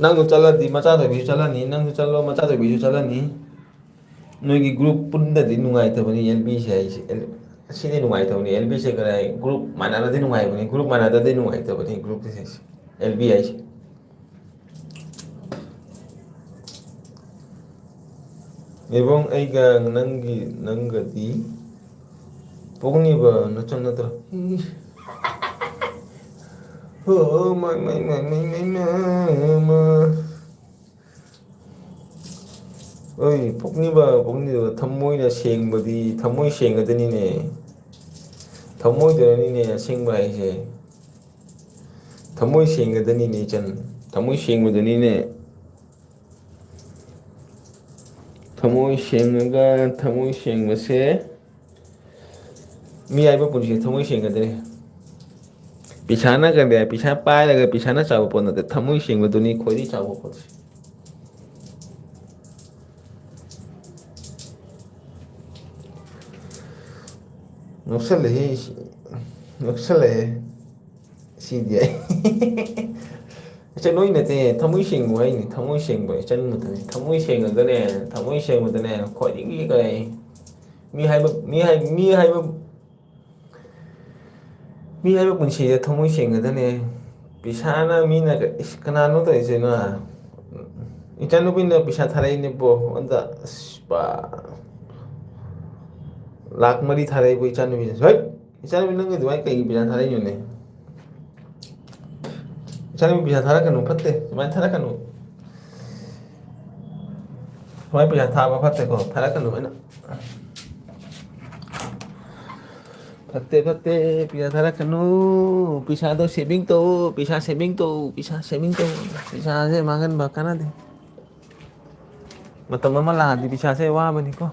ꯅꯪꯁꯨ ꯆꯠꯂꯗꯤ ꯃꯆꯥꯊꯣꯏꯕꯤꯁꯨ ꯆꯠꯂꯅꯤ, ꯅꯪꯁꯨ ꯆꯠꯂꯣ, ꯃꯆꯥꯊꯣꯏꯕꯤꯁꯨ ꯆꯠꯂꯅꯤ꯫ ꯅꯣꯏꯒꯤ group ꯄꯨꯟꯗꯗꯤ ꯅꯨꯡꯉꯥꯏꯇꯕꯅꯤ ꯑꯦꯜ ꯕꯤꯁꯦ ꯍꯥꯏꯁꯦ꯫ ꯑꯦꯜ-, ꯁꯤꯗꯤ ꯅꯨꯡꯉꯥꯏꯇꯕꯅꯤ꯫ ꯑꯦꯜ ꯕꯤꯁꯦ ꯀꯗꯥꯏ group ꯃꯥꯟꯅꯔꯗꯤ ꯅꯨꯡꯉꯥꯏꯕꯅꯤ, group ꯃꯥꯟꯅꯗꯗꯤ ꯅꯨꯡꯉꯥꯏꯇꯕꯅꯤ group ꯁꯦ꯫ ꯑꯦꯜ ꯕꯤ ꯍꯥꯏꯁꯦ꯫ ꯏꯕꯨꯡ, ꯑꯩꯒ ꯅꯪꯒꯤ, ꯅꯪꯒꯗꯤ ꯄꯣꯛꯅꯤꯕ ꯅꯆꯟ ꯅꯠꯇ꯭ꯔꯣ? ꯏ꯫ ꯍꯣ, ꯃꯥꯏ, ꯃꯥꯏ, ꯃꯥꯏ, ꯃꯥꯏ, ꯃꯥꯏ, ꯃꯥꯏ, ꯃꯥꯏ꯫ ꯑꯣꯏ, ꯄꯣꯛꯅꯤꯕ, ꯄꯣꯛꯅꯤꯕ, ꯊꯃꯣꯏꯅ ꯁꯦꯡꯕꯗꯤ, ꯊꯃꯣꯏ ꯁꯦꯡꯒꯗꯅꯤꯅꯦ꯫ ꯊꯃꯣꯏꯗꯨꯅꯅꯤꯅꯦ ꯑꯁꯦꯡꯕ ꯍꯥꯏꯁꯦ꯫ ꯊꯃꯣꯏ ꯁꯦꯡꯒꯗꯅꯤꯅꯦ ꯏꯆꯟ꯫ ꯊꯃꯣꯏ ꯁꯦꯡꯕꯗꯨꯅꯤꯅꯦ꯫ ꯊꯃꯣꯏ ꯁꯦꯡꯉꯒ, ꯊꯃꯣꯏ ꯁꯦꯡꯕꯁꯦ ꯃꯤ ꯍꯥꯏꯕ ꯄꯨꯟꯁꯤꯁꯦ ꯊꯃꯣꯏ ꯁꯦꯡꯒꯗ꯭ꯔꯦ? ꯄꯩꯁꯥꯅ ꯀꯩꯗꯧ ꯌꯥꯏ? ꯄꯩꯁꯥ ꯄꯥꯏꯔꯒ ꯄꯩꯁꯥꯅ ꯆꯥꯎꯕ ꯄꯣꯠ ꯅꯠꯇꯦ꯫ ꯊꯃꯣꯏ ꯁꯦꯡꯕꯗꯨꯅꯤ ꯈ꯭ꯋꯥꯏꯗꯒꯤ ꯆꯥꯎꯕ ꯄꯣꯠꯁꯦ꯫ ꯅꯣꯛꯁꯜꯂꯛꯑꯦ ꯁꯤ-, ꯅꯣꯛꯁꯜꯂꯛꯑꯦ꯫ ꯁꯤꯗꯤ ꯑꯩ ꯏꯆꯟ ꯅꯣꯏ ꯅꯠꯇꯦ, ꯊꯃꯣꯏ ꯁꯦꯡꯕ ꯍꯥꯏꯅꯤ, ꯊꯃꯣꯏ ꯁꯦꯡꯕ ꯏꯆꯟ ꯃꯇꯅꯤ꯫ ꯊꯃꯣꯏ ꯁꯦꯡꯉꯒꯅꯦ, ꯊꯃꯣꯏ ꯁꯦꯡꯕꯗꯅꯦ ꯈ꯭ꯋꯥꯏꯗꯒꯤ ꯀꯩ, ꯃꯤ ꯍꯥꯏꯕ, ꯃꯤ ꯍꯥꯏ-, ꯃꯤ ꯍꯥꯏꯕ, ꯃꯤ ꯍꯥꯏꯕ ꯄꯨꯟꯁꯤꯗ ꯊꯃꯣꯏ ꯁꯦꯡꯒꯗꯅꯦ꯫ ꯄꯩꯁꯥꯅ ꯃꯤꯅ ꯀ-, ꯏꯁ, ꯀꯅꯥꯅꯣ ꯇꯧꯔꯤꯁꯤꯅ? ꯏꯆꯥꯅꯨꯄꯤꯅ ꯄꯩꯁꯥ ꯊꯥꯔꯛꯏꯅꯦꯕꯣ, ꯑꯟꯇ, ꯑꯁ, ꯄꯥ-, ꯂꯥꯛ ꯃꯔꯤ ꯊꯥꯔꯛꯏꯕꯣ ꯏꯆꯥꯅꯨꯄꯤꯅ꯫ ꯍꯩꯠ! ꯏꯆꯥꯅꯨꯄꯤ, ꯅꯪꯒꯤ ꯑꯗꯨꯃꯥꯏꯅ ꯀꯩꯒꯤ ꯄꯩꯁꯥ ꯊꯥꯔꯛꯏꯅꯣꯅꯦ? ꯏꯆꯥꯅꯨꯄꯤ, ꯄꯩꯁꯥ ꯊꯥꯔꯛꯀꯅꯨ, ꯐꯠꯇꯦ, ꯑꯗꯨꯃꯥꯏꯅ ꯊꯥꯔꯛꯀꯅꯨ꯫ ꯁꯨꯃꯥꯏꯅ ꯄꯩꯁꯥ ꯊꯥꯕ ꯐꯠꯇꯦꯀꯣ, ꯊꯥꯔꯛꯀꯅꯨ ꯑꯩꯅ꯫ ꯐꯠꯇꯦ, ꯐꯠꯇꯦ, ꯄꯩꯁꯥ ꯊꯥꯔꯛꯀꯅꯨ꯫ ꯄꯩꯁꯥꯗꯣ saving ꯇꯧ, ꯄꯩꯁꯥ saving ꯇꯧ, ꯄꯩꯁꯥ saving ꯇꯧ꯫ ꯄꯩꯁꯥꯁꯦ ꯃꯥꯡꯍꯟꯕ ꯀꯥꯟꯅꯗꯦ꯫ ꯃꯇꯝ ꯑꯃ ꯂꯥꯛꯑꯗꯤ ꯄꯩꯁꯥꯁꯦ ꯋꯥꯕꯅꯤꯀꯣ꯫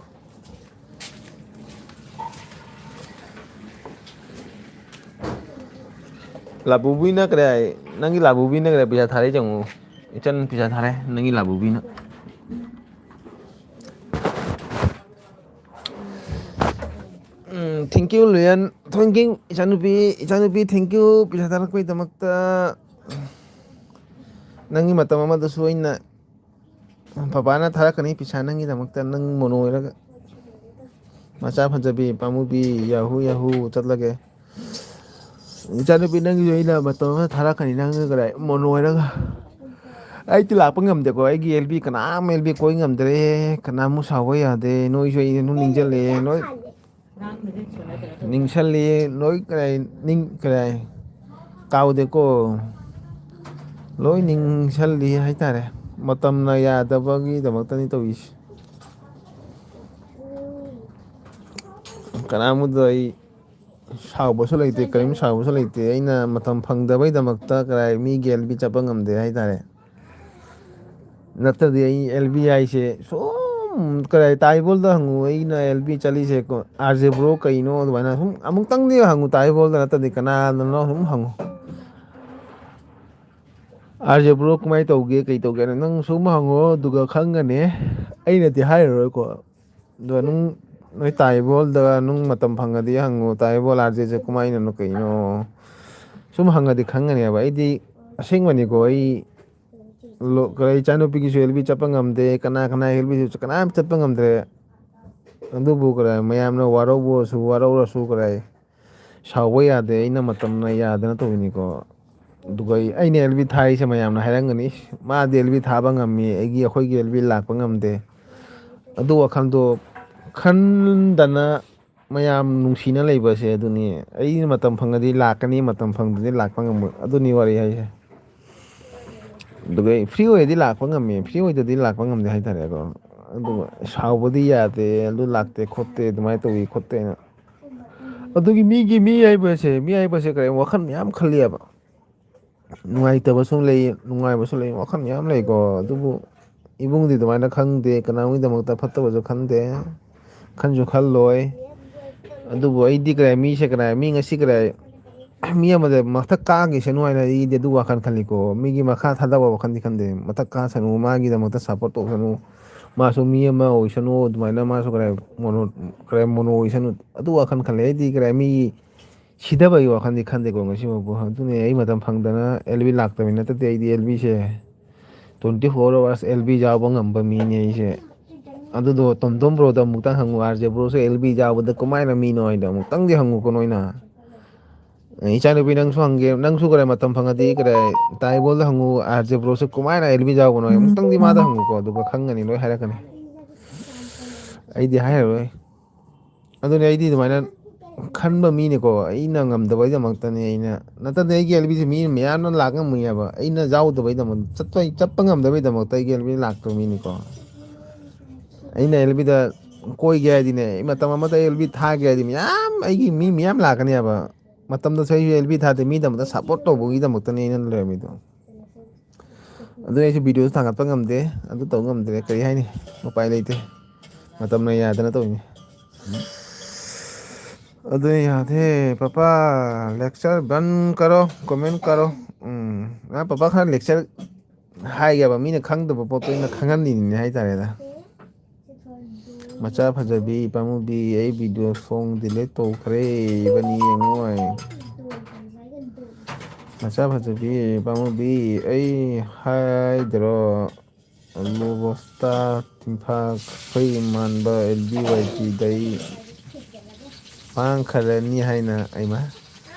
ꯂꯥꯕꯨꯕꯤꯅ ꯀꯔꯤ ꯍꯥꯏ? ꯅꯪꯒꯤ ꯂꯥꯕꯨꯕꯤꯅ ꯀꯔꯤ ꯄꯩꯁꯥ ꯊꯥꯔꯛꯏ ꯌꯦꯡꯉꯨ꯫ ꯏꯆꯟ ꯄꯩꯁꯥ ꯊꯥꯔꯦ, ꯅꯪꯒꯤ ꯂꯥꯕꯨꯕꯤꯅ꯫ ꯎꯝ, thank you, ꯂꯨꯌꯟ꯫ Thank you, ꯏꯆꯥꯅꯨꯄꯤ, ꯏꯆꯥꯅꯨꯄꯤ, thank you, ꯄꯩꯁꯥ ꯊꯥꯔꯛꯄꯒꯤꯗꯃꯛꯇ꯫ ꯅꯪꯒꯤ ꯃꯇꯝ ꯑꯃꯗꯁꯨ ꯑꯩꯅ, ꯄꯄꯥꯅ ꯊꯥꯔꯛꯀꯅꯤ ꯄꯩꯁꯥ ꯅꯪꯒꯤꯗꯃꯛꯇ, ꯅꯪ ꯃꯣꯅꯣ ꯑꯣꯏꯔꯒ꯫ ꯃꯆꯥ ꯐꯖꯕꯤ, ꯄꯥꯃꯨꯕꯤ, ꯌꯥꯍꯨ ꯌꯥꯍꯨ ꯆꯠꯂꯒꯦ꯫ ꯏꯆꯥꯅꯨꯄꯤ, ꯅꯪꯒꯤꯁꯨ ꯑꯩꯅ ꯃꯇꯝ ꯑꯃ ꯊꯥꯔꯛꯀꯅꯤ, ꯅꯪ ꯀꯗꯥꯏ ꯃꯣꯅꯣ ꯑꯣꯏꯔꯒ꯫ ꯑꯩꯗꯤ ꯂꯥꯛꯄ ꯉꯝꯗꯦꯀꯣ, ꯑꯩꯒꯤ ꯑꯦꯜ ꯕꯤ ꯀꯅꯥꯝ ꯑꯦꯜ ꯕꯤ ꯀꯣꯏ ꯉꯝꯗ꯭ꯔꯦ, ꯀꯅꯥꯃꯨꯛ ꯁꯥꯎꯕ ꯌꯥꯗꯦ, ꯅꯣꯏꯁꯨ ꯑꯩ ꯑꯗꯨꯝ ꯅꯤꯡꯁꯤꯡꯂꯛꯑꯦ, ꯂꯣꯏ ꯅꯤꯡꯁꯜꯂꯤ, ꯂꯣꯏ ꯀꯗꯥꯏ ꯅꯤꯡ-, ꯀꯗꯥꯏ ꯀꯥꯎꯗꯦꯀꯣ, ꯂꯣꯏ ꯅꯤꯡꯁꯜꯂꯤ ꯍꯥꯏꯇꯥꯔꯦ꯫ ꯃꯇꯝꯅ ꯌꯥꯗꯕꯒꯤꯗꯃꯛꯇꯅꯤ ꯇꯧꯔꯤꯁꯦ꯫ ꯀꯅꯥꯃꯨꯗꯣ ꯑꯩ ꯁꯥꯎꯕꯁꯨ ꯂꯩꯇꯦ, ꯀꯔꯤꯝ ꯁꯥꯎꯕꯁꯨ ꯂꯩꯇꯦ꯫ ꯑꯩꯅ ꯃꯇꯝ ꯐꯪꯗꯕꯩꯗꯃꯛꯇ ꯀꯗꯥꯏ ꯃꯤꯒꯤ ꯑꯦꯜ ꯕꯤ ꯆꯠꯄ ꯉꯝꯗꯦ ꯍꯥꯏꯇꯥꯔꯦ꯫ ꯅꯠꯇ꯭ꯔꯗꯤ ꯑꯩ ꯑꯦꯜ ꯕꯤ ꯍꯥꯏꯁꯦ ꯁꯨꯝ ꯀꯔꯤ ꯇꯥꯏꯕꯣꯜꯗ ꯍꯪꯉꯨ, ꯑꯩꯅ ꯑꯦꯜ ꯕꯤ ꯆꯠꯂꯤꯁꯦ ꯀꯣ-, ꯑꯥꯔ ꯖꯦ ꯕ꯭ꯔꯣ ꯀꯩꯅꯣ ꯑꯗꯨꯃꯥꯏꯅ ꯁꯨꯝ ꯑꯃꯨꯛꯇꯪꯗꯤ ꯍꯪꯉꯨ, ꯇꯥꯏꯕꯣꯜꯗ ꯅꯠꯇ꯭ꯔꯗꯤ ꯀꯅꯥꯗꯅꯣ ꯁꯨꯝ ꯍꯪꯉꯨ꯫ ꯑꯥꯔ ꯖꯦ ꯕ꯭ꯔꯣ ꯀꯃꯥꯏꯅ ꯇꯧꯒꯦ, ꯀꯩ ꯇꯧꯒꯦꯅ ꯅꯪ ꯁꯨꯝ ꯍꯪꯉꯣ, ꯑꯗꯨꯒ ꯈꯪꯒꯅꯤ꯫ ꯑꯩꯅꯗꯤ ꯍꯥꯏꯔꯔꯣꯏꯀꯣ꯫ ꯑꯗꯣ ꯅꯨꯡ-, ꯅꯣꯏ ꯇꯥꯏꯕꯣꯜꯗ ꯅꯨꯡ ꯃꯇꯝ ꯐꯪꯉꯗꯤ ꯍꯪꯉꯨ꯫ ꯇꯥꯏꯕꯣꯜ ꯑꯥꯔ ꯖꯦꯁꯦ ꯀꯃꯥꯏꯅꯅꯣ ꯀꯩꯅꯣ? ꯁꯨꯝ ꯍꯪꯉꯗꯤ ꯈꯪꯒꯅꯦꯕ꯫ ꯑꯩꯗꯤ ꯑꯁꯦꯡꯕꯅꯤꯀꯣ꯫ ꯑꯩ ꯂꯣ-, ꯀꯩ, ꯏꯆꯥꯅꯨꯄꯤꯒꯤꯁꯨ ꯑꯦꯜ ꯕꯤ ꯆꯠꯄ ꯉꯝꯗꯦ꯫ ꯀꯅꯥ ꯀꯅꯥ ꯑꯦꯜ ꯕꯤꯁꯨ ꯀꯅꯥꯝ ꯆꯠꯄ ꯉꯝꯗ꯭ꯔꯦ꯫ ꯑꯗꯨꯕꯨ ꯀꯔꯥꯏ ꯃꯌꯥꯝꯅ ꯋꯥꯔꯧꯕꯁꯨ ꯋꯥꯔꯧꯔꯁꯨ ꯀꯔꯥꯏ ꯁꯥꯎꯕ ꯌꯥꯗꯦ꯫ ꯑꯩꯅ ꯃꯇꯝꯅ ꯌꯥꯗꯅ ꯇꯧꯔꯤꯅꯤꯀꯣ꯫ ꯑꯗꯨꯒ ꯑꯩ, ꯑꯩꯅ ꯑꯦꯜ ꯕꯤ ꯊꯥꯏꯁꯦ ꯃꯌꯥꯝꯅ ꯍꯥꯏꯔꯝꯒꯅꯤ, "ꯃꯥꯗꯤ ꯑꯦꯜ ꯕꯤ ꯊꯥꯕ ꯉꯝꯃꯤ, ꯑꯩꯒꯤ, ꯑꯩꯈꯣꯏꯒꯤ ꯑꯦꯜ ꯕꯤ ꯂꯥꯛꯄ ꯉꯝꯗꯦ"꯫ ꯑꯗꯨ ꯋꯥꯈꯜꯗꯣ ꯈꯟꯗꯅ ꯃꯌꯥꯝ ꯅꯨꯡꯁꯤꯅ ꯂꯩꯕꯁꯦ ꯑꯗꯨꯅꯤ꯫ ꯑꯩꯅ ꯃꯇꯝ ꯐꯪꯉꯗꯤ ꯂꯥꯛꯀꯅꯤ, ꯃꯇꯝ ꯐꯪꯗ꯭ꯔꯗꯤ ꯂꯥꯛꯄ ꯉꯝꯃꯣꯏ, ꯑꯗꯨꯅꯤ ꯋꯥꯔꯤ ꯍꯥꯏꯁꯦ꯫ ꯑꯗꯨꯒ ꯐ꯭ꯔꯤ ꯑꯣꯏꯔꯗꯤ ꯂꯥꯛꯄ ꯉꯝꯃꯦ, ꯐ꯭ꯔꯤ ꯑꯣꯏꯗꯗꯤ ꯂꯥꯛꯄ ꯉꯝꯗꯦ ꯍꯥꯏꯇꯥꯔꯦꯀꯣ꯫ ꯑꯗꯨꯒ ꯁꯥꯎꯕꯗꯤ ꯌꯥꯗꯦ, ꯑꯗꯨ ꯂꯥꯛꯇꯦ ꯈꯣꯠꯇꯦ ꯑꯗꯨꯃꯥꯏꯅ ꯇꯧꯏ ꯈꯣꯠꯇꯦꯅ꯫ ꯑꯗꯨꯒꯤ ꯃꯤꯒꯤ ꯃꯤ ꯍꯥꯏꯕꯁꯦ, ꯃꯤ ꯍꯥꯏꯕꯁꯦ ꯀꯔꯤ ꯋꯥꯈꯜ ꯃꯌꯥꯝ ꯈꯜꯂꯤꯑꯕ꯫ ꯅꯨꯡꯉꯥꯏꯇꯕꯁꯨ ꯂꯩ, ꯅꯨꯡꯉꯥꯏꯕꯁꯨ ꯂꯩ, ꯋꯥꯈꯜ ꯃꯌꯥꯝ ꯂꯩꯀꯣ꯫ ꯑꯗꯨꯕꯨ ꯏꯕꯨꯡꯗꯤ ꯑꯗꯨꯃꯥꯏꯅ ꯈꯟꯗꯦ, ꯀꯅꯥꯒꯤꯗꯃꯛꯇ ꯐꯠꯇꯕꯁꯨ ꯈꯟꯗꯦ, ꯈꯟꯁꯨ ꯈꯜꯂꯣꯏ꯫ ꯑꯗꯨꯕꯨ ꯑꯩꯗꯤ ꯀꯔꯤ, ꯃꯤꯁꯦ ꯀꯔꯤ, ꯃꯤ ꯉꯁꯤ ꯀꯔꯤ, ꯃꯤ ꯑꯃꯗ ꯃꯊꯛ ꯀꯥꯈꯤꯁꯅꯨ ꯍꯥꯏꯅ ꯑꯩꯗꯤ ꯑꯗꯨ ꯋꯥꯈꯜ ꯈꯜꯂꯤꯀꯣ꯫ ꯃꯤꯒꯤ ꯃꯈꯥ ꯊꯥꯗꯕ ꯋꯥꯈꯜꯗꯤ ꯈꯟꯗꯦ꯫ ꯃꯊꯛ ꯀꯥꯁꯅꯨ, ꯃꯥꯒꯤꯗꯃꯛꯇ ꯁꯞꯄꯣꯔꯠ ꯇꯧꯁꯅꯨ, ꯃꯥꯁꯨ ꯃꯤ ꯑꯃ ꯑꯣꯏꯁꯅꯨ, ꯑꯗꯨꯃꯥꯏꯅ ꯃꯥꯁꯨ ꯀꯔꯤ, ꯃꯣꯅꯣ, ꯀꯔꯤ, ꯃꯣꯅꯣ ꯑꯣꯏꯁꯅꯨ, ꯑꯗꯨ ꯋꯥꯈꯜ ꯈꯜꯂꯦ꯫ ꯑꯩꯗꯤ ꯀꯔꯤ, ꯃꯤ ꯁꯤꯗꯕꯒꯤ ꯋꯥꯈꯜꯗꯤ ꯈꯟꯗꯦꯀꯣ ꯉꯁꯤꯐꯥꯎꯕ꯫ ꯑꯗꯨꯅꯦ ꯑꯩ ꯃꯇꯝ ꯐꯪꯗꯅ ꯑꯦꯜ ꯕꯤ ꯂꯥꯛꯇꯕꯅꯤ, ꯅꯠꯇꯗꯤ ꯑꯩꯗꯤ ꯑꯦꯜ ꯕꯤꯁꯦ twenty four hours L B ꯌꯥꯎꯕ ꯉꯝꯕ ꯃꯤꯅꯦ ꯑꯩꯁꯦ꯫ ꯑꯗꯨꯗꯣ ꯇꯣꯝ ꯇꯣꯝ ꯕ꯭ꯔꯣꯗ ꯑꯃꯨꯛꯇꯪ ꯍꯪꯉꯨ, ꯑꯥꯔ ꯖꯦ ꯕ꯭ꯔꯣꯁꯦ ꯑꯦꯜ ꯕꯤ ꯌꯥꯎꯕꯗ ꯀꯃꯥꯏꯅ ꯃꯤꯅꯣ ꯍꯥꯏꯗꯣ ꯑꯃꯨꯛꯇꯪꯗꯤ ꯍꯪꯉꯨꯀꯣ ꯅꯣꯏꯅ꯫ ꯏꯆꯥꯅꯨꯄꯤ, ꯅꯪꯁꯨ ꯍꯪꯒꯦ, ꯅꯪꯁꯨ ꯀꯔꯤ ꯃꯇꯝ ꯐꯪꯉꯗꯤ ꯀꯔꯤ ꯇꯥꯏꯕꯣꯜꯗ ꯍꯪꯉꯨ, ꯑꯥꯔ ꯖꯦ ꯕ꯭ꯔꯣꯁꯦ ꯀꯃꯥꯏꯅ ꯑꯦꯜ ꯕꯤ ꯌꯥꯎꯕꯅꯣ ꯑꯃꯨꯛꯇꯪꯗꯤ ꯃꯥꯗ ꯍꯪꯉꯨꯀꯣ, ꯑꯗꯨꯒ ꯈꯪꯒꯅꯤ, ꯂꯣꯏ ꯍꯥꯏꯔꯛꯀꯅꯤ꯫ ꯑꯩꯗꯤ ꯍꯥꯏꯔꯔꯣꯏ꯫ ꯑꯗꯨꯅꯦ ꯑꯩꯗꯤ ꯑꯗꯨꯃꯥꯏꯅ ꯈꯟꯕ ꯃꯤꯅꯦꯀꯣ꯫ ꯑꯩꯅ ꯉꯝꯗꯕꯩꯗꯃꯛꯇꯅꯦ꯫ ꯑꯩꯅ, ꯅꯠꯇꯗꯤ ꯑꯩꯒꯤ ꯑꯦꯜ ꯕꯤꯁꯦ ꯃꯤ ꯃꯌꯥꯝꯅ ꯂꯥꯛ ꯉꯝꯃꯣꯏ ꯍꯥꯏꯕ꯫ ꯑꯩꯅ ꯌꯥꯎꯗꯕꯩꯗꯃꯛ, ꯆꯠꯄ, ꯆꯠꯄ ꯉꯝꯗꯕꯩꯗꯃꯛꯇ ꯑꯩꯒꯤ ꯑꯦꯜ ꯕꯤ ꯂꯥꯛꯇꯕ ꯃꯤꯅꯤꯀꯣ꯫ ꯑꯩꯅ ꯑꯦꯜ ꯕꯤꯗ ꯀꯣꯏꯒꯦ ꯍꯥꯏꯗꯤꯅꯦ, ꯑꯩ ꯃꯇꯝ ꯑꯃꯗ ꯑꯩ ꯑꯦꯜ ꯕꯤ ꯊꯥꯒꯦ ꯍꯥꯏꯗꯤ ꯃꯌꯥꯝ, ꯑꯩꯒꯤ ꯃꯤ ꯃꯌꯥꯝ ꯂꯥꯛꯀꯅꯦꯕ꯫ ꯃꯇꯝꯗꯁꯨ ꯑꯩꯁꯨ ꯑꯦꯜ ꯕꯤ ꯊꯥꯗꯦ, ꯃꯤꯗꯃꯛꯇ ꯁꯞꯄꯣꯔꯠ ꯇꯧꯕꯒꯤꯗꯃꯛꯇꯅꯦ ꯑꯩꯅ ꯂꯩꯔꯝꯃꯤꯗꯣ꯫ ꯑꯗꯨ ꯑꯩꯁꯨ ꯚꯤꯗꯤꯑꯣꯁꯨ ꯊꯥꯡꯒꯠꯄ ꯉꯝꯗꯦ, ꯑꯗꯨ ꯇꯧ ꯉꯝꯗ꯭ꯔꯦ, ꯀꯔꯤ ꯍꯥꯏꯅꯤ, ꯎꯄꯥꯏ ꯂꯩꯇꯦ, ꯃꯇꯝꯅ ꯌꯥꯗꯅ ꯇꯧꯔꯤꯅꯤ꯫ ꯑꯗꯨ ꯌꯥꯗꯦ꯫ ꯄꯄꯥ, lecture ban ꯀꯔꯣ, comment ꯀꯔꯣ꯫ ꯎꯝ, ꯅꯪ ꯄꯄꯥ ꯈꯔ lecture ꯍꯥꯏꯒꯦꯕ, ꯃꯤꯅ ꯈꯪꯗꯕ ꯄꯣꯠꯇꯣ ꯑꯩꯅ ꯈꯪꯍꯟꯅꯤꯡꯉꯤꯅꯦ ꯍꯥꯏꯇꯥꯔꯦꯗ꯫ ꯃꯆꯥ ꯐꯖꯕꯤ, ꯄꯥꯃꯨꯕꯤ, ꯑꯩ ꯚꯤꯗꯤꯑꯣ ꯁꯣꯡ delete ꯇꯧꯈ꯭ꯔꯦ, ꯏꯕꯅꯤ ꯌꯦꯡꯉꯣꯏ꯫ ꯃꯆꯥ ꯐꯖꯕꯤ, ꯄꯥꯃꯨꯕꯤ, ꯑꯩ ꯍꯥꯏꯗ꯭ꯔꯣ? ꯂꯣꯕꯣꯁꯇꯥ, ꯇꯤꯝꯐꯥ, ꯑꯩꯈꯣꯏ ꯏꯃꯥꯟꯕ ꯑꯦꯜ ꯕꯤ ꯋꯥꯏ ꯇꯤꯗ ꯑꯩ ꯄꯥꯡꯈ꯭ꯔꯅꯤ ꯍꯥꯏꯅ ꯑꯩꯃ꯫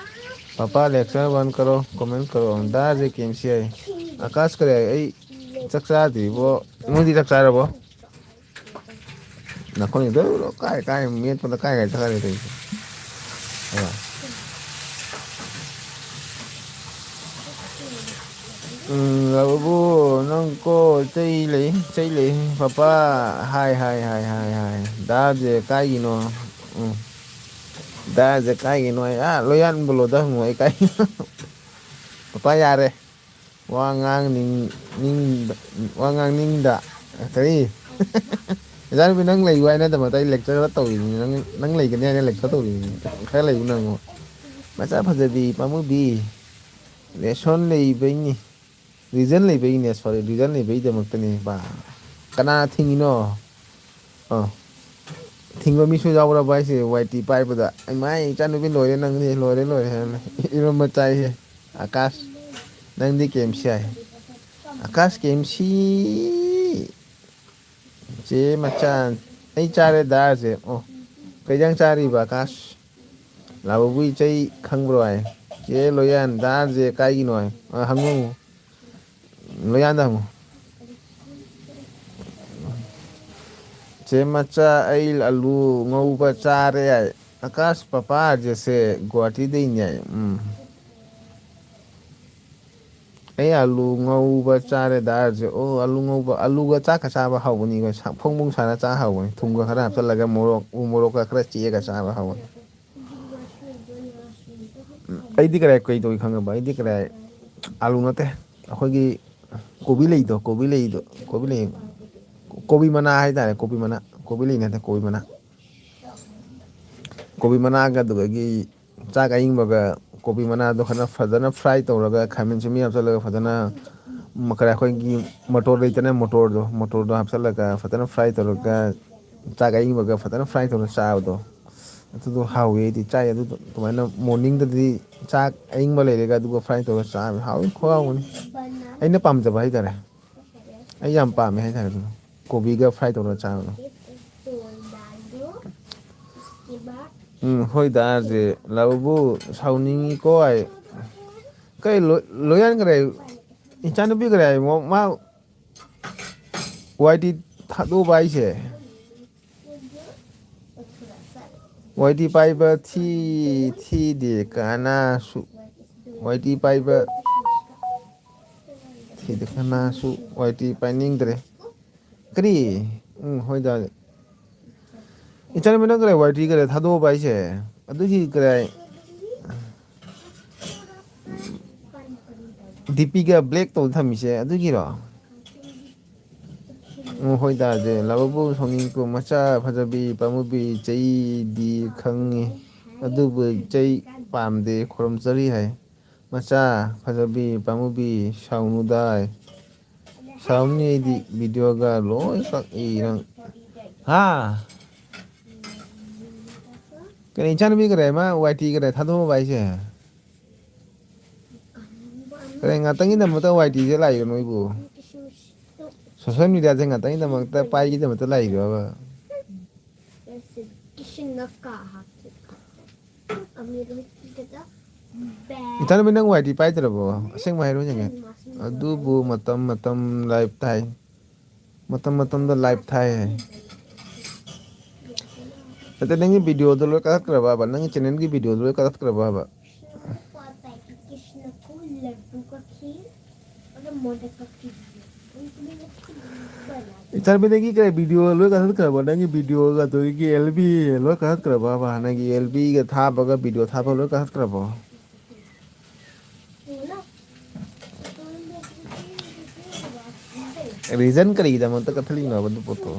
ꯄꯄꯥ, lecture ban ꯀꯔꯣ, comment ꯀꯔꯣ꯫ ꯗꯥ J K M C I. Akash ꯀꯔꯤ ꯍꯥꯏ? ꯑꯩ ꯆꯥꯛ ꯆꯥꯗ꯭ꯔꯤꯕꯣ꯫ ꯅꯣꯏꯗꯤ ꯆꯥꯛ ꯆꯥꯔꯕꯣ? ꯅꯥꯀꯣꯡꯁꯤꯗ ꯀꯥꯏ ꯀꯥꯏ ꯃꯦꯠꯄꯗ ꯀꯥꯏ ꯀꯥꯏ ꯆꯠꯈ꯭ꯔꯦ ꯇꯧꯔꯤꯁꯦ꯫ ꯑꯥ꯫ ꯎꯝ, ꯂꯧꯕꯕꯨ, ꯅꯪ ꯀꯣ ꯆꯩ ꯂꯩ, ꯆꯩ ꯂꯩ꯫ ꯄꯄꯥ, ꯍꯥꯏ, ꯍꯥꯏ, ꯍꯥꯏ, ꯍꯥꯏ, ꯍꯥꯏ꯫ ꯗꯥꯁꯦ ꯀꯥꯏꯒꯤꯅꯣ? ꯎꯝ꯫ ꯗꯥꯁꯦ ꯀꯥꯏꯒꯤꯅꯣ ꯍꯥꯏ꯫ ꯑꯥ, ꯂꯣꯏꯌꯥꯟꯕ ꯂꯣꯗ ꯍꯪꯉꯣ ꯑꯩ ꯀꯥꯏꯒꯤꯅꯣ꯫ ꯄꯄꯥ ꯌꯥꯔꯦ꯫ ꯋꯥ ꯉꯥꯡꯅꯤꯡ-, ꯅꯤꯡꯗ-, ꯋꯥ ꯉꯥꯡꯅꯤꯡꯗ-, ꯀꯔꯤ? ꯏꯆꯥꯅꯨꯄꯤ, ꯅꯪ ꯂꯩꯌꯨ ꯍꯥꯏ ꯅꯠꯇꯕ ꯑꯇꯩ lecture ꯈꯔ ꯇꯧꯔꯤꯅꯤ꯫ ꯅꯪ, ꯅꯪ ꯂꯩꯒꯅꯤ ꯍꯥꯏꯅ lecture ꯇꯧꯔꯤꯅꯤ꯫ ꯈꯔ ꯂꯩꯌꯨ ꯅꯪ꯫ ꯃꯆꯥ ꯐꯖꯕꯤ, ꯄꯥꯃꯨꯕꯤ꯫ Lesson ꯂꯩꯕꯩꯅꯤ꯫ Reason ꯂꯩꯕꯩꯅꯦ, sorry, reason ꯂꯩꯕꯩꯗꯃꯛꯇꯅꯦ, ꯕꯥ꯫ ꯀꯅꯥ ꯊꯤꯡꯉꯤꯅꯣ? ꯑꯥ꯫ ꯊꯤꯡꯕ ꯃꯤꯁꯨ ꯌꯥꯎꯔꯕ ꯍꯥꯏꯁꯦ, ꯋꯥꯏ ꯇꯤ ꯄꯥꯏꯕꯗ? ꯏꯃꯥꯏ, ꯏꯆꯥꯅꯨꯄꯤ ꯂꯣꯏꯔꯦ ꯅꯪꯗꯤ, ꯂꯣꯏꯔꯦ, ꯂꯣꯏꯔꯦ ꯍꯥꯏꯔꯝꯃꯦ꯫ ꯏꯔꯣꯝꯕ ꯆꯥꯏꯍꯦ꯫ ꯑꯀꯥꯁ, ꯅꯪꯗꯤ ꯀꯦ ꯑꯦꯝ ꯁꯤ ꯍꯥꯏ꯫ ꯑꯀꯥꯁ, ꯀꯦ ꯑꯦꯝ ꯁꯤ꯫ ꯆꯦ ꯃꯆꯥ, ꯑꯩ ꯆꯥꯔꯦ ꯗꯥꯁꯦ꯫ ꯑꯣ, ꯀꯩ ꯏꯟꯖꯥꯡ ꯆꯥꯔꯤꯕ, ꯑꯀꯥꯁ? ꯂꯥꯕꯨꯕꯨ ꯏꯆꯩ ꯈꯪꯕ꯭ꯔꯣ ꯍꯥꯏ꯫ ꯆꯦ ꯂꯣꯌꯥꯟ, ꯗꯥꯁꯦ ꯀꯥꯏꯒꯤꯅꯣ ꯍꯥꯏ꯫ ꯑ, ꯍꯪꯉꯨ꯫ ꯂꯣꯌꯥꯟꯗ ꯍꯪꯉꯨ꯫ ꯆꯦ ꯃꯆꯥ, ꯑꯩ ꯑꯂꯨ ꯉꯧꯕ ꯆꯥꯔꯦ ꯍꯥꯏ꯫ ꯑꯀꯥꯁ, ꯄꯄꯥ ꯑꯥꯔꯖꯦꯁꯦ ꯒꯨꯍꯥꯇꯤꯗꯩꯅꯦ ꯍꯥꯏ꯫ ꯎꯝ꯫ ꯑꯩ ꯑꯂꯨ ꯉꯧꯕ ꯆꯥꯔꯦ ꯗꯥ ꯑꯥꯔꯖꯦ꯫ ꯑꯣ, ꯑꯂꯨ ꯉꯧꯕ, ꯑꯂꯨꯒ ꯆꯥꯛꯀ ꯆꯥꯕ ꯍꯥꯎꯕꯅꯤꯀꯣ꯫ ꯁꯥ-, ꯐꯣꯡ ꯐꯣꯡ ꯁꯥꯅ ꯆꯥ ꯍꯥꯎꯕꯅꯤ꯫ ꯊꯨꯝꯒ ꯈꯔ ꯍꯥꯞꯆꯜꯂꯒ ꯃꯣꯔꯣꯛ, ꯎ ꯃꯣꯔꯣꯛꯀ ꯈꯔ ꯆꯦꯛꯑꯒ ꯆꯥꯕ ꯍꯥꯎꯕꯅꯤ꯫ ꯎꯝ, ꯑꯩꯗꯤ ꯀꯗꯥꯏ ꯀꯩ ꯇꯧꯏ ꯈꯪꯉꯕ? ꯑꯩꯗꯤ ꯀꯗꯥꯏ ꯑꯂꯨ ꯅꯠꯇꯦ꯫ ꯑꯩꯈꯣꯏꯒꯤ ꯀꯣꯕꯤ ꯂꯩꯗꯣ, ꯀꯣꯕꯤ ꯂꯩꯗꯣ, ꯀꯣꯕꯤ ꯂꯩ, ꯀꯣꯕꯤ ꯃꯅꯥ ꯍꯥꯏꯇꯥꯔꯦ, ꯀꯣꯕꯤ ꯃꯅꯥ꯫ ꯀꯣꯕꯤ ꯂꯩ ꯅꯠꯇꯦ, ꯀꯣꯕꯤ ꯃꯅꯥ꯫ ꯀꯣꯕꯤ ꯃꯅꯥꯒ ꯑꯗꯨꯗꯒꯤ ꯆꯥꯛ ꯑꯏꯪꯕꯒ, ꯀꯣꯕꯤ ꯃꯅꯥꯗꯣ ꯈꯔ ꯐꯖꯅ fry ꯇꯧꯔꯒ, ꯈꯥꯃꯦꯟ ꯑꯁꯤꯟꯕꯤ ꯍꯥꯞꯆꯜꯂꯒ ꯐꯖꯅ, ꯃ-, ꯀꯔꯤ, ꯑꯩꯈꯣꯏꯒꯤ ꯃꯣꯇꯣꯔ ꯂꯩꯇꯅ, ꯃꯣꯇꯣꯔꯗꯣ, ꯃꯣꯇꯣꯔꯗꯣ ꯍꯥꯞꯆꯜꯂꯒ ꯐꯖꯅ fry ꯇꯧꯔꯒ, ꯆꯥꯛ ꯑꯏꯪꯕꯒ ꯐꯖꯅ fry ꯇꯧꯔꯒ ꯆꯥꯕꯗꯣ, ꯑꯗꯨꯗꯣ ꯍꯥꯎꯋꯦ꯫ ꯑꯩꯗꯤ ꯆꯥꯏ ꯑꯗꯨꯗꯣ꯫ ꯑꯗꯨꯃꯥꯏꯅ morningꯗꯗꯤ ꯆꯥꯛ ꯑꯏꯪꯕ ꯂꯩꯔꯒ ꯑꯗꯨꯒ fry ꯇꯧꯔꯒ ꯆꯥꯕ ꯍꯥꯎꯋꯤ, ꯈꯨꯍꯥꯎ ꯑꯃꯅꯤ꯫ ꯑꯩꯅ ꯄꯥꯝꯖꯕ ꯍꯥꯏꯇꯥꯔꯦ꯫ ꯑꯩ ꯌꯥꯝ ꯄꯥꯝꯃꯦ ꯍꯥꯏꯇꯥꯔꯦ ꯑꯗꯨꯗꯣ꯫ ꯀꯣꯕꯤꯒ fry ꯇꯧꯔꯒ ꯆꯥꯕꯗꯣ꯫ ꯎꯝ, ꯍꯣꯏ ꯗꯥ ꯑꯥꯔꯖꯦ꯫ ꯂꯥꯕꯨꯕꯨ ꯁꯥꯎꯅꯤꯡꯉꯤꯀꯣ ꯍꯥꯏ꯫ ꯀꯩ ꯂꯣ-, ꯂꯣꯏꯌꯥꯟꯈ꯭ꯔꯦ? ꯏꯆꯥꯅꯨꯄꯤ ꯈꯔ ꯍꯥꯏ, ꯃ-, ꯃꯥ ꯋꯥꯏ ꯇꯤ ꯊꯥꯗꯣꯛꯑꯕ ꯍꯥꯏꯁꯦ? ꯋꯥꯏ ꯇꯤ ꯄꯥꯏꯕ ꯊꯤ, ꯊꯤꯗꯦ ꯀꯅꯥꯁꯨ꯫ ꯋꯥꯏ ꯇꯤ ꯄꯥꯏꯕ ꯊꯤꯗꯦ ꯀꯅꯥꯁꯨ꯫ ꯋꯥꯏ ꯇꯤ ꯄꯥꯏꯅꯤꯡꯗ꯭ꯔꯦ꯫ ꯀꯔꯤ? ꯎꯝ, ꯍꯣꯏꯗ꯫ ꯏꯆꯥꯅꯨꯄꯤ, ꯅꯪ ꯀꯗꯥꯏ ꯋꯥꯏ ꯇꯤ ꯀꯗꯥꯏ ꯊꯥꯗꯣꯛꯑꯕ ꯍꯥꯏꯁꯦ? ꯑꯗꯨꯒꯤ ꯀꯗꯥꯏ ꯗꯤ ꯄꯤꯒ ꯕ꯭ꯂꯦꯛ ꯇꯧ ꯊꯝꯃꯤꯁꯦ ꯑꯗꯨꯒꯤꯔꯣ? ꯎꯝ, ꯍꯣꯏ ꯇꯥꯗꯦ꯫ ꯂꯥꯕꯨꯕꯨ ꯁꯥꯎꯅꯤꯡꯀꯣ, ꯃꯆꯥ ꯐꯖꯕꯤ ꯄꯥꯝꯃꯨꯕꯤ ꯆꯩꯗꯤ ꯈꯪꯉꯤ, ꯑꯗꯨꯕꯨ ꯆꯩ ꯄꯥꯝꯗꯦ, ꯈꯨꯔꯨꯝꯖꯔꯤ ꯍꯥꯏ꯫ ꯃꯆꯥ ꯐꯖꯕꯤ ꯄꯥꯝꯃꯨꯕꯤ ꯁꯥꯎꯅꯨꯗꯥꯏ꯫ ꯁꯥꯎꯅꯤ ꯑꯩꯗꯤ ꯚꯤꯗꯤꯑꯣꯒ ꯂꯣꯏ ꯀꯛꯏ ꯅꯪ꯫ ꯍꯥ? ꯀꯩꯅꯣ ꯏꯆꯥꯅꯨꯄꯤ ꯀꯗꯥꯏ? ꯃꯥ ꯋꯥꯏ ꯇꯤ ꯀꯗꯥꯏ ꯊꯥꯗꯣꯛꯑꯕ ꯍꯥꯏꯁꯦ? ꯀꯗꯥꯏ ꯉꯥꯛꯇꯪꯒꯤꯗꯃꯛꯇ ꯋꯥꯏ ꯇꯤꯁꯦ ꯂꯥꯛꯏꯔꯣ ꯅꯣꯏꯕꯨ? ꯁꯣꯁꯦꯜ ꯃꯦꯗꯤꯌꯥꯁꯦ ꯉꯥꯛꯇꯪꯒꯤꯗꯃꯛꯇ ꯄꯥꯏꯒꯤꯗꯃꯛꯇ ꯂꯥꯛꯏꯔꯕ? ꯏꯆꯥꯅꯨꯄꯤ, ꯅꯪ ꯋꯥꯏ ꯇꯤ ꯄꯥꯏꯗ꯭ꯔꯕꯣ? ꯑꯁꯦꯡꯕ ꯍꯥꯏꯔꯣ ꯌꯦꯡꯒꯦ꯫ ꯑꯗꯨꯕꯨ ꯃꯇꯝ ꯃꯇꯝ ꯂꯥꯏꯞ ꯊꯥꯏ꯫ ꯃꯇꯝ ꯃꯇꯝꯗ ꯂꯥꯏꯞ ꯊꯥꯏ ꯍꯥꯏ꯫ ꯅꯠꯇꯦ, ꯅꯪꯒꯤ ꯚꯤꯗꯤꯑꯣꯗꯣ ꯂꯣꯏ ꯀꯛꯊꯠꯈ꯭ꯔꯕꯕ? ꯅꯪꯒꯤ ꯆꯦꯅꯦꯜꯒꯤ ꯚꯤꯗꯤꯑꯣꯗꯣ ꯂꯣꯏ ꯀꯛꯊꯠꯈ꯭ꯔꯕꯕ? ꯏꯆꯥꯅꯨꯄꯤ, ꯅꯪꯒꯤ ꯀꯩ ꯚꯤꯗꯤꯑꯣ ꯂꯣꯏ ꯀꯛꯊꯠꯈ꯭ꯔꯕꯣ? ꯅꯪꯒꯤ ꯚꯤꯗꯤꯑꯣꯒ ꯑꯗꯨꯗꯒꯤ ꯑꯦꯜ ꯕꯤ ꯂꯣꯏ ꯀꯛꯊꯠꯈ꯭ꯔꯕꯕ? ꯅꯪꯒꯤ ꯑꯦꯜ ꯕꯤꯒ ꯊꯥꯕꯒ ꯚꯤꯗꯤꯑꯣ ꯊꯥꯕ ꯂꯣꯏ ꯀꯛꯊꯠꯈ꯭ꯔꯕꯣ? ꯔꯤꯖꯟ ꯀꯔꯤꯒꯤꯗꯃꯛꯇ ꯀꯛꯊꯠꯂꯤꯅꯣꯕ ꯑꯗꯨ ꯄꯣꯠꯇꯣ?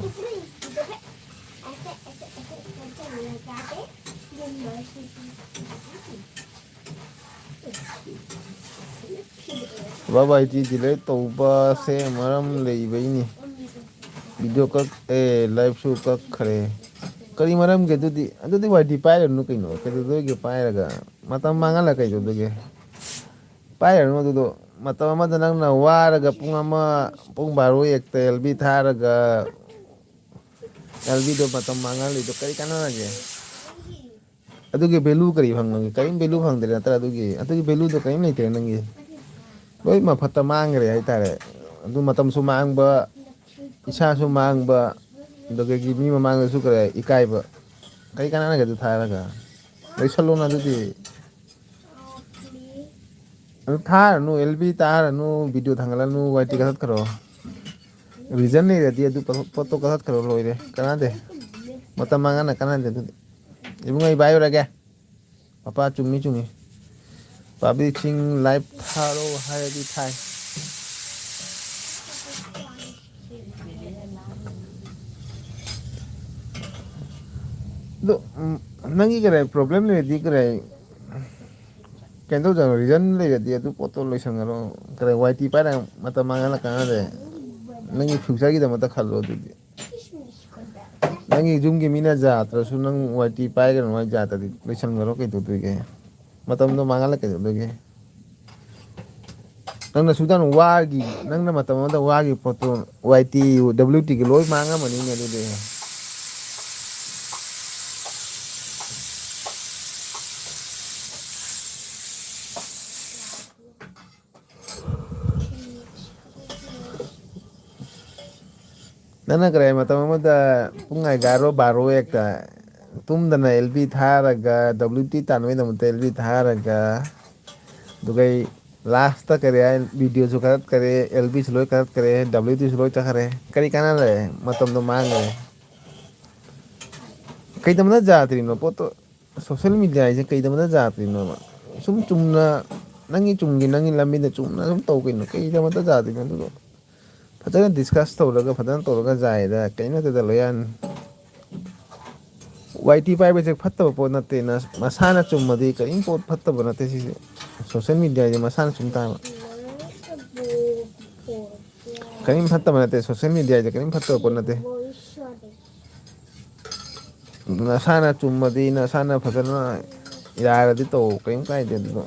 ꯕꯥꯏ ꯕꯥꯏ ꯇꯤ ꯗꯤꯂꯦꯠ ꯇꯧꯕꯁꯦ ꯃꯔꯝ ꯂꯩꯕꯩꯅꯤ꯫ ꯚꯤꯗꯤꯑꯣ ꯀꯛ ꯑꯦ ꯂꯥꯏꯐꯁꯨ ꯀꯛꯈ꯭ꯔꯦ꯫ ꯀꯔꯤ ꯃꯔꯝꯒꯤ? ꯑꯗꯨꯗꯤ ꯑꯗꯨꯗꯤ ꯋꯥꯏ ꯇꯤ ꯄꯥꯏꯔꯅꯨ ꯀꯩꯅꯣ, ꯀꯩꯗꯧꯗꯣꯏꯒꯦ ꯄꯥꯏꯔꯒ? ꯃꯇꯝ ꯃꯥꯡꯍꯜꯂ ꯀꯩꯗꯧꯗꯣꯏꯒꯦ? ꯄꯥꯏꯔꯅꯨ ꯑꯗꯨꯗꯣ꯫ ꯃꯇꯝ ꯑꯃꯗ ꯅꯪꯅ ꯋꯥꯔꯒ ꯄꯨꯡ ꯑꯃ, ꯄꯨꯡ ꯕꯥꯔꯣ ꯑꯦꯛꯇ ꯑꯦꯜ ꯕꯤ ꯊꯥꯔꯒ ꯑꯦꯜ ꯕꯤꯗꯣ ꯃꯇꯝ ꯃꯥꯡꯍꯜꯂꯤꯗꯣ ꯀꯔꯤ ꯀꯥꯟꯅꯔꯒꯦ? ꯑꯗꯨꯒꯤ ꯚꯦꯂꯨ ꯀꯔꯤ ꯐꯪꯉꯒꯦ? ꯀꯔꯤꯝ ꯚꯦꯂꯨ ꯐꯪꯗ꯭ꯔꯦ ꯅꯠꯇ꯭ꯔꯥ? ꯑꯗꯨꯒꯤ, ꯑꯗꯨꯒꯤ ꯚꯦꯂꯨꯗꯣ ꯀꯔꯤꯝ ꯂꯩꯇ꯭ꯔꯦ ꯅꯪꯒꯤ꯫ ꯂꯣꯏ ꯃꯐꯠꯇ ꯃꯥꯡꯈ꯭ꯔꯦ ꯍꯥꯏꯇꯥꯔꯦ꯫ ꯑꯗꯨ ꯃꯇꯝꯁꯨ ꯃꯥꯡꯕ, ꯏꯁꯥꯁꯨ ꯃꯥꯡꯕ, ꯑꯗꯨꯗꯒꯤ ꯃꯤ ꯃꯃꯥꯡꯗꯁꯨ ꯀꯔꯤ ꯏꯀꯥꯏꯕ꯫ ꯀꯩ ꯀꯥꯟꯅꯔꯒꯦ ꯑꯗꯨ ꯊꯥꯔꯒ? ꯂꯩꯁꯜꯂꯣꯅ ꯑꯗꯨꯗꯤ꯫ ꯑꯗꯨ ꯊꯥꯔꯅꯨ, ꯑꯦꯜ ꯕꯤ ꯇꯥꯔꯅꯨ, ꯚꯤꯗꯤꯑꯣ ꯊꯥꯡꯒꯠꯂꯅꯨ, ꯋꯥꯏ ꯇꯤ ꯀꯛꯊꯠꯈ꯭ꯔꯣ꯫ ꯔꯤꯖꯟ ꯂꯩꯔꯗꯤ ꯑꯗꯨ ꯀꯛꯊꯠ-, ꯄꯣꯠꯇꯣ ꯀꯛꯊꯠꯈ꯭ꯔꯣ, ꯂꯣꯏꯔꯦ, ꯀꯥꯟꯅꯗꯦ꯫ ꯃꯇꯝ ꯃꯥꯡꯍꯟꯅ ꯀꯥꯟꯅꯗꯦ ꯑꯗꯨꯗꯤ꯫ ꯏꯕꯨꯡꯉꯣ, ꯑꯩ ꯚꯥꯏ ꯑꯣꯏꯔꯒꯦ꯫ ꯄꯄꯥ ꯆꯨꯝꯃꯤ ꯆꯨꯝꯃꯤ꯫ ꯄꯥꯕ꯭ꯂꯤꯛꯁꯤꯡ ꯂꯥꯏꯚ ꯊꯥꯔꯣ ꯍꯥꯏꯔꯗꯤ ꯊꯥꯏ꯫ ꯑꯗꯣ, ꯎꯝ, ꯅꯪꯒꯤ ꯀꯔꯤ ꯄ꯭ꯔꯣꯕ꯭ꯂꯦꯝ ꯂꯩꯔꯗꯤ ꯀꯔꯤ, ꯀꯩꯅꯣ ꯇꯧꯖꯔꯣ, ꯔꯤꯖꯟ ꯂꯩꯔꯗꯤ ꯑꯗꯨ ꯄꯣꯠꯇꯣ ꯂꯣꯏꯁꯟꯈꯔꯣ꯫ ꯀꯔꯤ ꯋꯥꯏ ꯇꯤ ꯄꯥꯏꯔ ꯃꯇꯝ ꯃꯥꯡꯍꯜꯂ ꯀꯥꯟꯅꯗꯦ꯫ ꯅꯪꯒꯤ ꯐ꯭ꯌꯨꯆꯔꯒꯤꯗꯃꯛꯇ ꯈꯜꯂꯣ ꯑꯗꯨꯗꯤ꯫ ꯅꯪꯒꯤ ꯌꯨꯝꯒꯤ ꯃꯤꯅ ꯖꯥꯇ꯭ꯔꯁꯨ ꯅꯪ ꯋꯥꯏ ꯇꯤ ꯄꯥꯏꯒꯅꯨ ꯍꯥꯏ ꯖꯥꯇ꯭ꯔꯗꯤ ꯂꯣꯏꯁꯟꯈꯔꯣ, ꯀꯩꯗꯧꯗꯣꯏꯒꯦ? ꯃꯇꯝꯗꯣ ꯃꯥꯡꯍꯜꯂ ꯀꯩꯗꯧꯗꯣꯏꯒꯦ? ꯅꯪꯅ ꯁꯨꯗꯥꯅ ꯋꯥꯒꯤ, ꯅꯪꯅ ꯃꯇꯝ ꯑꯃꯗ ꯋꯥꯒꯤ ꯄꯣꯠꯇꯣ ꯋꯥꯏ ꯇꯤ, ꯗꯕ꯭ꯂꯤꯎ ꯇꯤꯒꯤ ꯂꯣꯏ ꯃꯥꯡꯉꯝꯃꯅꯤꯅꯦ ꯑꯗꯨꯗꯤ꯫ ꯅꯪꯅ ꯀꯔꯤ ꯃꯇꯝ ꯑꯃꯗ ꯄꯨꯡ ꯑꯦꯒꯥꯔꯣ ꯕꯥꯔꯣ ꯍꯦꯛꯇ ꯇꯨꯝꯗꯅ ꯑꯦꯜ ꯕꯤ ꯊꯥꯔꯒ, ꯗꯕ꯭ꯂꯤꯎ ꯇꯤ ꯇꯥꯟꯕꯒꯤꯗꯃꯛꯇ ꯑꯦꯜ ꯕꯤ ꯊꯥꯔꯒ, ꯑꯗꯨꯒ ꯑꯩ ꯂꯥꯁꯇ ꯀꯔꯤ ꯍꯥꯏ, ꯚꯤꯗꯤꯑꯣꯁꯨ ꯀꯛꯊꯠꯈꯔꯦ, ꯑꯦꯜ ꯕꯤꯁꯨ ꯂꯣꯏ ꯀꯛꯊꯠꯈꯔꯦ, ꯗꯕ꯭ꯂꯤꯎ ꯇꯤꯁꯨ ꯂꯣꯏ ꯆꯠꯈꯔꯦ꯫ ꯀꯔꯤ ꯀꯥꯟꯅꯔꯦ? ꯃꯇꯝꯗꯣ ꯃꯥꯡꯈ꯭ꯔꯦ꯫ ꯀꯩꯗꯧꯅ ꯌꯥꯗ꯭ꯔꯤꯅꯣ ꯄꯣꯠꯇꯣ? ꯁꯣꯁꯦꯜ ꯃꯦꯗꯤꯌꯥ ꯍꯥꯏꯁꯦ ꯀꯩꯗꯧꯅ ꯌꯥꯗ꯭ꯔꯤꯅꯣꯕ? ꯁꯨꯝ ꯆꯨꯝꯅ ꯅꯪꯒꯤ ꯆꯨꯝꯒꯤ, ꯅꯪꯒꯤ ꯂꯝꯕꯤꯗ ꯆꯨꯝꯅ ꯁꯨꯝ ꯇꯧ ꯀꯩꯅꯣ, ꯀꯩꯗꯧꯅ ꯌꯥꯗ꯭ꯔꯤꯅꯣ ꯑꯗꯨꯗꯣ? ꯐꯖꯅ ꯗꯤꯁꯀꯁ ꯇꯧꯔꯒ, ꯐꯖꯅ ꯇꯧꯔꯒ ꯌꯥꯏꯗ, ꯀꯩꯝ ꯅꯠꯇꯦꯗ, ꯂꯣꯌꯥꯟ꯫ ꯋꯥꯏ ꯇꯤ ꯄꯥꯏꯕꯁꯦ ꯐꯠꯇꯕ ꯄꯣꯠ ꯅꯠꯇꯦ, ꯅ-, ꯃꯁꯥꯅ ꯆꯨꯝꯃꯗꯤ ꯀꯔꯤꯝ ꯄꯣꯠ ꯐꯠꯇꯕ ꯅꯠꯇꯦ ꯁꯤꯁꯦ꯫ ꯁꯣꯁꯦꯜ ꯃꯦꯗꯤꯌꯥꯁꯦ ꯃꯁꯥꯅ ꯆꯨꯝ ꯇꯥꯕ꯫ ꯀꯔꯤꯝ ꯐꯠꯇꯕ ꯅꯠꯇꯦ, ꯁꯣꯁꯦꯜ ꯃꯦꯗꯤꯌꯥꯁꯦ ꯀꯔꯤꯝ ꯐꯠꯇꯕ ꯄꯣꯠ ꯅꯠꯇꯦ꯫ ꯅꯁꯥꯅ ꯆꯨꯝꯃꯗꯤ, ꯅꯁꯥꯅ ꯐꯖꯅ ꯌꯥꯔꯗꯤ ꯇꯧ, ꯀꯔꯤꯝ ꯀꯥꯏꯗꯦ꯫ ꯑꯗꯨꯗꯣ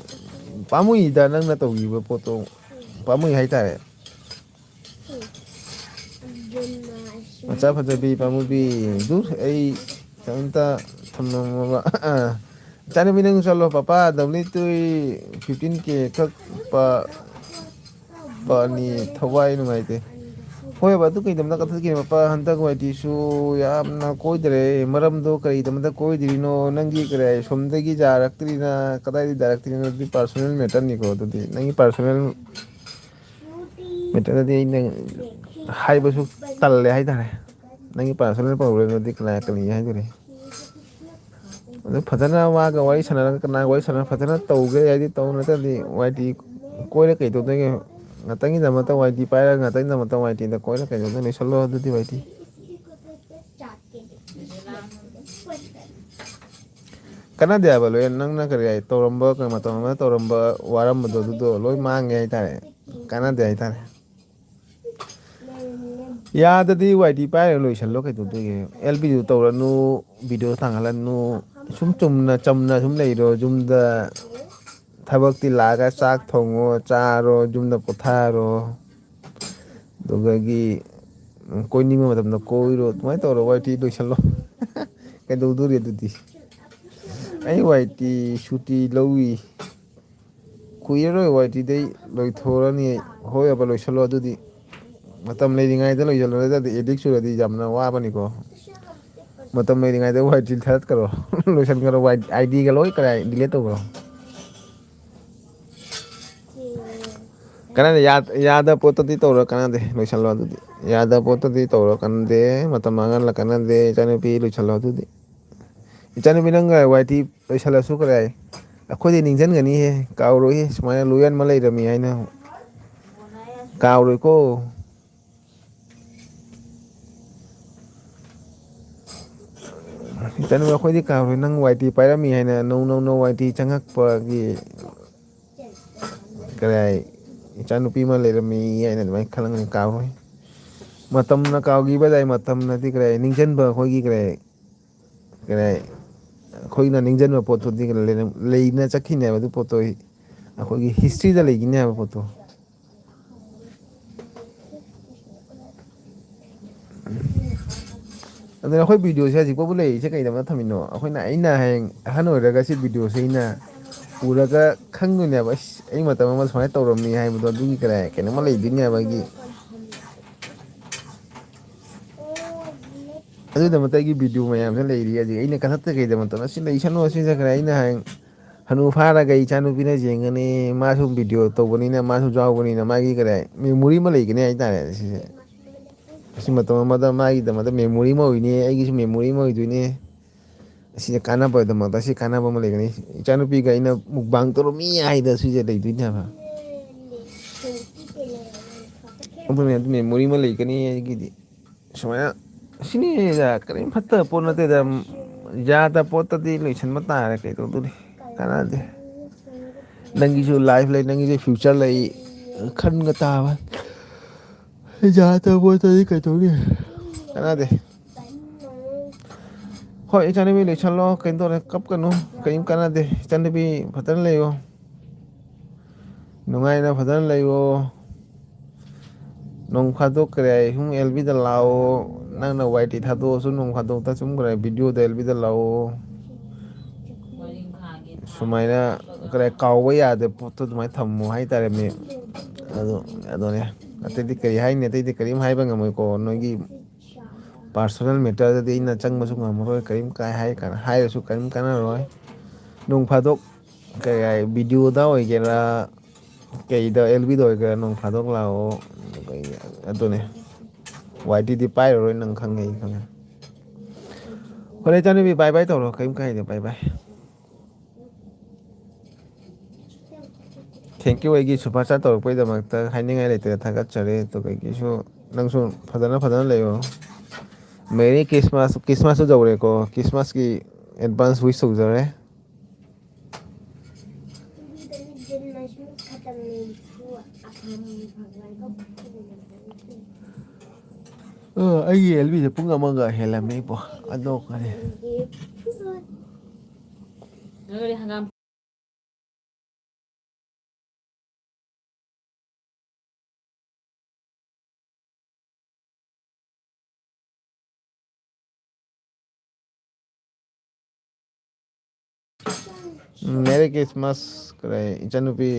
ꯄꯥꯝꯃꯨꯏꯗ, ꯅꯪꯅ ꯇꯧꯈꯤꯕ ꯄꯣꯠꯇꯣ ꯄꯥꯝꯃꯨꯏ ꯍꯥꯏꯇꯥꯔꯦ꯫ ꯃꯆꯥ ꯐꯖꯕꯤ ꯄꯥꯝꯃꯨꯕꯤ, ꯗꯨ ꯑꯩ ꯀꯩꯝꯇ ꯊꯝꯂꯝꯃꯕ꯫ ꯏꯆꯥꯅꯨꯄꯤ, ꯅꯪ ꯆꯠꯂꯣ, ꯄꯄꯥ ꯗꯕ꯭ꯂꯤꯎ ꯇꯤ ꯐꯤꯐꯇꯤꯟ ꯀꯦ ꯀꯛꯄ ꯄꯅꯤ, ꯊꯋꯥꯏ ꯅꯨꯡꯉꯥꯏꯇꯦ꯫ ꯍꯣꯏꯕ, ꯑꯗꯨ ꯀꯩꯗꯝꯗ ꯀꯛꯊꯠꯈꯤꯅꯣꯕ? ꯍꯟꯗꯛ ꯋꯥꯏ ꯇꯤꯁꯨ ꯌꯥꯝꯅ ꯀꯣꯏꯗ꯭ꯔꯦ꯫ ꯃꯔꯝꯗꯣ ꯀꯔꯤꯗꯃꯛꯇ ꯀꯣꯏꯗ꯭ꯔꯤꯅꯣ? ꯅꯪꯒꯤ ꯀꯔꯤ ꯁꯣꯝꯗꯒꯤ ꯌꯥꯔꯛꯇ꯭ꯔꯤꯅ, ꯀꯗꯥꯏꯗꯒꯤ ꯌꯥꯔꯛꯇ꯭ꯔꯤꯅꯣ? ꯑꯗꯨꯗꯤ ꯄꯥꯔꯁꯣꯅꯦꯜ ꯃꯦꯇꯔꯅꯤꯀꯣ꯫ ꯑꯗꯨꯗꯤ ꯅꯪꯒꯤ ꯄꯥꯔꯁꯣꯅꯦꯜ ꯃꯦꯇꯔꯗꯗꯤ ꯑꯩꯅ ꯍꯥꯏꯕꯁꯨ ꯇꯜꯂꯦ ꯍꯥꯏꯇꯥꯔꯦ꯫ ꯅꯪꯒꯤ ꯄꯥꯔꯁꯣꯅꯦꯜ ꯄ꯭ꯔꯣꯕ꯭ꯂꯦꯝꯗꯗꯤ ꯀꯅꯥ ꯀꯔꯤ ꯍꯥꯏꯗꯣꯔꯤ? ꯑꯗꯨ ꯐꯖꯅ ꯃꯥꯒ ꯋꯥꯔꯤ ꯁꯥꯟꯅꯔꯒ, ꯀꯅꯥꯒ ꯋꯥꯔꯤ ꯁꯥꯟꯅꯔꯒ ꯐꯖꯅ ꯇꯧꯒꯦ ꯍꯥꯏꯗꯤ ꯇꯧ, ꯅꯠꯇ꯭ꯔꯗꯤ ꯋꯥꯏ ꯇꯤ ꯀꯣꯏꯔ ꯀꯩꯗꯧꯗꯣꯏꯅꯣ? ꯉꯥꯛꯇꯪꯒꯤꯗꯃꯛꯇ ꯋꯥꯏ ꯇꯤ ꯄꯥꯏꯔꯒ, ꯉꯥꯛꯇꯪꯒꯤꯗꯃꯛꯇ ꯋꯥꯏ ꯇꯤꯗ ꯀꯣꯏꯔ ꯀꯩꯗꯧꯗꯣꯏꯅꯣ? ꯂꯣꯏꯁꯜꯂꯣ ꯑꯗꯨꯗꯤ ꯋꯥꯏ ꯇꯤ꯫ ꯀꯥꯟꯅꯗꯦ ꯍꯥꯏꯕ꯫ ꯂꯣꯏ ꯅꯪꯅ ꯀꯔꯤ ꯍꯥꯏ ꯇꯧꯔꯝꯕ, ꯀꯩ ꯃꯇꯝ ꯑꯃꯗ ꯇꯧꯔꯝꯕ, ꯋꯥꯔꯝꯕꯗꯣ ꯑꯗꯨꯗꯣ ꯂꯣꯏ ꯃꯥꯡꯉꯦ ꯍꯥꯏꯇꯥꯔꯦ꯫ ꯀꯥꯟꯅꯗꯦ ꯍꯥꯏꯇꯥꯔꯦ꯫ ꯌꯥꯗꯗꯤ ꯋꯥꯏ ꯇꯤ ꯄꯥꯏꯔꯒ ꯂꯣꯏꯁꯜꯂꯣ, ꯀꯩꯗꯧꯗꯣꯏꯒꯦ? L ꯕꯤꯗꯨ ꯇꯧꯔꯅꯨ, video ꯊꯥꯡꯒꯠꯂꯅꯨ꯫ ꯁꯨꯝ ꯆꯨꯝꯅ ꯆꯝꯅ ꯁꯨꯝ ꯂꯩꯔꯣ ꯌꯨꯝꯗ꯫ ꯊꯕꯛꯇꯤ ꯂꯥꯛꯑꯒ ꯆꯥꯛ ꯊꯣꯡꯉꯣ, ꯆꯥꯔꯣ, ꯌꯨꯝꯗ ꯄꯣꯊꯥꯔꯣ꯫ ꯑꯗꯨꯗꯒꯤ ꯀꯣꯏꯅꯤꯡꯕ ꯃꯇꯝꯗ ꯀꯣꯏꯔꯣ꯫ ꯑꯗꯨꯃꯥꯏꯅ ꯇꯧꯔꯣ, ꯋꯥꯏ ꯇꯤ ꯂꯣꯏꯁꯜꯂꯣ꯫ ꯀꯩꯗꯧꯗꯣꯔꯤ ꯑꯗꯨꯗꯤ? ꯑꯩ ꯋꯥꯏ ꯇꯤ ꯁꯨꯇꯤ ꯂꯧꯏ꯫ ꯀꯨꯏꯔꯔꯣꯏ ꯋꯥꯏ ꯇꯤꯗꯩ ꯂꯣꯏꯊꯣꯛꯑꯅꯤ꯫ ꯍꯣꯏ ꯑꯕ, ꯂꯣꯏꯁꯜꯂꯣ ꯑꯗꯨꯗꯤ꯫ ꯃꯇꯝ ꯂꯩꯔꯤꯉꯩꯗ ꯂꯣꯏꯁꯜꯂꯣ, ꯅꯠꯇ꯭ꯔꯗꯤ ꯑꯦꯗꯤꯛ ꯆꯨꯔꯗꯤ ꯌꯥꯝꯅ ꯋꯥꯕꯅꯤꯀꯣ꯫ ꯃꯇꯝ ꯂꯩꯔꯤꯉꯩꯗ ꯋꯥꯏ ꯇꯤ ꯊꯥꯗꯠꯈ꯭ꯔꯣ꯫ ꯂꯣꯏꯁꯟꯈ꯭ꯔꯣ, ꯋꯥꯏ ꯑꯥꯏ ꯗꯤꯒ ꯂꯣꯏ ꯀꯗꯥꯏ ꯗꯤꯂꯦꯠ ꯇꯧꯈ꯭ꯔꯣ꯫ ꯀꯥꯟꯅꯗꯦ, ꯌꯥ-, ꯌꯥꯗꯕ ꯄꯣꯠꯇꯗꯤ ꯇꯧꯔ ꯀꯥꯟꯅꯗꯦ, ꯂꯣꯏꯁꯜꯂꯣ ꯑꯗꯨꯗꯤ꯫ ꯌꯥꯗꯕ ꯄꯣꯠꯇꯗꯤ ꯇꯧꯔ ꯀꯥꯟꯅꯗꯦ, ꯃꯇꯝ ꯃꯥꯡꯍꯜꯂ ꯀꯥꯟꯅꯗꯦ, ꯏꯆꯥꯅꯨꯄꯤ ꯂꯣꯏꯁꯜꯂꯣ ꯑꯗꯨꯗꯤ꯫ ꯏꯆꯥꯅꯨꯄꯤ ꯅꯪꯒ ꯋꯥꯏ ꯇꯤ ꯂꯣꯏꯁꯜꯂꯁꯨ ꯀꯗꯥꯏ? ꯑꯩꯈꯣꯏꯗꯤ ꯅꯤꯡꯁꯤꯡꯒꯅꯤꯍꯦ, ꯀꯥꯎꯔꯣꯏꯍꯦ, ꯁꯨꯃꯥꯏꯅ ꯂꯣꯌꯦꯜ ꯑꯃ ꯂꯩꯔꯝꯃꯤ ꯍꯥꯏꯅ꯫ ꯀꯥꯎꯔꯣꯏꯀꯣ꯫ ꯏꯆꯥꯅꯨꯄꯤ ꯑꯩꯈꯣꯏꯗꯤ ꯀꯥꯎꯔꯣꯏ, ꯅꯪ ꯋꯥꯏ ꯇꯤ ꯄꯥꯏꯔꯝꯃꯤ ꯍꯥꯏꯅ, ꯅꯧ ꯅꯧꯅ ꯋꯥꯏ ꯇꯤ ꯆꯪꯉꯛꯄꯒꯤ ꯀꯗꯥꯏ, ꯏꯆꯥꯅꯨꯄꯤ ꯑꯃ ꯂꯩꯔꯝꯃꯤ ꯍꯥꯏꯅ ꯑꯗꯨꯃꯥꯏꯅ ꯈꯜꯂꯝꯒꯅꯤ, ꯀꯥꯎꯔꯣꯏ꯫ ꯃꯇꯝꯅ ꯀꯥꯎꯈꯤꯕ ꯇꯥꯏ, ꯃꯇꯝꯅꯗꯤ ꯀꯗꯥꯏ ꯅꯤꯡꯁꯤꯡꯕ ꯑꯩꯈꯣꯏꯒꯤ ꯀꯗꯥꯏ, ꯀꯗꯥꯏ ꯑꯩꯈꯣꯏꯅ ꯅꯤꯡꯁꯤꯡꯕ ꯄꯣꯠꯇꯨꯗꯤ ꯂꯩꯅ ꯆꯠꯈꯤꯅꯦꯕ꯫ ꯑꯗꯨ ꯄꯣꯠꯇꯣ ꯑꯩꯈꯣꯏꯒꯤ ꯍꯤꯁꯇ꯭ꯔꯤꯗ ꯂꯩꯈꯤꯅꯦ ꯍꯥꯏꯕ ꯄꯣꯠꯇꯣ꯫ ꯑꯗꯨꯅ ꯑꯩꯈꯣꯏ ꯚꯤꯗꯤꯑꯣꯁꯦ ꯍꯧꯖꯤꯛ ꯐꯥꯎꯕ ꯂꯩꯔꯤꯁꯦ ꯀꯩꯗꯧꯅ ꯊꯝꯃꯤꯅꯣ? ꯑꯩꯈꯣꯏꯅ, ꯑꯩꯅ ꯍꯌꯦꯡ ꯑꯍꯟ ꯑꯣꯏꯔꯒ ꯁꯤ ꯚꯤꯗꯤꯑꯣꯁꯦ ꯑꯩꯅ ꯎꯔꯒ ꯈꯪꯗꯣꯏꯅꯦꯕ, "ꯑꯁ, ꯑꯩ ꯃꯇꯝ ꯑꯃ ꯁꯨꯃꯥꯏꯅ ꯇꯧꯔꯝꯃꯤ" ꯍꯥꯏꯕꯗꯣ꯫ ꯑꯗꯨꯒꯤ ꯀꯔꯥꯏ ꯀꯩꯅꯣꯝꯃ ꯂꯩꯗꯣꯏꯅꯦꯕ ꯑꯩꯒꯤ꯫ ꯑꯗꯨꯒꯤꯗꯃꯛꯇ ꯑꯩꯒꯤ ꯚꯤꯗꯤꯑꯣ ꯃꯌꯥꯝꯁꯦ ꯂꯩꯔꯤ꯫ ꯑꯗꯨꯒꯤ ꯑꯩꯅ ꯀꯟꯅ ꯀꯩꯗꯃꯛꯇ ꯃꯁꯤ ꯂꯩꯁꯅꯨ, ꯁꯤ ꯈꯔ ꯑꯩꯅ ꯍꯌꯦꯡ ꯍꯅꯨ ꯐꯥꯔꯒ ꯏꯆꯥꯅꯨꯄꯤꯅ ꯌꯦꯡꯒꯅꯤ, ꯃꯥꯁꯨ ꯚꯤꯗꯤꯑꯣ ꯇꯧꯕꯅꯤꯅ, ꯃꯥꯁꯨ ꯌꯥꯎꯕꯅꯤꯅ, ꯃꯥꯒꯤ ꯀꯔꯤ ꯃꯦꯃꯣꯔꯤ ꯑꯃ ꯂꯩꯒꯅꯤ ꯍꯥꯏꯇꯥꯔꯦ꯫ ꯁꯤꯁꯦ ꯃꯁꯤ ꯃꯇꯝ ꯑꯃꯗ ꯃꯥꯒꯤꯗꯃꯛꯇ ꯃꯦꯃꯣꯔꯤ ꯑꯃ ꯑꯣꯏꯅꯤ, ꯑꯩꯒꯤꯁꯨ ꯃꯦꯃꯣꯔꯤ ꯑꯃ ꯑꯣꯏꯗꯣꯏꯅꯤ꯫ ꯑꯁꯤꯗ ꯀꯥꯟꯅꯕꯗꯃꯛꯇ ꯁꯤ ꯀꯥꯟꯅꯕ ꯑꯃ ꯂꯩꯒꯅꯤ꯫ ꯏꯆꯥꯅꯨꯄꯤꯒ ꯑꯩꯅ ꯃꯨꯛꯕꯥꯡ ꯇꯧꯔꯝꯃꯤ ꯍꯥꯏꯗ ꯁꯤꯁꯦ ꯂꯩꯗꯣꯏꯅꯦ ꯍꯥꯏꯕ꯫ ꯑꯗꯨꯅꯦ, ꯑꯗꯨ ꯃꯦꯃꯣꯔꯤ ꯑꯃ ꯂꯩꯒꯅꯤ ꯑꯩꯒꯤꯗꯤ꯫ ꯁꯨꯃꯥꯏꯅ ꯁꯤꯅꯤꯗ, ꯀꯔꯤꯝ ꯐꯠꯇꯕ ꯄꯣꯠ ꯅꯠꯇꯦꯗ꯫ ꯌꯥꯗꯕ ꯄꯣꯠꯇꯗꯤ ꯂꯣꯏꯁꯟꯕ ꯇꯥꯔꯦ, ꯀꯩꯗꯧꯗꯣꯔꯤ? ꯀꯥꯟꯅꯗꯦ꯫ ꯅꯪꯒꯤꯁꯨ ꯂꯥꯏꯐ ꯂꯩ, ꯅꯪꯒꯤꯁꯨ ꯐ꯭ꯌꯨꯆꯔ ꯂꯩ, ꯈꯟꯕ ꯇꯥꯕ꯫ ꯌꯥꯗꯕ ꯄꯣꯠꯇꯗꯤ ꯀꯩꯗꯧꯅꯤ? ꯀꯥꯟꯅꯗꯦ꯫ ꯍꯣꯏ, ꯏꯆꯥꯅꯨꯄꯤ, ꯂꯣꯏꯁꯜꯂꯣ꯫ ꯀꯩꯅꯣ ꯇꯧꯔꯦ, ꯀꯞꯀꯅꯨ꯫ ꯀꯔꯤꯝ ꯀꯥꯟꯅꯗꯦ꯫ ꯏꯆꯥꯅꯨꯄꯤ, ꯐꯖꯅ ꯂꯩꯌꯣ꯫ ꯅꯨꯡꯉꯥꯏꯅ ꯐꯖꯅ ꯂꯩꯌꯣ꯫ ꯅꯣꯡ ꯐꯥꯗꯣꯛ ꯀꯔꯤ ꯍꯥꯏ, ꯁꯨꯝ ꯑꯦꯜ ꯕꯤꯗ ꯂꯥꯛꯑꯣ꯫ ꯅꯪꯅ ꯋꯥꯏ ꯇꯤ ꯊꯥꯗꯣꯛꯑꯁꯨ, ꯅꯣꯡ ꯐꯥꯗꯣꯛꯇ ꯁꯨꯝ ꯀꯔꯤ ꯚꯤꯗꯤꯑꯣꯗ ꯑꯦꯜ ꯕꯤꯗ ꯂꯥꯛꯑꯣ꯫ ꯁꯨꯃꯥꯏꯅ ꯀꯔꯤ ꯀꯥꯎꯕ ꯌꯥꯗꯕ ꯄꯣꯠꯇꯣ ꯑꯗꯨꯃꯥꯏꯅ ꯊꯝꯃꯣ ꯍꯥꯏꯇꯥꯔꯦ, ꯃꯦꯝ꯫ ꯑꯗꯨ, ꯑꯗꯨꯅꯦ꯫ ꯑꯇꯩꯗꯤ ꯀꯔꯤ ꯍꯥꯏꯅꯤ? ꯑꯇꯩꯗꯤ ꯀꯔꯤꯝ ꯍꯥꯏꯕ ꯉꯝꯃꯣꯏꯀꯣ꯫ ꯅꯣꯏꯒꯤ ꯄꯥꯔꯁꯣꯅꯦꯜ ꯃꯦꯇꯔꯗꯗꯤ ꯑꯩꯅ ꯆꯪꯕꯁꯨ ꯉꯝꯃꯔꯣꯏ꯫ ꯀꯔꯤꯝ ꯀꯥꯏ ꯍꯥꯏ-, ꯍꯥꯏꯔꯁꯨ ꯀꯔꯤꯝ ꯀꯥꯟꯅꯔꯣꯏ꯫ ꯅꯣꯡ ꯐꯥꯗꯣꯛ ꯀꯩ ꯍꯥꯏ, ꯚꯤꯗꯤꯑꯣꯗ ꯑꯣꯏꯒꯦꯔꯥ, ꯀꯩꯗ, ꯑꯦꯜ ꯕꯤꯗ ꯑꯣꯏꯒꯦꯔꯥ, ꯅꯣꯡ ꯐꯥꯗꯣꯛ ꯂꯥꯛꯑꯣ꯫ ꯑꯗꯨꯅꯦ꯫ ꯋꯥꯏ ꯇꯤꯗꯤ ꯄꯥꯏꯔꯔꯣꯏ, ꯅꯪ ꯈꯪꯉꯦ, ꯑꯩ ꯈꯪꯉꯦ꯫ ꯍꯣꯔꯦꯟ ꯏꯆꯥꯅꯨꯄꯤ, ꯕꯥꯏ ꯕꯥꯏ ꯇꯧꯔꯣ, ꯀꯔꯤꯝ ꯀꯥꯏꯗꯦ, ꯕꯥꯏ ꯕꯥꯏ꯫ Thank you, ꯑꯩꯒꯤ ꯁꯨꯄꯔ ꯆꯥꯠ ꯇꯧꯔꯛꯄꯒꯤꯗꯃꯛꯇ꯫ ꯍꯥꯏꯅꯤꯡꯉꯥꯏ ꯂꯩꯇꯅ ꯊꯥꯒꯠꯆꯔꯤ꯫ ꯑꯗꯨꯒ ꯑꯩꯒꯤꯁꯨ, ꯅꯪꯁꯨ ꯐꯖꯅ, ꯐꯖꯅ ꯂꯩꯌꯣ꯫ ꯃꯦꯔꯤ ꯈ꯭ꯔꯤꯁꯃꯥꯁ꯫ ꯈ꯭ꯔꯤꯁꯃꯥꯁꯁꯨ ꯌꯧꯔꯦꯀꯣ, ꯈ꯭ꯔꯤꯁꯃꯥꯁꯀꯤ ꯑꯦꯗꯚꯥꯟꯁ ꯋꯤꯁ ꯇꯧꯖꯔꯦ꯫ ꯑ, ꯑꯩꯒꯤ ꯑꯦꯜ ꯕꯤꯁꯦ ꯄꯨꯡ ꯑꯃꯒ ꯍꯦꯜꯂꯝꯃꯦ ꯏꯕꯣ꯫ ꯑꯗꯣ ꯀꯔꯤ? ꯃꯦꯔꯤ ꯈ꯭ꯔꯤꯁꯃꯥꯁ ꯀꯔꯤ, ꯏꯆꯟꯅꯨꯄꯤ꯫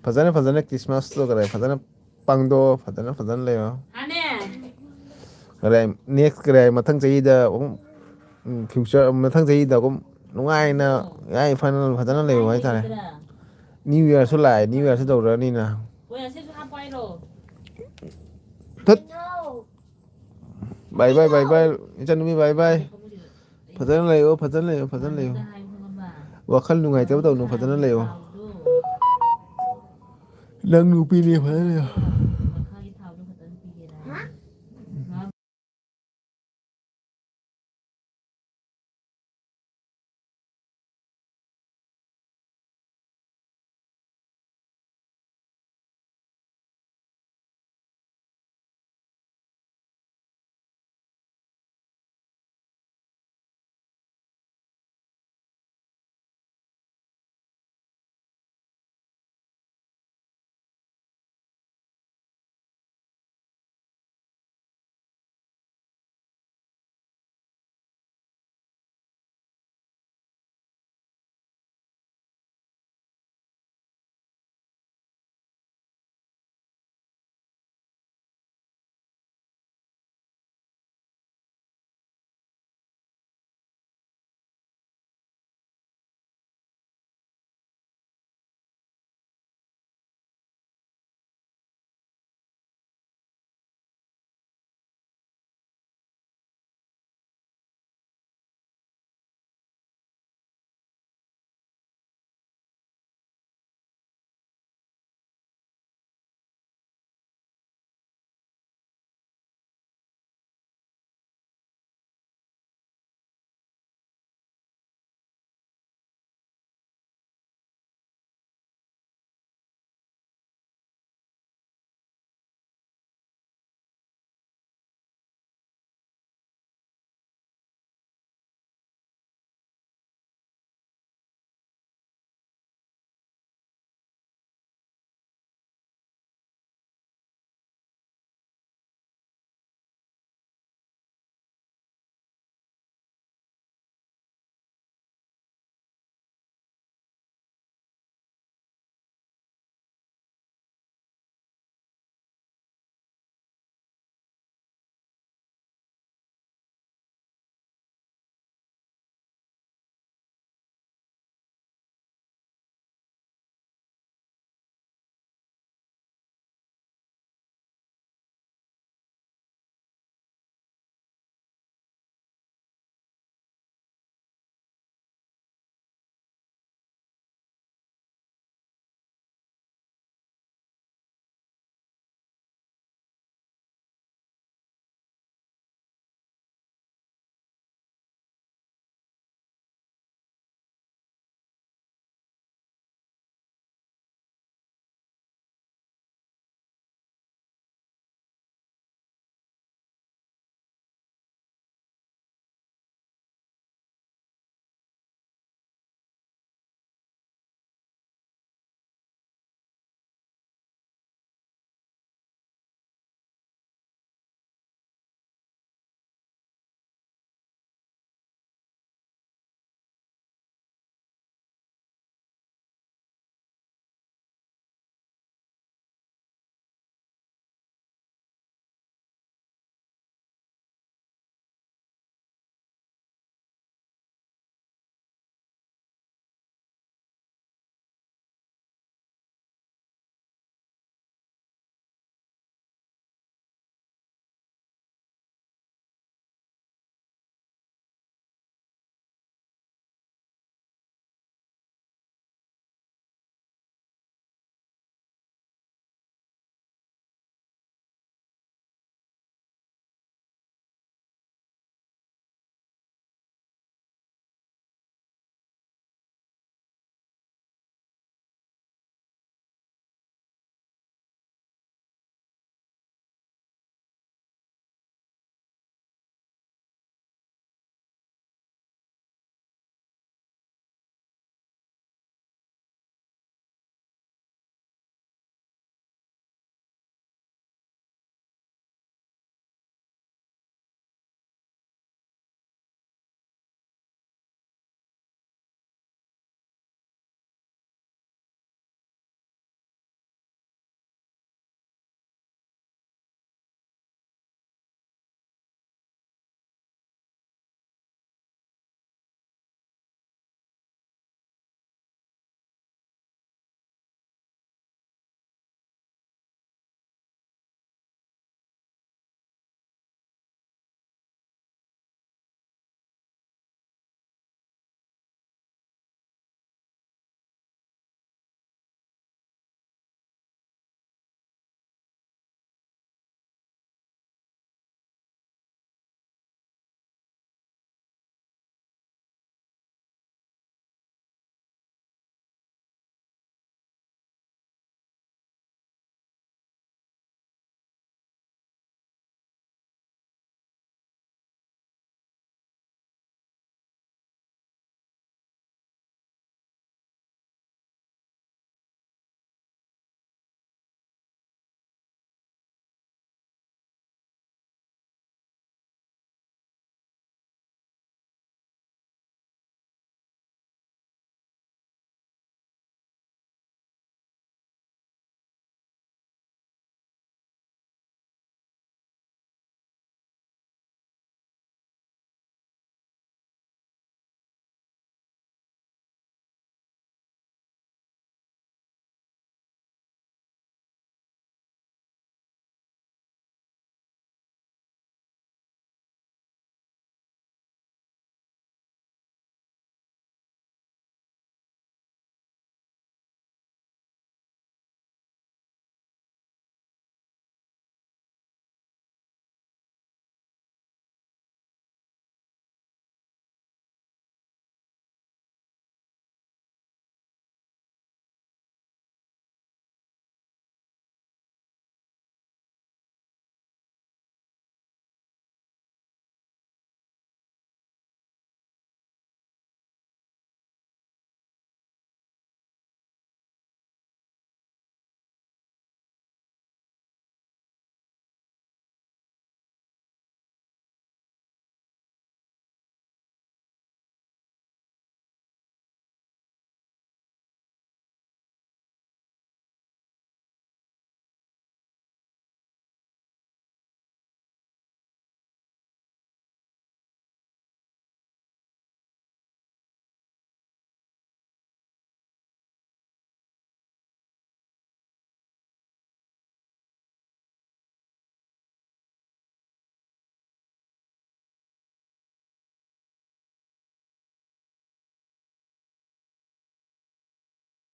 ꯐꯖꯅ, ꯐꯖꯅ ꯈ꯭ꯔꯤꯁꯃꯥꯁꯇꯣ ꯀꯔꯤ, ꯐꯖꯅ ꯄꯥꯡꯗꯣꯛꯑꯣ, ꯐꯖꯅ, ꯐꯖꯅ ꯂꯩꯌꯣ꯫ ꯅꯦꯛꯁ ꯀꯔꯤ ꯍꯥꯏ, ꯃꯊꯪ ꯆꯍꯤꯗ ꯑꯗꯨꯝ, ꯎꯝ, ꯐ꯭ꯌꯨꯆꯔ, ꯃꯊꯪ ꯆꯍꯤꯗ ꯑꯗꯨꯝ ꯅꯨꯡꯉꯥꯏꯅ, ꯌꯥꯏ, ꯐꯅ ꯐꯖꯅ ꯂꯩꯌꯨ ꯍꯥꯏꯇꯥꯔꯦ꯫ ꯅ꯭ꯌꯨ ꯌꯥꯔꯁꯨ ꯂꯥꯛꯑꯦ, ꯅ꯭ꯌꯨ ꯌꯥꯔꯁꯨ ꯇꯧꯔꯅꯤꯅ꯫ ꯊꯠ! ꯕꯥꯏ ꯕꯥꯏ, ꯕꯥꯏ ꯕꯥꯏ, ꯏꯆꯟꯅꯨꯄꯤ, ꯕꯥꯏ ꯕꯥꯏ꯫ ꯐꯖꯅ ꯂꯩꯌꯣ, ꯐꯖꯅ ꯂꯩꯌꯣ, ꯐꯖꯅ ꯂꯩꯌꯣ꯫ ꯋꯥꯈꯜ ꯅꯨꯡꯉꯥꯏꯇꯕ ꯇꯧꯅꯨ, ꯐꯖꯅ ꯂꯩꯌꯣ꯫ ꯅꯪ ꯅꯨꯄꯤꯅꯤ, ꯐꯖꯅ ꯂꯩꯌꯣ꯫